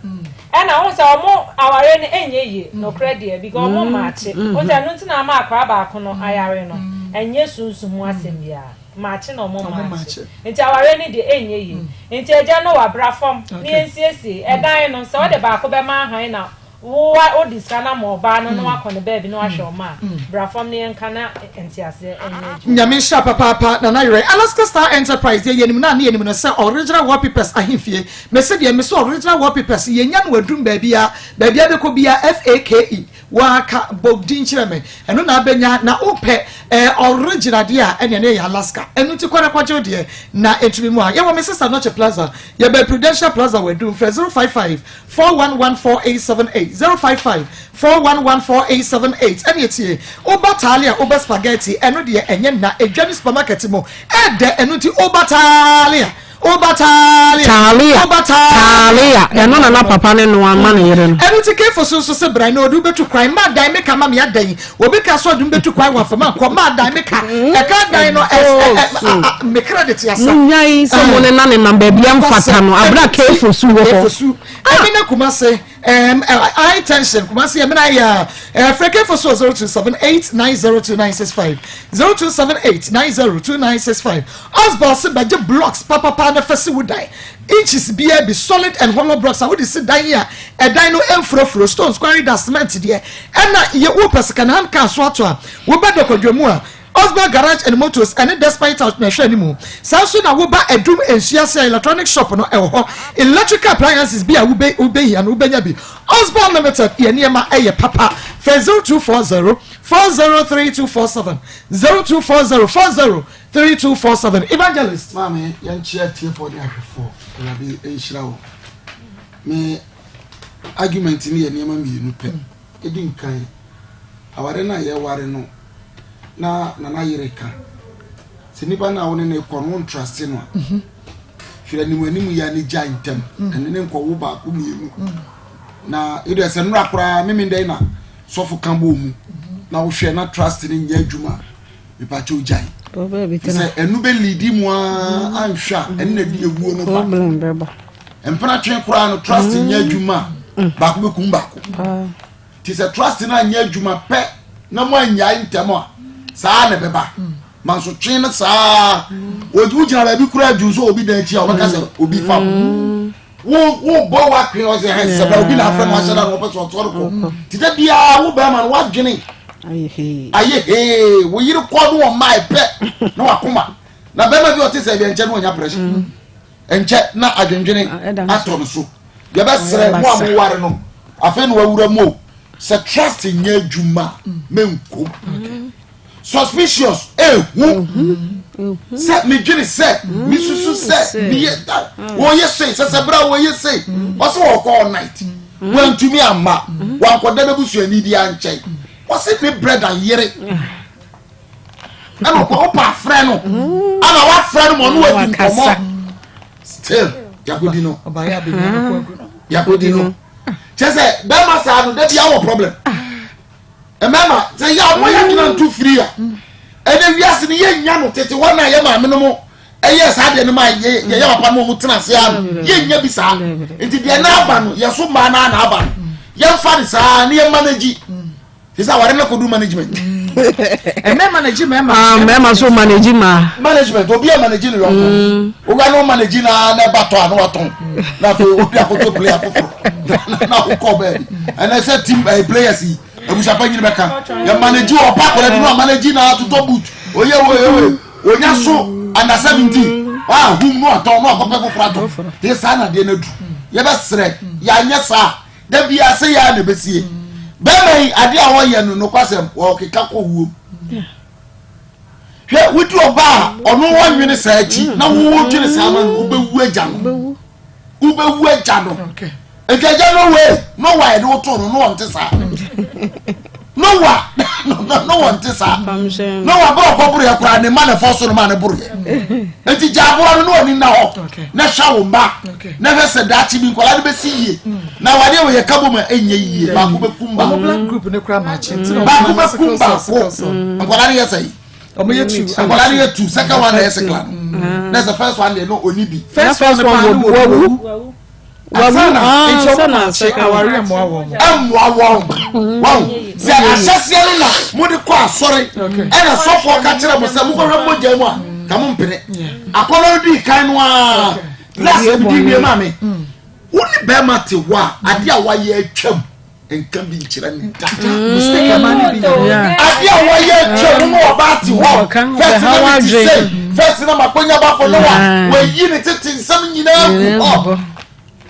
Ɛna wohu sɛ ɔmo awareɛ no ɛnyɛ yie nokorɛ deɛ because ɔmo maakye wohu sɛ ɛno nti na ama akwadaa baako no ayare no ɛnyɛ sunsum mu asɛm biara maakye na ɔmo maakye nti awareɛ no deɛ ɛnyɛ yie nti agya no wabra fam ne yɛnsiesie ɛdan no sɛ ɔde baako bɛma ahan na wo wode sika no ama ɔbaa no na wakɔ ne baabi na wahwɛ ɔma a bra fam ne yɛnka na nteaseɛ ɛnyɛ adwuma. Nyame nhyira papaapa Nana Yerɛ. Alaska Star Enterprise deɛ yɛnim no a ne yɛnim no sɛ original wallpapers ahemfie. Mese deɛ mese original wallpapers yɛnya no adum baabia baabia bɛkɔ bia FAKE woaka bɔ din kyerɛ me ɛno na abɛnya na wopɛ eh, original deɛ a ɛneɛ ne ɛyɛ Alaska ɛno nti kɔ na kɔgye wo deɛ na ɛtumi mu a yɛwɔ me sister Nɔkye Plaza yɛbɛn Prudential Plaza wɔ adum frɛ 055 411 4878 055 411 4878 ɛne ɛtie woba taalia woba spaghetti ɛno deɛ ɛnyɛ nna ɛdwa ne supermarket mu ɛdɛ ɛno nti woba taalia Woba taalia. Taalia. Woba taalia. Taalia. Ɛno na na papa ne noa ma ne yere no. Ɛno nti kefo so nso se bra na ɔde wo bɛtu kwan. Ma dan me ka ma me adan. Obi ka sɛ ɔde me bɛtu kwan wamfa ma nkɔ. Ma dan me ka. Ɛka dan no ɛ me credit asa. Munyae sɛ mo ne na nenam baabi a mfata no abere a kefo su wɔ hɔ. Kefo su. Ɛne ne Kumase. Um, high tension Kumasi Emina ya uh, freke for so 0278 902965 0278 902965 Osborn se bɛgye blocks papapa na fɛsi wo dan inches bia bi solid and hollow blocks a wode si dan yi a ɛdan no mfurofuro stones quarry da cement deɛ ɛna yɛ wopɛ second hand car so ato a wobɛdɔ kwadwamu a Osborn Garage and Motors ɛne Despite House na ɛhwɛ anim. Saa nso na woba Adum Nsuase a electronic shop no ɛwɔ hɔ. Electrical appliances bi a wobɛ wobɛhia no wobɛnya bi. Osborn Limited yɛ nneɛma ɛyɛ papa. Frɛ 0240 403247 0240 403247. Evangelist. Maame yɛnkyea atiefoɔ ne ahwɛfoɔ. Awurade nhyira wo. Me. Argument no yɛ nneɛma mmienu pɛ. Edi nkan, aware no a yɛware no, na Nana yere ka sɛ nipa no a wo ne no kɔ no wo ntraste no a, mhm. firi anim anim yɛ ne gya ntɛm mm. ɛne ne nkɔwo baako mmienu mm. na ebi sɛ nnora koraa meme dɛn na sɔfo ka bɔ mu mhm. na wohwɛ na trust no nyɛ adwuma mepakyɛ ogyae sɛ ɛno bɛ lidi mu aa mm. anhwɛ a ɛno na ɛde ewuo no ba mpena twe koraa no trust nyɛ adwuma baako bɛkum baako Te sɛ trust no anyɛ adwuma pɛ na mo annyae ntɛm a, saa na ɛbɛba. Mansotwe no saa. Wogyina baabi koraa adwun sɛ obi dan akyi a wɔbɛka sɛ obi fa wo. Wo bɔ w'akwen ɔsɛ hɛn sɛ bra obi na afrɛ no ahyɛ da na wɔpɛ sɛ ɔsɔre kɔ. Te dɛ biara wo bɛrima no w'adwene ayɛ hee. Wo yere kɔ no ɔmmae pɛ na wakoma. Na bɛrima bi ɔte sɛ deɛ nkyɛ no ɔnya pressure. Nkyɛ na adwendwene atɔ no so. Yɛbɛsrɛ mo a moware no, afei na wawura mu o, sɛ trust nyɛ adwuma a, menkom. Suspicious, ehu sɛ medwene sɛ mesusu sɛ meyɛ da wɔyɛ sei sɛ sɛ berɛ a wɔyɛ sei ɔsɛ wɔkɔ all night wantumi amma wankɔda n'abusuani bi ankyɛn ɔsɛ ne brɛda yere ɛna ɔkɔ ɔpa afrɛ no ana wafrɛ no ma ɔno wadi nkɔmɔ still yakodi no yakodi no kyɛ sɛ bɛrima saa no dabi awɔ problem mmarima sɛ yɛ ɔmo yɛ adwena nto firi a ɛnɛ wiase no yɛ nya no tete hɔ na yɛ maame no mo ɛyɛ saa deɛ no ma yɛ yɛ papa no ɔmo tena ase ano yɛ nya bi saa nti deɛ n'aba no yɛ so mmaa naa n'aba no yɛn fa no saa ne yɛ manage. Sisi aware no kodu management. Ɛmɛ manage mɛma. Ah, mɛma so manage ma. Management obi a manage ne yɔnko. Mm. Owura no manage na na ɛba tɔ a na watɔn. Na afei obi akoto player foforɔ. Na akokɔ baabi. Ɛnɛ sɛ team ɛɛ eh, players yi abusuapa nyini bɛka. Yɛ manage wɔ ɔba akɔla bi no a manage na atotɔ boot. Oyɛ wo oyɛ wo onya so under 17. Ah, hum no atɔn no akɔpɛ foforɔ atɔ. Te saa na adeɛ no adu. Yɛbɛsrɛ yɛanyɛ saa. Da biara sɛ yɛ a na ɛbɛsie. Bɛrima yi adeɛ a ɔyɛ no nokwasɛm ɔkeka kɔ wuom. Hwɛ wodi ɔba a ɔno ɔnwene saa akyi na wo dwene saa ma no wobɛwu agya no. Wobɛwu agya no. Nka agya no wei Noa yɛde wotoo no no ɔnte saa. Noa no wɔnte saa. Noa bere ɔkɔboroyɛ koraa ne mma na ɛfɔ so no ma ne boroyɛ. Nti gya aboa no na w'ani nna hɔ na hwɛ wo mma na hwɛ sɛ daakye bi nkwadaa no bɛsi yie na awadeɛ wɔ yɛ ka bom a ɛnyɛ yie baako bɛkum baako baako bɛkum baako nkwadaa no yɛ sɛ yi nkwadaa no yɛ tu second one na yɛ sekla no na sɛ first one deɛ no ɔni bi. First one paa no wɔ Wawu ansa na aware mmoa wɔn. Mmoa wɔn. Wɔn sɛ ahyɛseɛ no na mode kɔ asɔre ɛna sɔfoɔ ka kyerɛ mo sɛ mokɔhwɛ mogya mu a ka mo mpene. Akɔnɔ no dii kan no ara last bi di wie maa me. Mm. Wo ne bɛrima te hɔ a adeɛ a wayɛ atwam nka bi nkyerɛ ne da. Adeɛ a wayɛ atwam no ɔbaa te hɔ fɛs na me ti sɛ fɛs na makonya bafo no a wayi ne tete nsɛm nyinaa gu hɔ.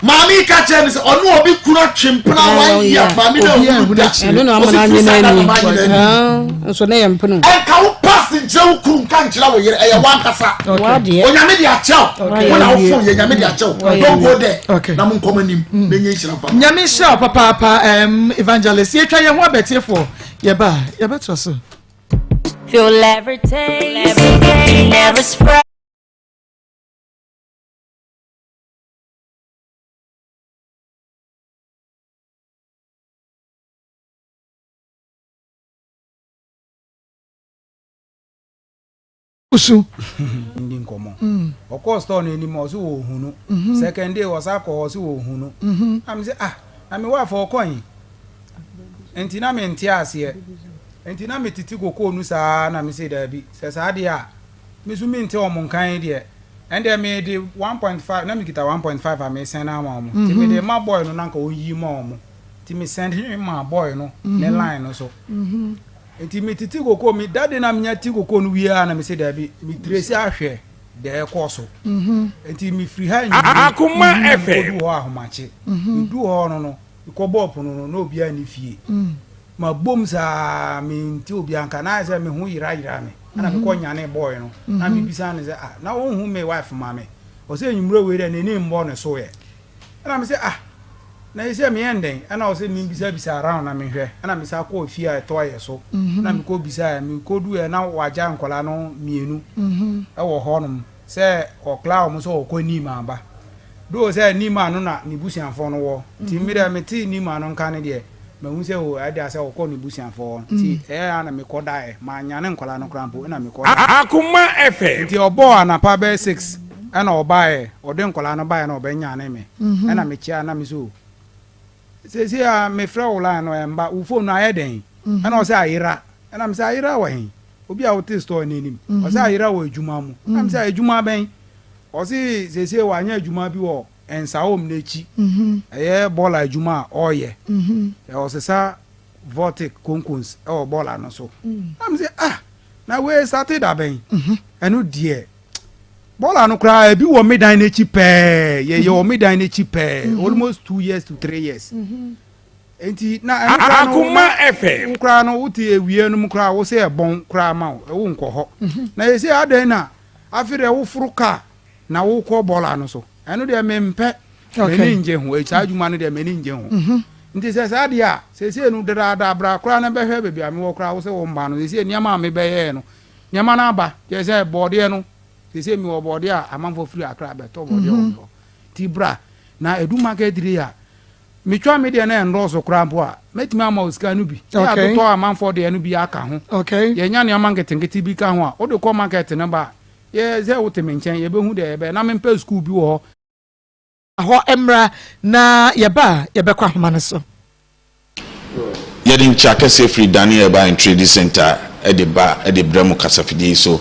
Maame yi ka kyerɛ no sɛ ɔne obi kunu atwe mpena one year maame na ohunu da ɔsi firi saa da na maa nyina ni. Nso ne yɛ mpono. Ɛnka wo past nkyerɛ wo kunu nka nkyerɛ wo yere ɛyɛ wankasa. Onyame de akyɛw wo na wo fon yɛ nyame de akyɛw don't go there na mo nkɔm anim na nye nhyira mfa. Nyame nhyira wo papaapa um, evangelist yɛtwa yɛn ho abɛtiefoɔ yɛba a yɛbɛtoa so. Feel every taste, never spread. su. Ndi nkɔmɔ. Ɔkɔɔ store no anim ɔse ɔɔhu no. Second day ɔsan kɔ hɔ ɔse ɔɔhu no. Na me se ah na me wife ɔɔkɔ he? Nti na mente aseɛ. Nti na metete kokoo no saa na me se daabi sɛ saa deɛ a me nso mente wɔn nka yi deɛ ɛndeɛ mede 1.5 na mekita 1.5 a mesɛn ama wɔn. Nti mede ma boy no na nka ɔnyi ma wɔn. Nti me send maa boy no ne line no so. Nti me tete kokoo me that day na menya ti kokoo no wie a na me se daabi me trace ahwɛ deɛ ɛkɔ so. Nti me firi ha anwummere Akoma na me FM. kɔdu hɔ ahomakye. Me du hɔ no no me kɔ bɔɔ pono no na obiara nni fie. Ma bom saa me nte obiara nka na ayɛ sɛ me ho yera yera me. Ɛna me kɔ nyane boy no na me bisa no sɛ ah na wonhu me wife ma me. Ɔsɛ anwummere wei deɛ n'ani mmɔ ne so ɛ. Ɛna me se ah. Na yi sɛ meyɛ ndɛn? Ɛna ɔsɛ membisabisa around na mehwɛ. Ɛna mesa kɔɔ fie a ɛtɔ yɛ so. Na mekɔ bisaeɛ, mekɔduiɛ na wagya nkwadaa no mmienu wɔ hɔnom sɛ ɔkla wɔn sɛ ɔkɔ Nima aba. Though sɛ Nima no na ne busuafoɔ no wɔ, nti me deɛ metee Nima no nka no deɛ, mahu sɛ o ɛde asɛ ɔkɔ ne busuafoɔ hɔ. Nti ɛyɛ a na mekɔ daeɛ, manyane nkwadaa no koraa mpo ɛna mekɔ daeɛ. Akoma FM. Nti ɔbɔɔ anapa bɛyɛ 6 ɛna ɔbaeɛ, ɔde nkwadaa no baeɛ na ɔbɛnyane me. Ɛna mekyia na me sɛ o, seesei a mefrɛ wo line no ɛmba, wo phone no ayɛ dɛn? Ɛna ɔsɛ ayera. Ɛna mesɛ ayera wɔ he? Obi a wote store no anim. Ɔsɛ ayera wɔ adwuma mu. Ɛna mesɛ adwuma bɛn? Ɔse seesei wanya adwuma bi wɔ Nsawam no akyi. Ɛyɛ bɔɔla adwuma a ɔreyɛ. Ɔsesa Vortic konkons wɔ bɔɔla no so. Na me sɛ ah, na wei sate da bɛn? Ɛno deɛ bɔɔla no koraa ebi wɔ me dan no akyi pɛɛ. Yɛyɛ wɔ me dan no akyi pɛɛ. Almost 2 years to 3 years. Nti na ɛno koraa no Akoma FM. wo koraa no wote ewie no mu koraa wo sɛ ɛbɔn koraa ma wo ɛwo nkɔ hɔ. Na yɛsɛ adɛn na afei deɛ woforo kaa na wokɔ bɔɔla no so. Ɛno deɛ mempɛ. M'ani ngye ho. Saa adwuma no deɛ m'ani ngye ho. Nti sɛ saa deɛ a, seesei no dedaada bra koraa na bɛhwɛ baabi a mewɔ koraa wo sɛ wo mma no. Seesei nneɛma a mebɛyɛɛ no, nneɛma no aba. Kyerɛ sɛ bɔɔdeɛ no, seesei mewɔ bɔɔdeɛ a amanfoɔ firi Accra bɛtɔ bɔɔdeɛ wɔ me hɔ. Nti bra na ɛdu market day a, metwa me deɛ no ɛnnɔɔso koraa mpo a, mɛtumi ama wo sika no bi. Ne atotɔ amanfoɔ deɛ no bi aka ho. Yɛnya nneɛma nketenkete bi ka ho a, wode kɔ market no ba a, yɛ sɛ wote me nkyɛn, yɛbɛhu deɛ yɛbɛyɛ. Na mempɛ sukuu bi wɔ hɔ. Hɔ mmra na yɛba a yɛbɛkɔ ahoma no so. Yɛde nkyia kɛseɛ firi Dani Herbal and Trading Centre de ba de brɛ mo kasafidie yi so.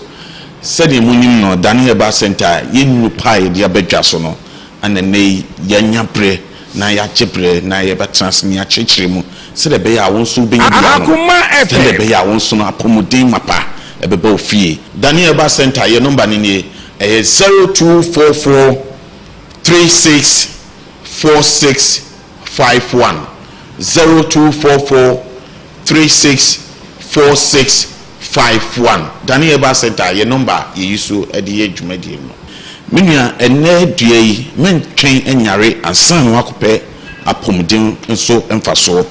Sɛdeɛ monim no, Dani Herbal Centre yɛ nnuro pa a yɛde aba dwa so no, ɛna nnɛ yi yɛanya berɛ na yɛagye berɛ na yɛbɛtena ase na yɛakyerɛkyerɛ mu sɛdeɛ ɛbɛyɛ a wo nso wobɛnya bi anom, Akoma sɛdeɛ FM. ɛbɛyɛ a wo nso no apɔmuden mapa ɛbɛba wo fie. Dani Herbal Centre yɛn nɔmba no nie, ɛyɛ 0244 36 46 51, 0244 36 46 51. Dani Herbal Centre yɛn nɔmba a yɛyi so de yɛ dwumadie no. Me nua, ɛnnɛ dua yi, mɛntwɛn nyare ansa na woakɔpɛ apɔmuden so mfasoɔ.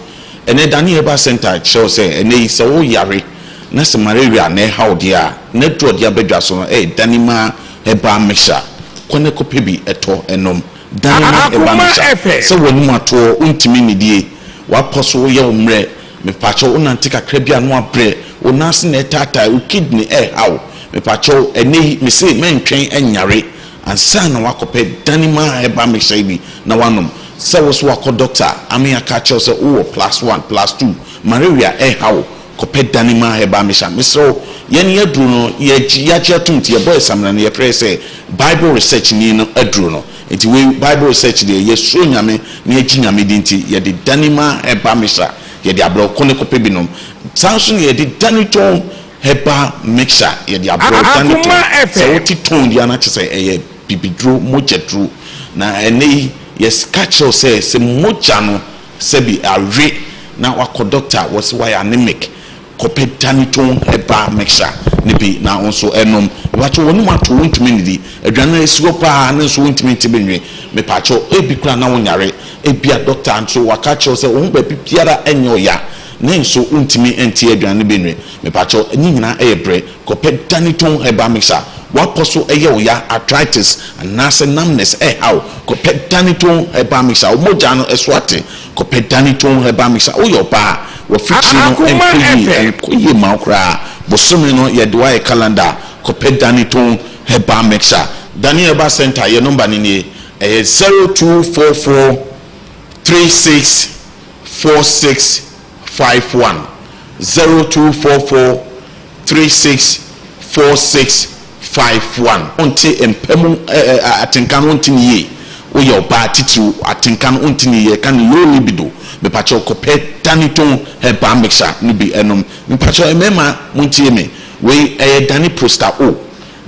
Ɛnnɛ Dani Herbal Centre kyerɛ wo sɛ ɛnnɛ yi sɛ woyare na sɛ malaria na ɛha wo deɛ a, n'aduro a ɔde aba dwa so no yɛ Danima Herbal Mixture. Kɔ na kɔpɛ bi tɔ nom. Danima Herbal Akoma Mixture. FM. Sɛ w'anum atoɔ, wontumi nnidie, w'apɔ so yɛ wo mmerɛ, mepakyɛw wonante kakra bi a na wabrɛ, wo nan ase na ɛretaataa, wo kidney ɛreha wo, mepakyɛw ɛnnɛ yi mese mɛntwɛn nyare ansa na woakɔpɛ Danima Herbal Mixture yi bi na woanom. Sɛ wo nso woakɔ doctor ame aka akyerɛ wo sɛ wowɔ plus one, plus two, malaria ɛreha wo, Kɔpɛ Danima Herbal Mixture. Mesrɛ wo, yɛn aduro no, yɛgye, yɛagye atom nti yɛbɔ yɛ samina no, yɛfrɛ sɛ Bible Research ni no aduro no. Nti wei, Bible Research deɛ, yɛsuro Nyame na yɛgye Nyame di nti, yɛde Danima Herbal Mixture yɛde abrɛ wo. Kɔ na kɔpɛ bi nom. Saa nso na yɛde Danitone Herbal Mixture yɛde abrɛ wo. Danitone, Akoma sɛ FM. wote tone deɛ a na kyerɛ sɛ ɛyɛ bibiduro, mogyaduro. Na ɛnnɛ yi, yɛka kyerɛ wo sɛ, sɛ mogya no Sɛbi awe na wakɔ doctor wɔse wayɛ anemic kɔpɛ Danitone herbal mixture no bi na wo nso nom. Mepakyɛw w'anum ato wontumi nnidi, aduane no esi hɔ paa ne nso wontumi nte bi nwe. Mepakyɛw ebi koraa na wonyare, ebia doctor nso waka akyerɛ wo sɛ wo ho baabi biara nyɛ wo ya ne nso wontumi nte aduane no bi nwe. Mepakyɛw ne nyinaa yɛ brɛ. Kɔpɛ Danitone herbal mixture. W'apɔ so yɛ wo ya, arthritis anaasɛ numbness ɛreha wo, kɔpɛ Danitone herbal mixture. Wo mogya no so ate, kɔpɛ Danitone herbal mixture. Woyɛ ɔbaa a, w'afikyiri no Akoma nkɔ yie, FM. ɛnkɔ yie mma wo koraa. Bosome no yɛde wo ayɛ calendar a, kɔpɛ Danitone herbal mixture. Dani Herbal Centre, yɛn number no nie, ɛyɛ 0244 36 46 51, 0244 36 46 51. Wonte mpa mu atenka no wonte no yie, woyɛ ɔbaa titiriw atenka no wonte no yie, yɛka no low libido, mepakyɛw kɔpɛ Danitone herbal mixture no bi nom. Mepakyɛw mmarima montie me, wei ɛyɛ Dani Prosta O.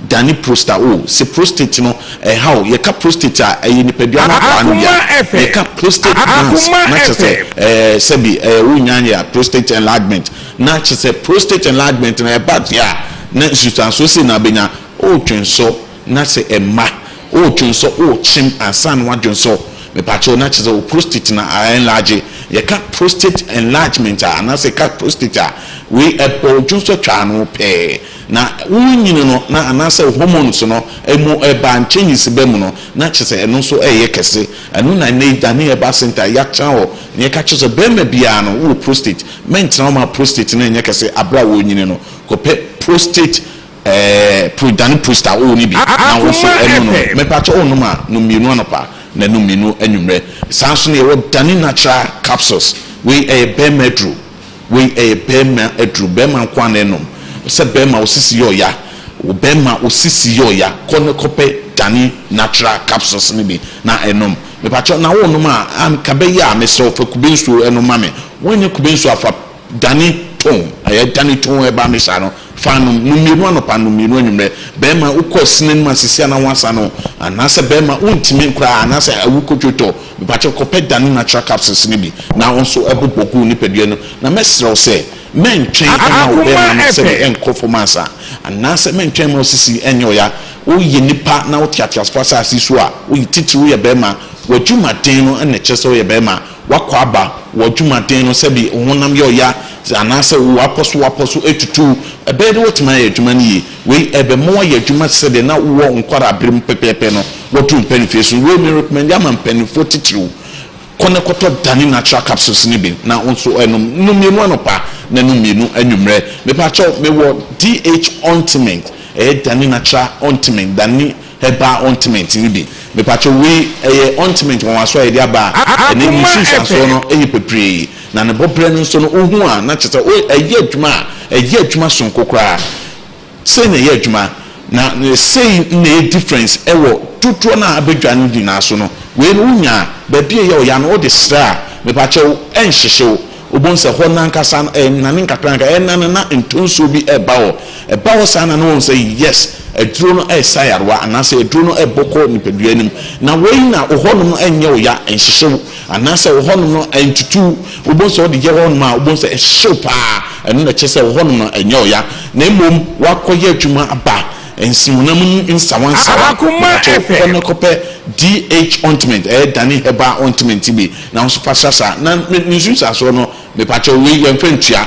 Dane prosta o, se prostate no ɛhaw, yɛka prostate a ɛyɛ nipadua no akwaa no bi a, yɛka prostate glands na kyerɛ sɛ ɛɛ sɛbi ɛɛ wo nya yɛ prostate enlargement na kyerɛ sɛ prostate enlargement no ɛba deɛ a na nsusuansoɔ sei na abɛnya, o dwonsɔ na sɛ ɛmma, o dwonsɔ o kyem ansa na wadwonsɔ. Mepakyɛw na kyerɛ sɛ wo prostate no a enlarge. Yɛka prostate enlargement a anaasɛ yɛka prostate a, wei ɛbɔ wo dwonsɔ twaa no pɛɛ. Na worenyini no na anaasɛ wo hormones no mu ɛba changes ba mu no na kyerɛ sɛ ɛno nso ɛreyɛ kɛse. Ɛno na nnɛ yi Dane Herbal Centre yɛatena hɔ na yɛka kyerɛ sɛ barima biara no wowɔ prostate, mɛntena hɔ ma prostate no nyɛ kɛse aberɛ a worenyini no. Kɔpɛ prostate ɛɛ pro dane prosta wowɔ no bi na wo nso ɛnom no. Mepakyɛ wonom a nom mmienu anɔpa na nom mmienu anwummerɛ. Saa nso na yɛwɔ Dane Natural Capsules, wei ɛyɛ barima aduro. Wei ɛyɛ bɛɛma aduru, bɛɛma nko ara na ɛnom. Sɛ bɛɛma wo sisi yɛ ɔya, wo bɛɛma wo sisi yɛ ɔya, kɔ na kɔ pɛ Dani natural capsules no bi na ɛnom. Mepakyɛw na wo nom a, anka bɛyɛ a mesrɛ wo fa kube nsuo ɛnom ma me. Woannya kube nsuo a fa Dani ton, ɛyɛ Dani ton herbal mixture no fa nom. Nom mmienu anɔpa, nom mmienu anwummerɛ. Bɛɛma wo kɔ asina no mu a sisi a na wo asa no, anaasɛ bɛɛma wo ntumi koraa anaasɛ awu kotwotɔ, Mepakyɛw kɔpɛ Dane Natural Capsules no bi na wo nso bobɔ gu wo nipadua no na mɛsrɛ wo sɛ mɛntwɛn mma wo bɛɛma no sɛbe ɛnkɔ fam ansa anaasɛ mɛntwɛn mma wo sisi ɛnyɛ ɔya. Woyɛ nipa na wote ateasefo asase yi so a, woyɛ titiriw woyɛ bɛɛma, w'adwumaden no na ɛkyerɛ sɛ woyɛ bɛɛma, w'akɔ aba, w'adwumaden no sɛbe wo honam yɛ ɔya anaasɛ w'apɔ so w'apɔ so atutu wo, ɛbɛyɛ dɛ woatumi ayɛ adwuma no yie. Wei ɛbɛma woayɛ adwuma te sɛ deɛ na wowɔ nkwadaa bere mu pɛpɛɛpɛ no. Wɔduru mpaninfie so no, wei me recommend ama mpaninfoɔ titiriw. Kɔ na kɔtɔ Dani Natural Capsules no bi na wo nso nom. Nom mmienu anɔpa na nom mmienu anwummerɛ. Mepakyɛw, mewɔ DH Ointment, ɛyɛ Dani Natural Ointment, Dani Herbal Ointment no bi. Mepakyɛw, wei ɛyɛ ointment nwanwasoɔ a yɛde aba a ɛnɛ ne nsunsuansoɔ no yɛ bebree. Na ne bɔberɛ no nso no, wohu a na kyerɛ sɛ ɛyɛ adwuma a, ɛyɛ adwuma sononko koraa. Sei na ɛyɛ adwuma na sei na ɛyɛ difference ɛwɔ dodoɔ no a abɛdwa no nyinaa so no. Wei no wonya a baabi a ɛyɛ ɔya no wode srɛ a mepakyɛw ɛnhyehye wo. Wobɛhu sɛ hɔ no ankasa no ɛnane nkakrankra ɛnane na ntonsuo bi ɛba hɔ. Ɛba hɔ saa na na woahu sɛ yes aduro no ɛresa yarewa anaasɛ aduro no ɛrebɔ kɔ nipadua no mu. Na wei na wo hɔnom no ɛnyɛ wo ya ɛnhyehye wo. Anaasɛ wɔ hɔnom no ɛntutu wo, wobɛhu sɛ wode yɛ hɔnom a, wobɛhu sɛ ɛhyew paa, ɛno na ɛkyerɛ sɛ wɔ hɔnom no ɛnyɛ ɔya, na mmom woakɔyɛ adwuma aba, nsi honam mu nsawansawa, mepakyɛw kɔ na kɔpɛ DH ointment, ɛyɛ Dani herbal ointment bi, na wo nso fa srasra, na ne nsunsuansoɔ no, mepakyɛw wei yɛmfa ntua.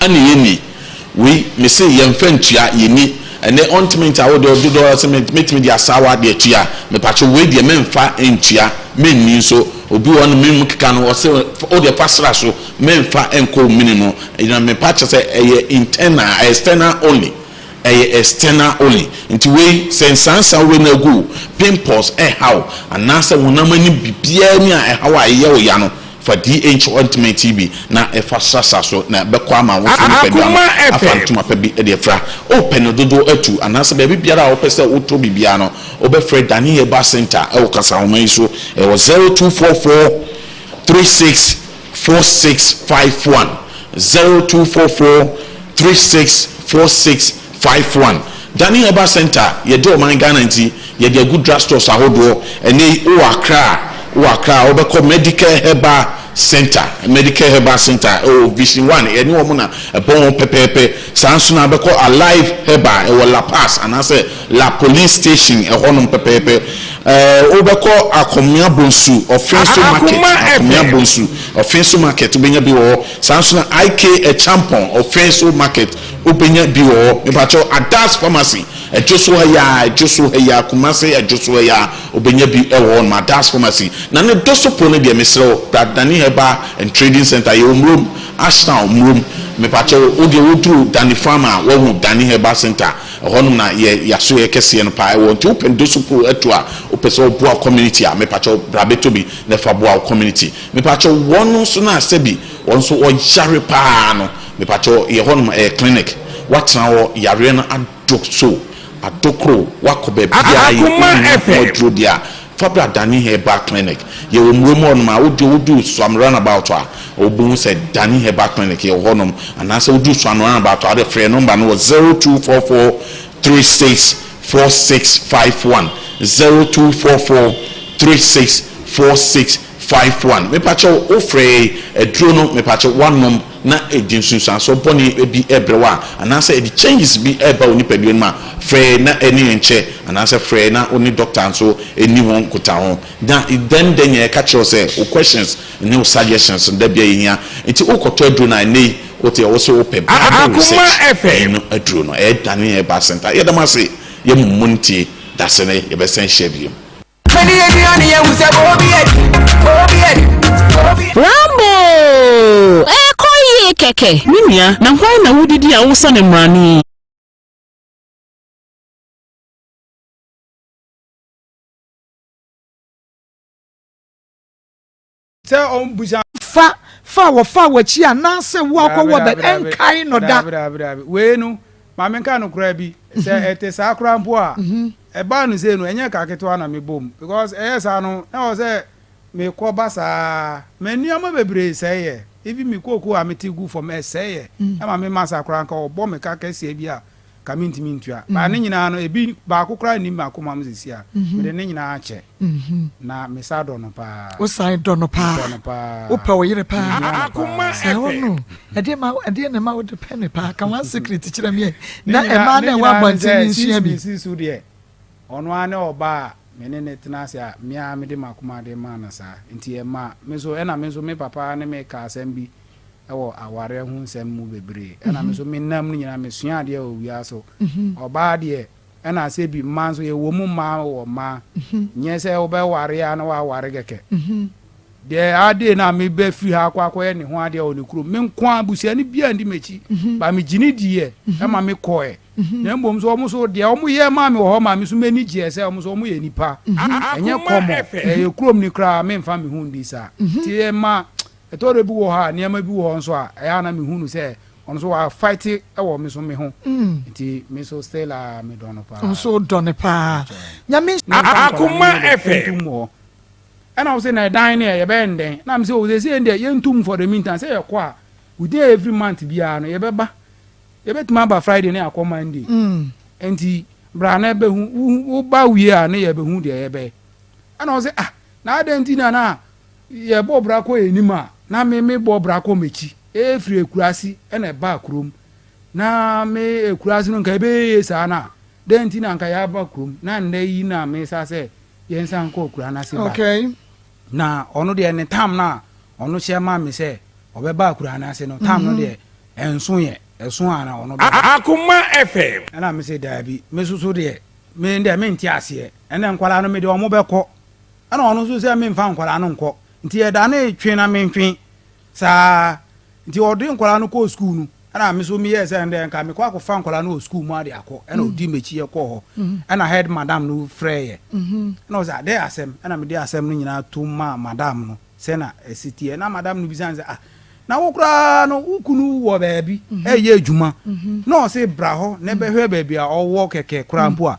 Ɛna yɛnni. Wei mese yɛnfa ntua yɛnni. Ɛnɛ ɔntumi nta wo deɛ dodoɔ sɛ mɛtumi de asaawa de atua. Mepakyɛw wei deɛ mɛnfa ntua mɛnni nso. Obi wɔ hɔ no me mu keka no ɔse wo deɛ fa sra so mɛnfa nkɔ wo mene mu. Na mepa kyɛ sɛ ɛyɛ internal external only. Ɛyɛ external only. Nti wei sɛ nsansa wei na agu wo, pimples ɛhaw wo anaasɛ honam ani biribiara ni a ɛhaw a ɛyɛ wo ya no Fa DH ointment yi bi na fa srasra so na ɛbɛkɔ ama wo nso nipadua no afa ntoma pa bi de afira. Wopɛ no dodoɔ atu anaasɛ baabi biara a wopɛ sɛ wotɔ biribiara no, wobɛfrɛ Dani Herbal Centre wɔ kasahoma yi so. Ɛwɔ 0244 36 4651, 0244 36 4651. Dani Herbal Centre, yɛde ɔman Ghana nti, Yɛde agu drug stores ahodoɔ. Ɛnnɛ yi wowɔ Accra a, wowɔ Accra a, wobɛkɔ Medicare Herbal Centre, Medicare Herbal Centre ɛwɔ Vision One, yɛne wɔn na ɛbɔ ho pɛpɛɛpɛ. Saa nso na wobɛkɔ Alive Herbal ɛwɔ La Paz anaasɛ La Police Station ɛhɔnom pɛpɛɛpɛ. Ɛɛ wobɛkɔ Akomea Bonsu, Ɔfenso Market, Akomea Bonsu, Ɔfenso Market wobɛnya bi wɔ hɔ. Saa nso na IK Acheampong, Ɔfenso Market wobɛnya bi wɔ hɔ. Mepakyɛw Adas Pharmacy. Ɛdwo so ha yi ara, ɛdwo so ha yi ara, Kumasi ɛdwo so ha yi ara, wobɛnya bi wɔ hɔ nom, Adas Pharmacy. Na ne Dosopo no deɛ, mesrɛ wo, bra Dani Herbal and Trading Centre, yɛwɔ Murom, Ashtown, Murom. Mepakyɛ wo, wo deɛ woduru Dani Farm a, woahu Dani Herbal Centre, ɛhɔ nom na yɛ yɛasoɛeɛ kɛseɛ no paa ɛwɔ. Nti wopɛ Dosopo atu a, wopɛ sɛ woboa wo community a, mepakyɛ wo, bra bɛtɔ bi na fa boa wo community. Mepakyɛ wo, wɔn nso no a sɛbi wɔn nso wɔyare paa no, mepakyɛ wo, yɛ hɔ nom ɛyɛ clinic, woatena hɔ, yareɛ no Do so adokoro wakɔ baabiaa yɛ wonya ho aduro deɛ a fa bra Dani Herbal Clinic yɛwɔ Murom hɔ nom a wodeɛ woduru Suam runabout a wobɛhu sɛ Dani Herbal Clinic yɛwɔ hɔ nom anaasɛ woduru Suam runabout a wode frɛ number no wɔ 0244 36 4651 0244 36 4651 mepakyɛw wofrɛ yɛn aduro no mepakyɛw woanom. na ɛde nsunsuansoɔ bɔne bi rebrɛ wo a, anaasɛ ɛde changes bi reba wo nipadua no mu a, frɛ na ɛne yɛn nkyɛ, anaasɛ frɛ na wo ne dɔkta nso nni ho nkutaho. Na dɛn dɛn na yɛka kyerɛ wo sɛ wo questions ne wo suggestions no da biara yɛhia. Nti wokɔtɔ aduro no a, ɛnnɛ yi wote a wose wopɛ Bible research ɛyi no aduro no, ɛyɛ Dane Herbal Centre. Yɛda mo ase, yɛn mu ntie, dasene yɛbɛsan ahyia bio. Rambo! Ɛrekɔ yie kɛkɛ. Me nua, na hwan na wodidi a wosa no mmrane yi? Sɛ ɔmbusa. Fa fa a wɔfaa w'akyi anaasɛ wo akɔ wɔ bɛ ɛnkae no da. Daabi daabi daabi wei no ma menka no koraa bi sɛ ɛte saa koraa mpo a ɛbaa no sei no ɛnyɛ ka ketewa na mebɔ mu because ɛyɛ saa no na ɛwɔ sɛ mekɔ ba saa ma nneɛma bebree sɛeɛ even me kookoo a mete gu fam ɛsɛeɛ ɛma me masa koraa nka ɔbɔ me ka kɛseɛ bi a ka mentumi ntua but ne nyinaa no ebi baako koraa nni m'akoma mu seesei a mede ne nyinaa akyɛ. Na me sa dɔ no paa. Wo san dɔ no paa. Dɔ no paa. Wo pɛ wo yere paa. Mehia no paa. Saa wo no. Ɛdeɛ ma ɛdeɛ na ɛma wo de pɛ ne paa. Ka one secret kyerɛ me ɛ. Na ɛmaa na ɛwɔ abɔnten ne nsua bi. Ne si so deɛ ɔno ara ne ɔbaa a me ne ne tena ase a me ara mede m'akoma de maa no saa. Nti ɛma me nso ɛna me nso me papa ne me ka asɛm bi ɛwɔ awareɛ ho nsɛm mu bebree. Ɛna me nso me nam no nyinaa mesua adeɛ wɔ wia so. Ɔbaa deɛ Ɛna sɛ bi mmaa nso yɛwɔ mu mmaa wɔ mmaa nyɛ sɛ wobɛware a na waware kɛkɛ deɛ adee no a mebɛ firi ha akɔ akɔyɛ ne ho adeɛ wɔ ne kurom me nko a busuani biara ndi m'akyi ba megye ne diiɛ ɛma me kɔɛ na mmom so wɔn so deɛ wɔn yɛ maa me wɔ hɔ maa me so m'ani gyeɛ sɛ wɔn so wɔn yɛ nipa ɛnyɛ kɔmɔ ɛyɛ kurom ni koraa memfa me ho ndi saa nti ɛma ɛtɔ da bi wɔ hɔ a nneɛma bi wɔ hɔ nso a ɛyɛ a na mehu no sɛ Ɔno nso wa fight wɔ me so me ho nti me nso still a me dɔ no paa. Nso dɔ no paa. Nyame. Akoma FM. Ntum hɔ. Ɛna wo se na ɛdan no ɛ yɛbɛyɛ no dɛn? Na me se o sɛsei deɛ yɛntum for the meantime sɛ yɛkɔ a within every month biara no yɛbɛba yɛbɛtumi aba Friday na yɛakɔ Monday nti bra na bɛhu woba wie a ne yɛbɛhu deɛ yɛbɛyɛ. Ɛna wo se ah na adɛn nti na na Yɛbɔ bra kɔ yɛn anim a, na me mebɔ bra kɔ m'akyi. Ɛfiri akuraase na ɛbaa kurom. Na me akuraase no nka ɛbɛyɛ yie saa no a, dɛn nti na nka yɛaba kurom? Na nnɛ yi na mesa sɛ yɛnsan nkɔ akuraa no ase back. Na ɔno deɛ ne tam no a ɔno hyɛ ma me sɛ ɔbɛba akuraa no ase no, tam no deɛ ɛnso yɛ, ɛso a na ɔno bɛba. Akoma FM. Ɛna me se daabi, me soso deɛ, me deɛ mente aseɛ. Ɛnɛ nkwadaa no mede wɔn bɛkɔ. Ɛna ɔno nso sɛ memfa nkwadaa no nkɔ nti yɛdanee twe na mentwe saa nti ɔde nkwadaa no kɔɔ sukuu no ɛna me nso meyɛɛ sɛ ɛndɛ nka mekɔ akɔfa nkwadaa no wɔ sukuu mu ade akɔ ɛna ɔdi m'akyi yɛkɔɔ hɔ ɛna head madam no frɛɛ yɛ ɛna ɔsɛ adɛ asɛm ɛna mede asɛm no nyinaa to maa madam no sɛ na ɛsi teɛ na madam no bisa sɛ ah na wo koraa no wo kunu wɔ baabi ɛyɛ adwuma na ɔse bra hɔ na ɛbɛhwɛ baabi a ɔwɔ kɛkɛ koraa mpo a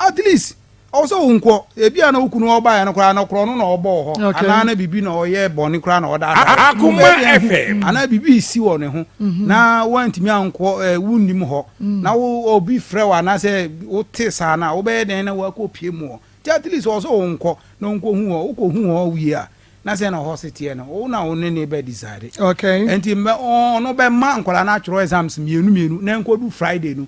at least Ɔwɔ sɛ wo nkɔ. Ebia na wo kunu ɔbaeɛ no koraa no korɔ no na ɔbɔɔ hɔ anaa na biribi na ɔyɛ bɔne koraa na ɔdaadaa wo. Akoma FM. Anaa biribi resi wɔ ne ho na woantumi ankɔ, wonnim hɔ na wo obi frɛ wo anaasɛ wote saa no a, wobɛyɛ dɛn na woakɔpue mu hɔ? Nti at least ɔwɔ sɛ wo nkɔ na wonkɔhu hɔ. Wokɔhu hɔ wie a, na sɛn na hɔ se teɛ no, wo na wo ne no bɛ decide. Nti ɔno bɛma nkwadaa no atwerɛ exams mmienu mmienu na ɛnkɔdu Friday no,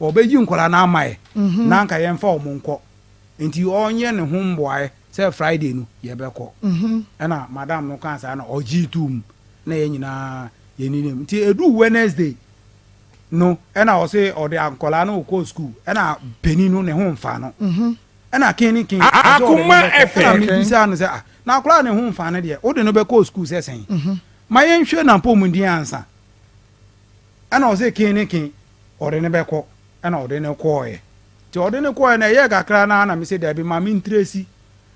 Wɔbɛyi nkwadaa no ama yɛ na anka yɛmfa wɔn nkɔ. Nti ɔnyɛ ne ho mboaeɛ sɛ Friday no yɛbɛkɔ. Ɛna madam no kaa saa na ɔgyee too mu na yɛn nyinaa yɛninam. Nti ɛduu Wednesday no ɛna ɔse ɔde nkwadaa no rekɔ school ɛna panin no ne ho mfa no. Ɛna ken ne ken ɔse ɔde no bɛkɔ. Ɛna mebisaa no sɛ ah na akwadaa a ne ho mfa no deɛ wode no bɛkɔ school sɛ sɛn? Ma yɛnhwɛ n'apɔmuden ansa. Ɛna ɔse ken ne ken ɔde no bɛkɔ ɛna ɔde no kɔɔɛ nti ɔde no kɔɔɛ no ɛyɛɛ kakra no ara na mese daabi ma me ntresi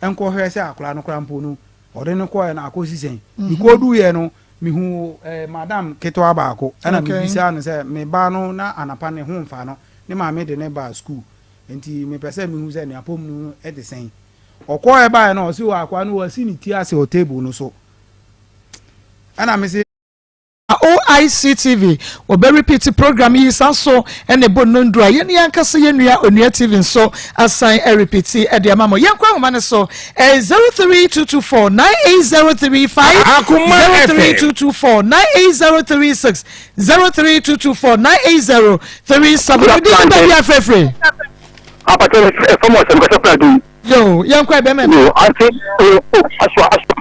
nkɔhwɛ sɛ akwadaa no koraa mpo no ɔde no kɔɔɛ no akɔsi sɛn mekɔduiɛ no mehu eh, madam ketewa baako ɛna mebisaa no sɛ me ba no na anapa ne ho mfa no ne maame de ne baa sukuu nti mepɛ sɛ mehu sɛ ne apɔm no te sɛn ɔkɔɔɛ baeɛ no ɔse wɔ akwadaa no wasi ne ti ase wɔ table no so ɛna mese O. ICTV wɔbɛ repeat program yi saa nso ɛna ɛbɔ nnonduro a yɛne yɛn ankasa yɛn nua Onua TV nso asan ɛrepeat ɛde ama mo. Yɛnkɔ ahoma no so ɛyɛ 03224 98035 03224 98036 03224 98037. Wodi ne baabi afrɛfrɛ. Apatɛ ɛfam ɔsɛm kasa fura dum. Yo, yɛnkɔ ɛbɛmɛ. Yo, ante, o, aswa, aswa.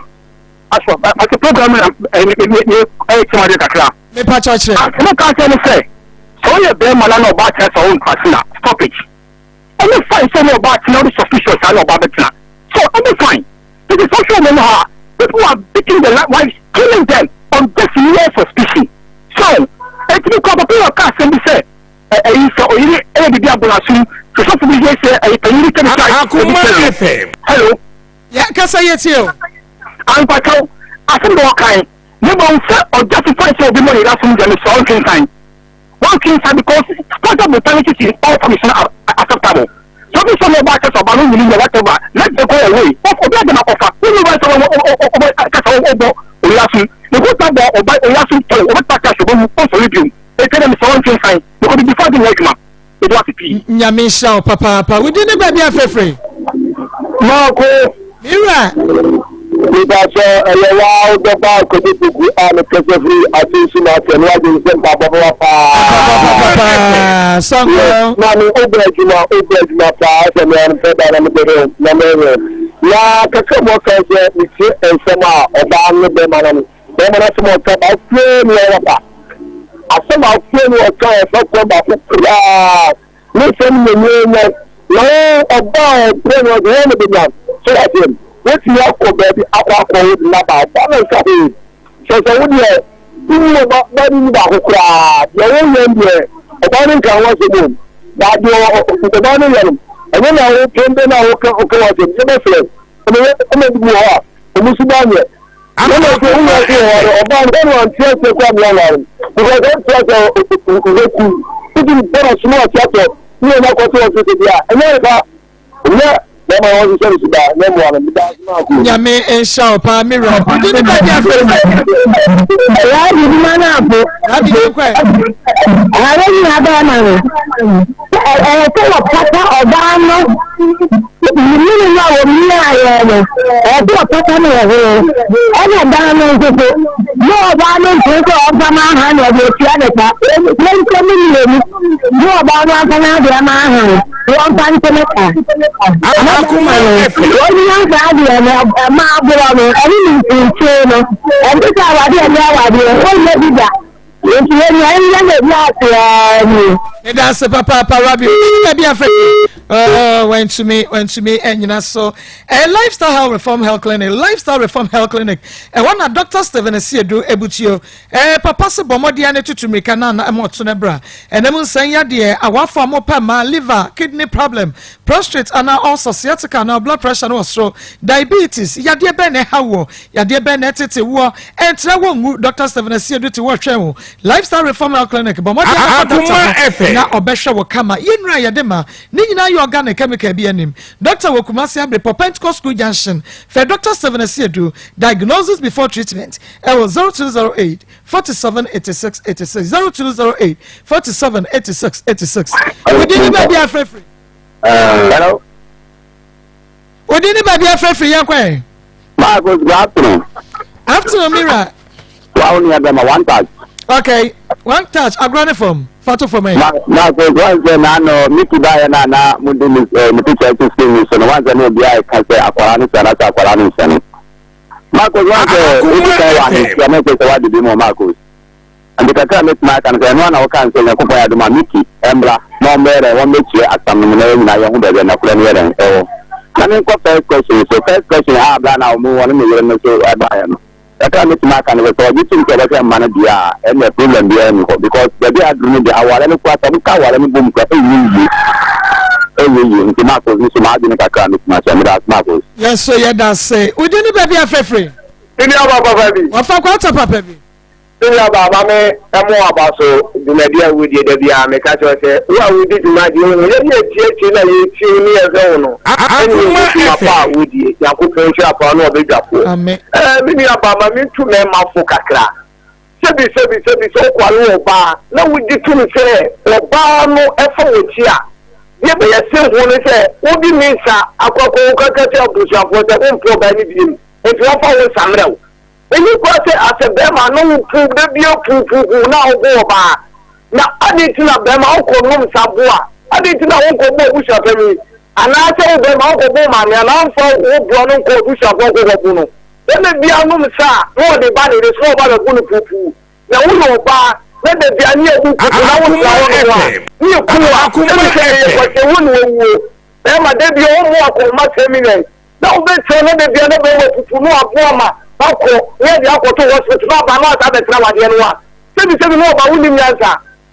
Asɔ ase program na ɛyɛ kyɛm adeɛ kakra. Mepa kyɛw kyerɛ. Asɛm a ɔka kyerɛ ne sɛ, sɛ woyɛ bɛrima na na ɔbaa tena sɛ ɔwo nkwase na stop it. Ɛnyɛ fine sɛ ne ɔbaa tena wode suspicious saa na ɔbaa bɛtena. So ɛnyɛ fine. Nti sɛ wohwɛ wɔn mu ha a, people are beating their wives, killing them on just mere suspicion. So ɛtumi kɔ papa yi ɔka asɛm bi sɛ ɛyi sɛ ɔyere ɛyɛ biribi abɔ n'asom, sɛ sɔfo bi yɛ sɛ ɛyɛ panyin bi sɛ ne sa Akoma FM. Hello. Yɛ kasa yɛ tie o. Ampakyɛw, asɛm na ɔkae, na mmom sɛ ɔjustify sɛ obi mmɔ ne yere asom deɛ mesrɛ ɔntwe nsan. Wɔntwe nsan because spousal brutality in all forms is not acceptable. Sɛ obi sɔ ne ɔbaa kyɛ sɛ ɔbaa no nyini nyɛ whatever, let them go away. Obi agye no akɔfa, wonni right sɛ wobɛ kasa wobɔ oyere asom. Ne ho ta bɔ ɔba oyere asom tɔw, ɔbɛtumi aka sɛ ɔbɛwu, ɔnsɔre bio. Enti ɛnna mesrɛ ɔntwe nsan because bibifo adwene nyɛ adwuma. Meda wo ase pii. Nyame nhyira wo papaapa. Wo din ne baabi a frɛfrɛ? Maako. Me wura. Mepakyɛ ɛyɛ waa wodɔ baa Kojo Poku a mekasa firi Asensu Market ne wagye nsɛm mpaabɔ bɛba paa. Paa sanko. Maame wobɔ adwuma wobɔ adwuma paa sɛ me ano pɛ da na mede hɛ na mɛhwɛ. Na kakra mu ɔka sɛ metie nsɛm a ɔbaa ne bɛrima no bɛrima no asɛm ɔka baako ne ɔwɔ pa. Asɛm a ɔteɛ ne ɔka a ɛfa kwan baako koraa ne nsɛm nyɛnyɛnyɛ na wo ɔbaa a ɔbrɛ no ɔde wɔn na bɛnya so aseɛ no wotumi akɔ baabi akɔ akɔ wo de naba ɔba no nka hwee kyɛ sɛ wo deɛ wonni ɔba ba no ni baako koraa deɛ woyɛ no deɛ ɔbaa no nka ho asɛm o na deɛ ɔbaa no yɛ no ɛnyɛ na wo pempe na woka woka ho asɛm yɛbɛsrɛ ɛma bi wɔ hɔ a ɔmo suban nyɛ Ɛna sɛ wo wɔ so wɔ hɔ ɔbaa no ɔno ante aseɛ kɔ amea ware because ɔnte aseɛ ɔbɛku wotumi bɔ no sono ɔte atɔ ne yɛn akɔto ɔso sɛ bia ɛnyɛ nfa nyɛ bɛma wɔn hyehyɛ no suba nyɛ mmoa no meda ase maa ko. Nyame nhyira wo paa me wura. Wodi ne baabi afɛ mu. Rabi dwuma no apo. Rabi yɛn kɔ ɛ. Ɛyɛ nyina bɛrima no. Ɛyɛ sɛ wɔpata ɔbaa no mene no a wɔmiaeɛ no, ɛyɛ sɛ wɔpata no wɔ ho. Ɛna dan no nso so, na ɔbaa no mpene sɛ ɔmfa ma aha na ɔde atua ne ka. Yɛnkyɛ mu mmienu, na ɔbaa no amfa n'adeɛ ma aha, wɔmfa nte ne ka. Akoma FM. Wɔnyia saa adeɛ no, ɛma aborɔ no, ɛne ne mfimfini no, ɛnte sɛ awadeɛ ɛnyɛ awadeɛ, wɔnyɛ bi da. Nti yɛn nua yɛn na ebi ase aa nie. Meda ase papaapa Rabi baabi afɛ oh, wantumi wantumi anyina so ɛyɛ lifestyle health reform health clinic lifestyle reform health clinic ɛhɔ na Dr. Stephen Asiedu ebutuo ɛɛ papa se bɔ mmɔden ne tutu mmirika na na ɛmo ɔto ne bra ɛnam nsɛn yadeɛ awafo a mo pɛ ma liver kidney problem prostrate anaa ulcer sciatica anaa blood pressure no wɔ soro diabetes yadeɛ bɛn na ɛha wɔ Yadeɛ bɛn na ɛtete woɔ? Ɛnkyerɛ wo nwu. Dɔkta Stephen Asiedu te hɔ retwɛn wo. Lifestyle Reform Health Clinic, bɔ mmɔden na kɔ dɔkta hɔ na ɔbɛhwɛ wo kama. Yɛn nnuru a yɛde ma ne nyinaa yɛ organic, chemical biara nnim. Dɔkta wɔ Kumasi Abrepɔ, Pentecost School Junction. Frɛ Dɔkta Stephen Asiedu, diagnosis before treatment, ɛwɔ 0208 47 86 86, 0208 47 86 86. Wo din ne baabi a afrɛfiri. Hello. Odi ne baabi afrɛfrɛ yɛn kɔ ɛ. Marcus, good afternoon. Afternoon, Mira. Wa wo nua bɛma one touch. Okay, one touch agorɔ ne fam fa to fam ɛ. Marcus, wɔn sɛ n'ano miki baayɛ na na mo de ne eh, ne picture to screen ni so no wɔn sɛ na obi a ɛka sɛ akwaraa no sɛ anasɛ akwaraa no nsɛ no. Marcus, wɔn sɛ obi kan wɔ ahemfie a mɛsɛ sɛ wade bi mu Marcus. Ade kakra a mɛtumi aka no sɛ, ɛno ara na wokaa no sɛ Onyankopɔn yɛ adom a Mickey mmra na ɔmmɛyɛ dɛn, wɔmmɛkyerɛ asam no mu na yɛn nyinaa yɛhu baabi a nokorɛ no yɛ dɛn ɛwɔ. Na menkɔ first question so, first question a berɛ a na wɔn wɔne me yere no so baeɛ no, kakra a mɛtumi aka no sɛ, sɛ ɔgye tom sɛ ɔbɛhwɛ mma no deɛ a, ɛnneɛ problem biara nni hɔ because baabi a aduru no deɛ awareɛ no koraa sɛ wɔka awareɛ no bom koraa ɛnyɛ yie, ɛnyɛ yie. Nti Marcos me so m'adwene kakra a mɛtumi akyerɛ, meda ase Marcos. Yɛn nso yɛda ase. Wo din ne baabi a frɛfrɛ? Me nua ba papa bi. Wɔfa kwata papa bi. Me nua baa ma me mo aba so dwumadi a wodie da biara meka kyerɛ wo sɛ wo a wodi dwuma deɛ wohu yɛne yɛtie tie na yɛtie wo ne yɛhwɛ wo no ɛne yɛhu dwuma pa a wodie Nyankopɔn nhyira paa ne ɔbɛdwafoɔ. Amen. Ɛɛ me nua baa ma mentu mɛma fo kakra. Sɛbi sɛbi sɛbi sɛ wokɔware ɔbaa na wogye tom sɛ ɔbaa no fa w'akyi a, deɛ ɛbɛyɛ sen ho ne sɛ wode ne nsa akɔ akɔ wo kaka kyerɛ abusuafoɔ sɛ wompɛ ɔbaa no biom nti wɔmfa wo nsa mmerɛ wo. Ɛnni kwan sɛ asɛ bɛrima na wo pu da bia puupuupuu na wobo ɔbaa. Na adɛn nti na bɛrima wokɔ nom nsa bo a, adɛn nti na wonkɔ bo abusuapanin anaasɛ wo bɛrima wonkɔ bo maame anaa womfa wo boa no nkɔ abusuafoɔ nkɔ kɔ bo no. Bɛrima biara nom nsa a, na ɔde ba ne yere so na ɔba bɛbo no puupuu. Na woyɛ ɔbaa na da biara ne yɛbu puupuu na wotena hɔ nom a, ne yɛku wo a, ɛne sɛ ɛyɛ kwasea na wawuo. Bɛrima da biara ɔmmu akɔnhoma sɛ na wobɛtena na da biara na bɛrima pupu na waboa ma wakɔ na yɛde akɔto hospital na aba na wasan abɛtena wadeɛ no a, sɛbisɛbi na ɔba wonim nyansa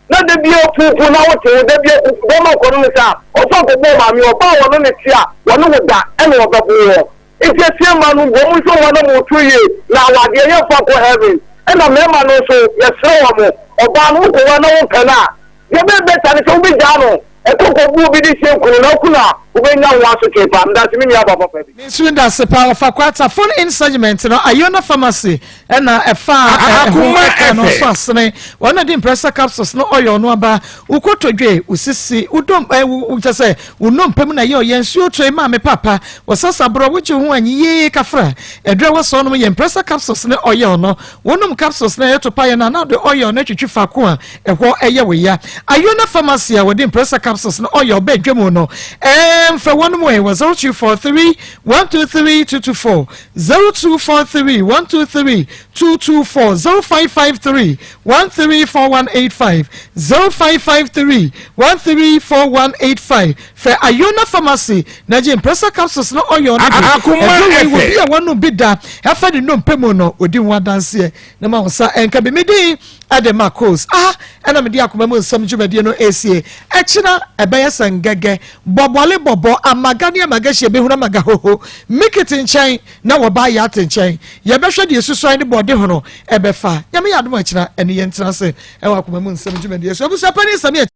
na da biara pupu na wote wo da biara pupu bɛrima kɔ no ne saa ɔfa nkɔbɔ maame ɔba a wɔne ne te a wɔne wo da ɛna ɔbɛbo wɔ nti asie mma no wɔn nso wɔn na wɔtu yie na awadeɛ yɛmfa nkɔ heaven ɛna mmarima no nso yɛsrɛ wɔn ɔbaa no wokɔwa na wompɛ no a deɛ bɛyɛ bɛta ne sɛ wobɛgyaa no Ɛkɔ kɔ bu obi de hyɛ nkunu na okunu a wobɛnya ho asotwe paa. Medase me nua ba papa bi. Me nso medase paa ɔfa kwata phone in segment no Iona pharmacy ɛna ɛfaa ɛho ɛka no nso asene wɔn na de mprɛsa capsules no oil no aba wo kotodwe wo sisi wo dom ɛ wo kyɛ sɛ wo nnompe mu na ɛyɛ ɔyɛ nsuo toe maame papa wɔ sasa borɔ wogye ho anyi yie kafra ɛdurɛ wɔ sɔɔ nom yɛ mprɛsa capsules ne oil no wonom capsules na ɛyɛ topa yɛ no anaa de oil no atwitwi faako a Ɛhɔ yɛ wo ya. Ayona Pharmacy a wɔde Impressa capsules no oil ba dwa mu no, mfrɛ wɔn ɛ wɔ 0243 123 224, 0243 123 224, 0553 134185, 0553 134185. Frɛ Ayona Pharmacy na gye Impressa capsules no oil no bi. Ɛduro wei wɔ bi a wɔnom bi da ɛfa ne nnompe mu no, ɔdi ho adanseɛ. Na ma wo nsa nka bi. Me din de Marcos. Aha na mede akoma mu nsɛm dwumadie no resie. Ɛkyena ɛbɛyɛ sɛ ngɛgɛ, bɔbɔle bɔbɔ, amaga ne amagahyie bɛhunu amaga hoho. Mikiti nkyɛn na wɔba Yate nkyɛn. Yɛbɛhwɛ deɛ susuan ne bɔɔdehono ɛbɛfa. Nyame yɛ adom a ɛkyena ɛne yɛn ntena ase ɛwɔ akoma mu nsɛm dwumadie so. Abusuapanin Samia.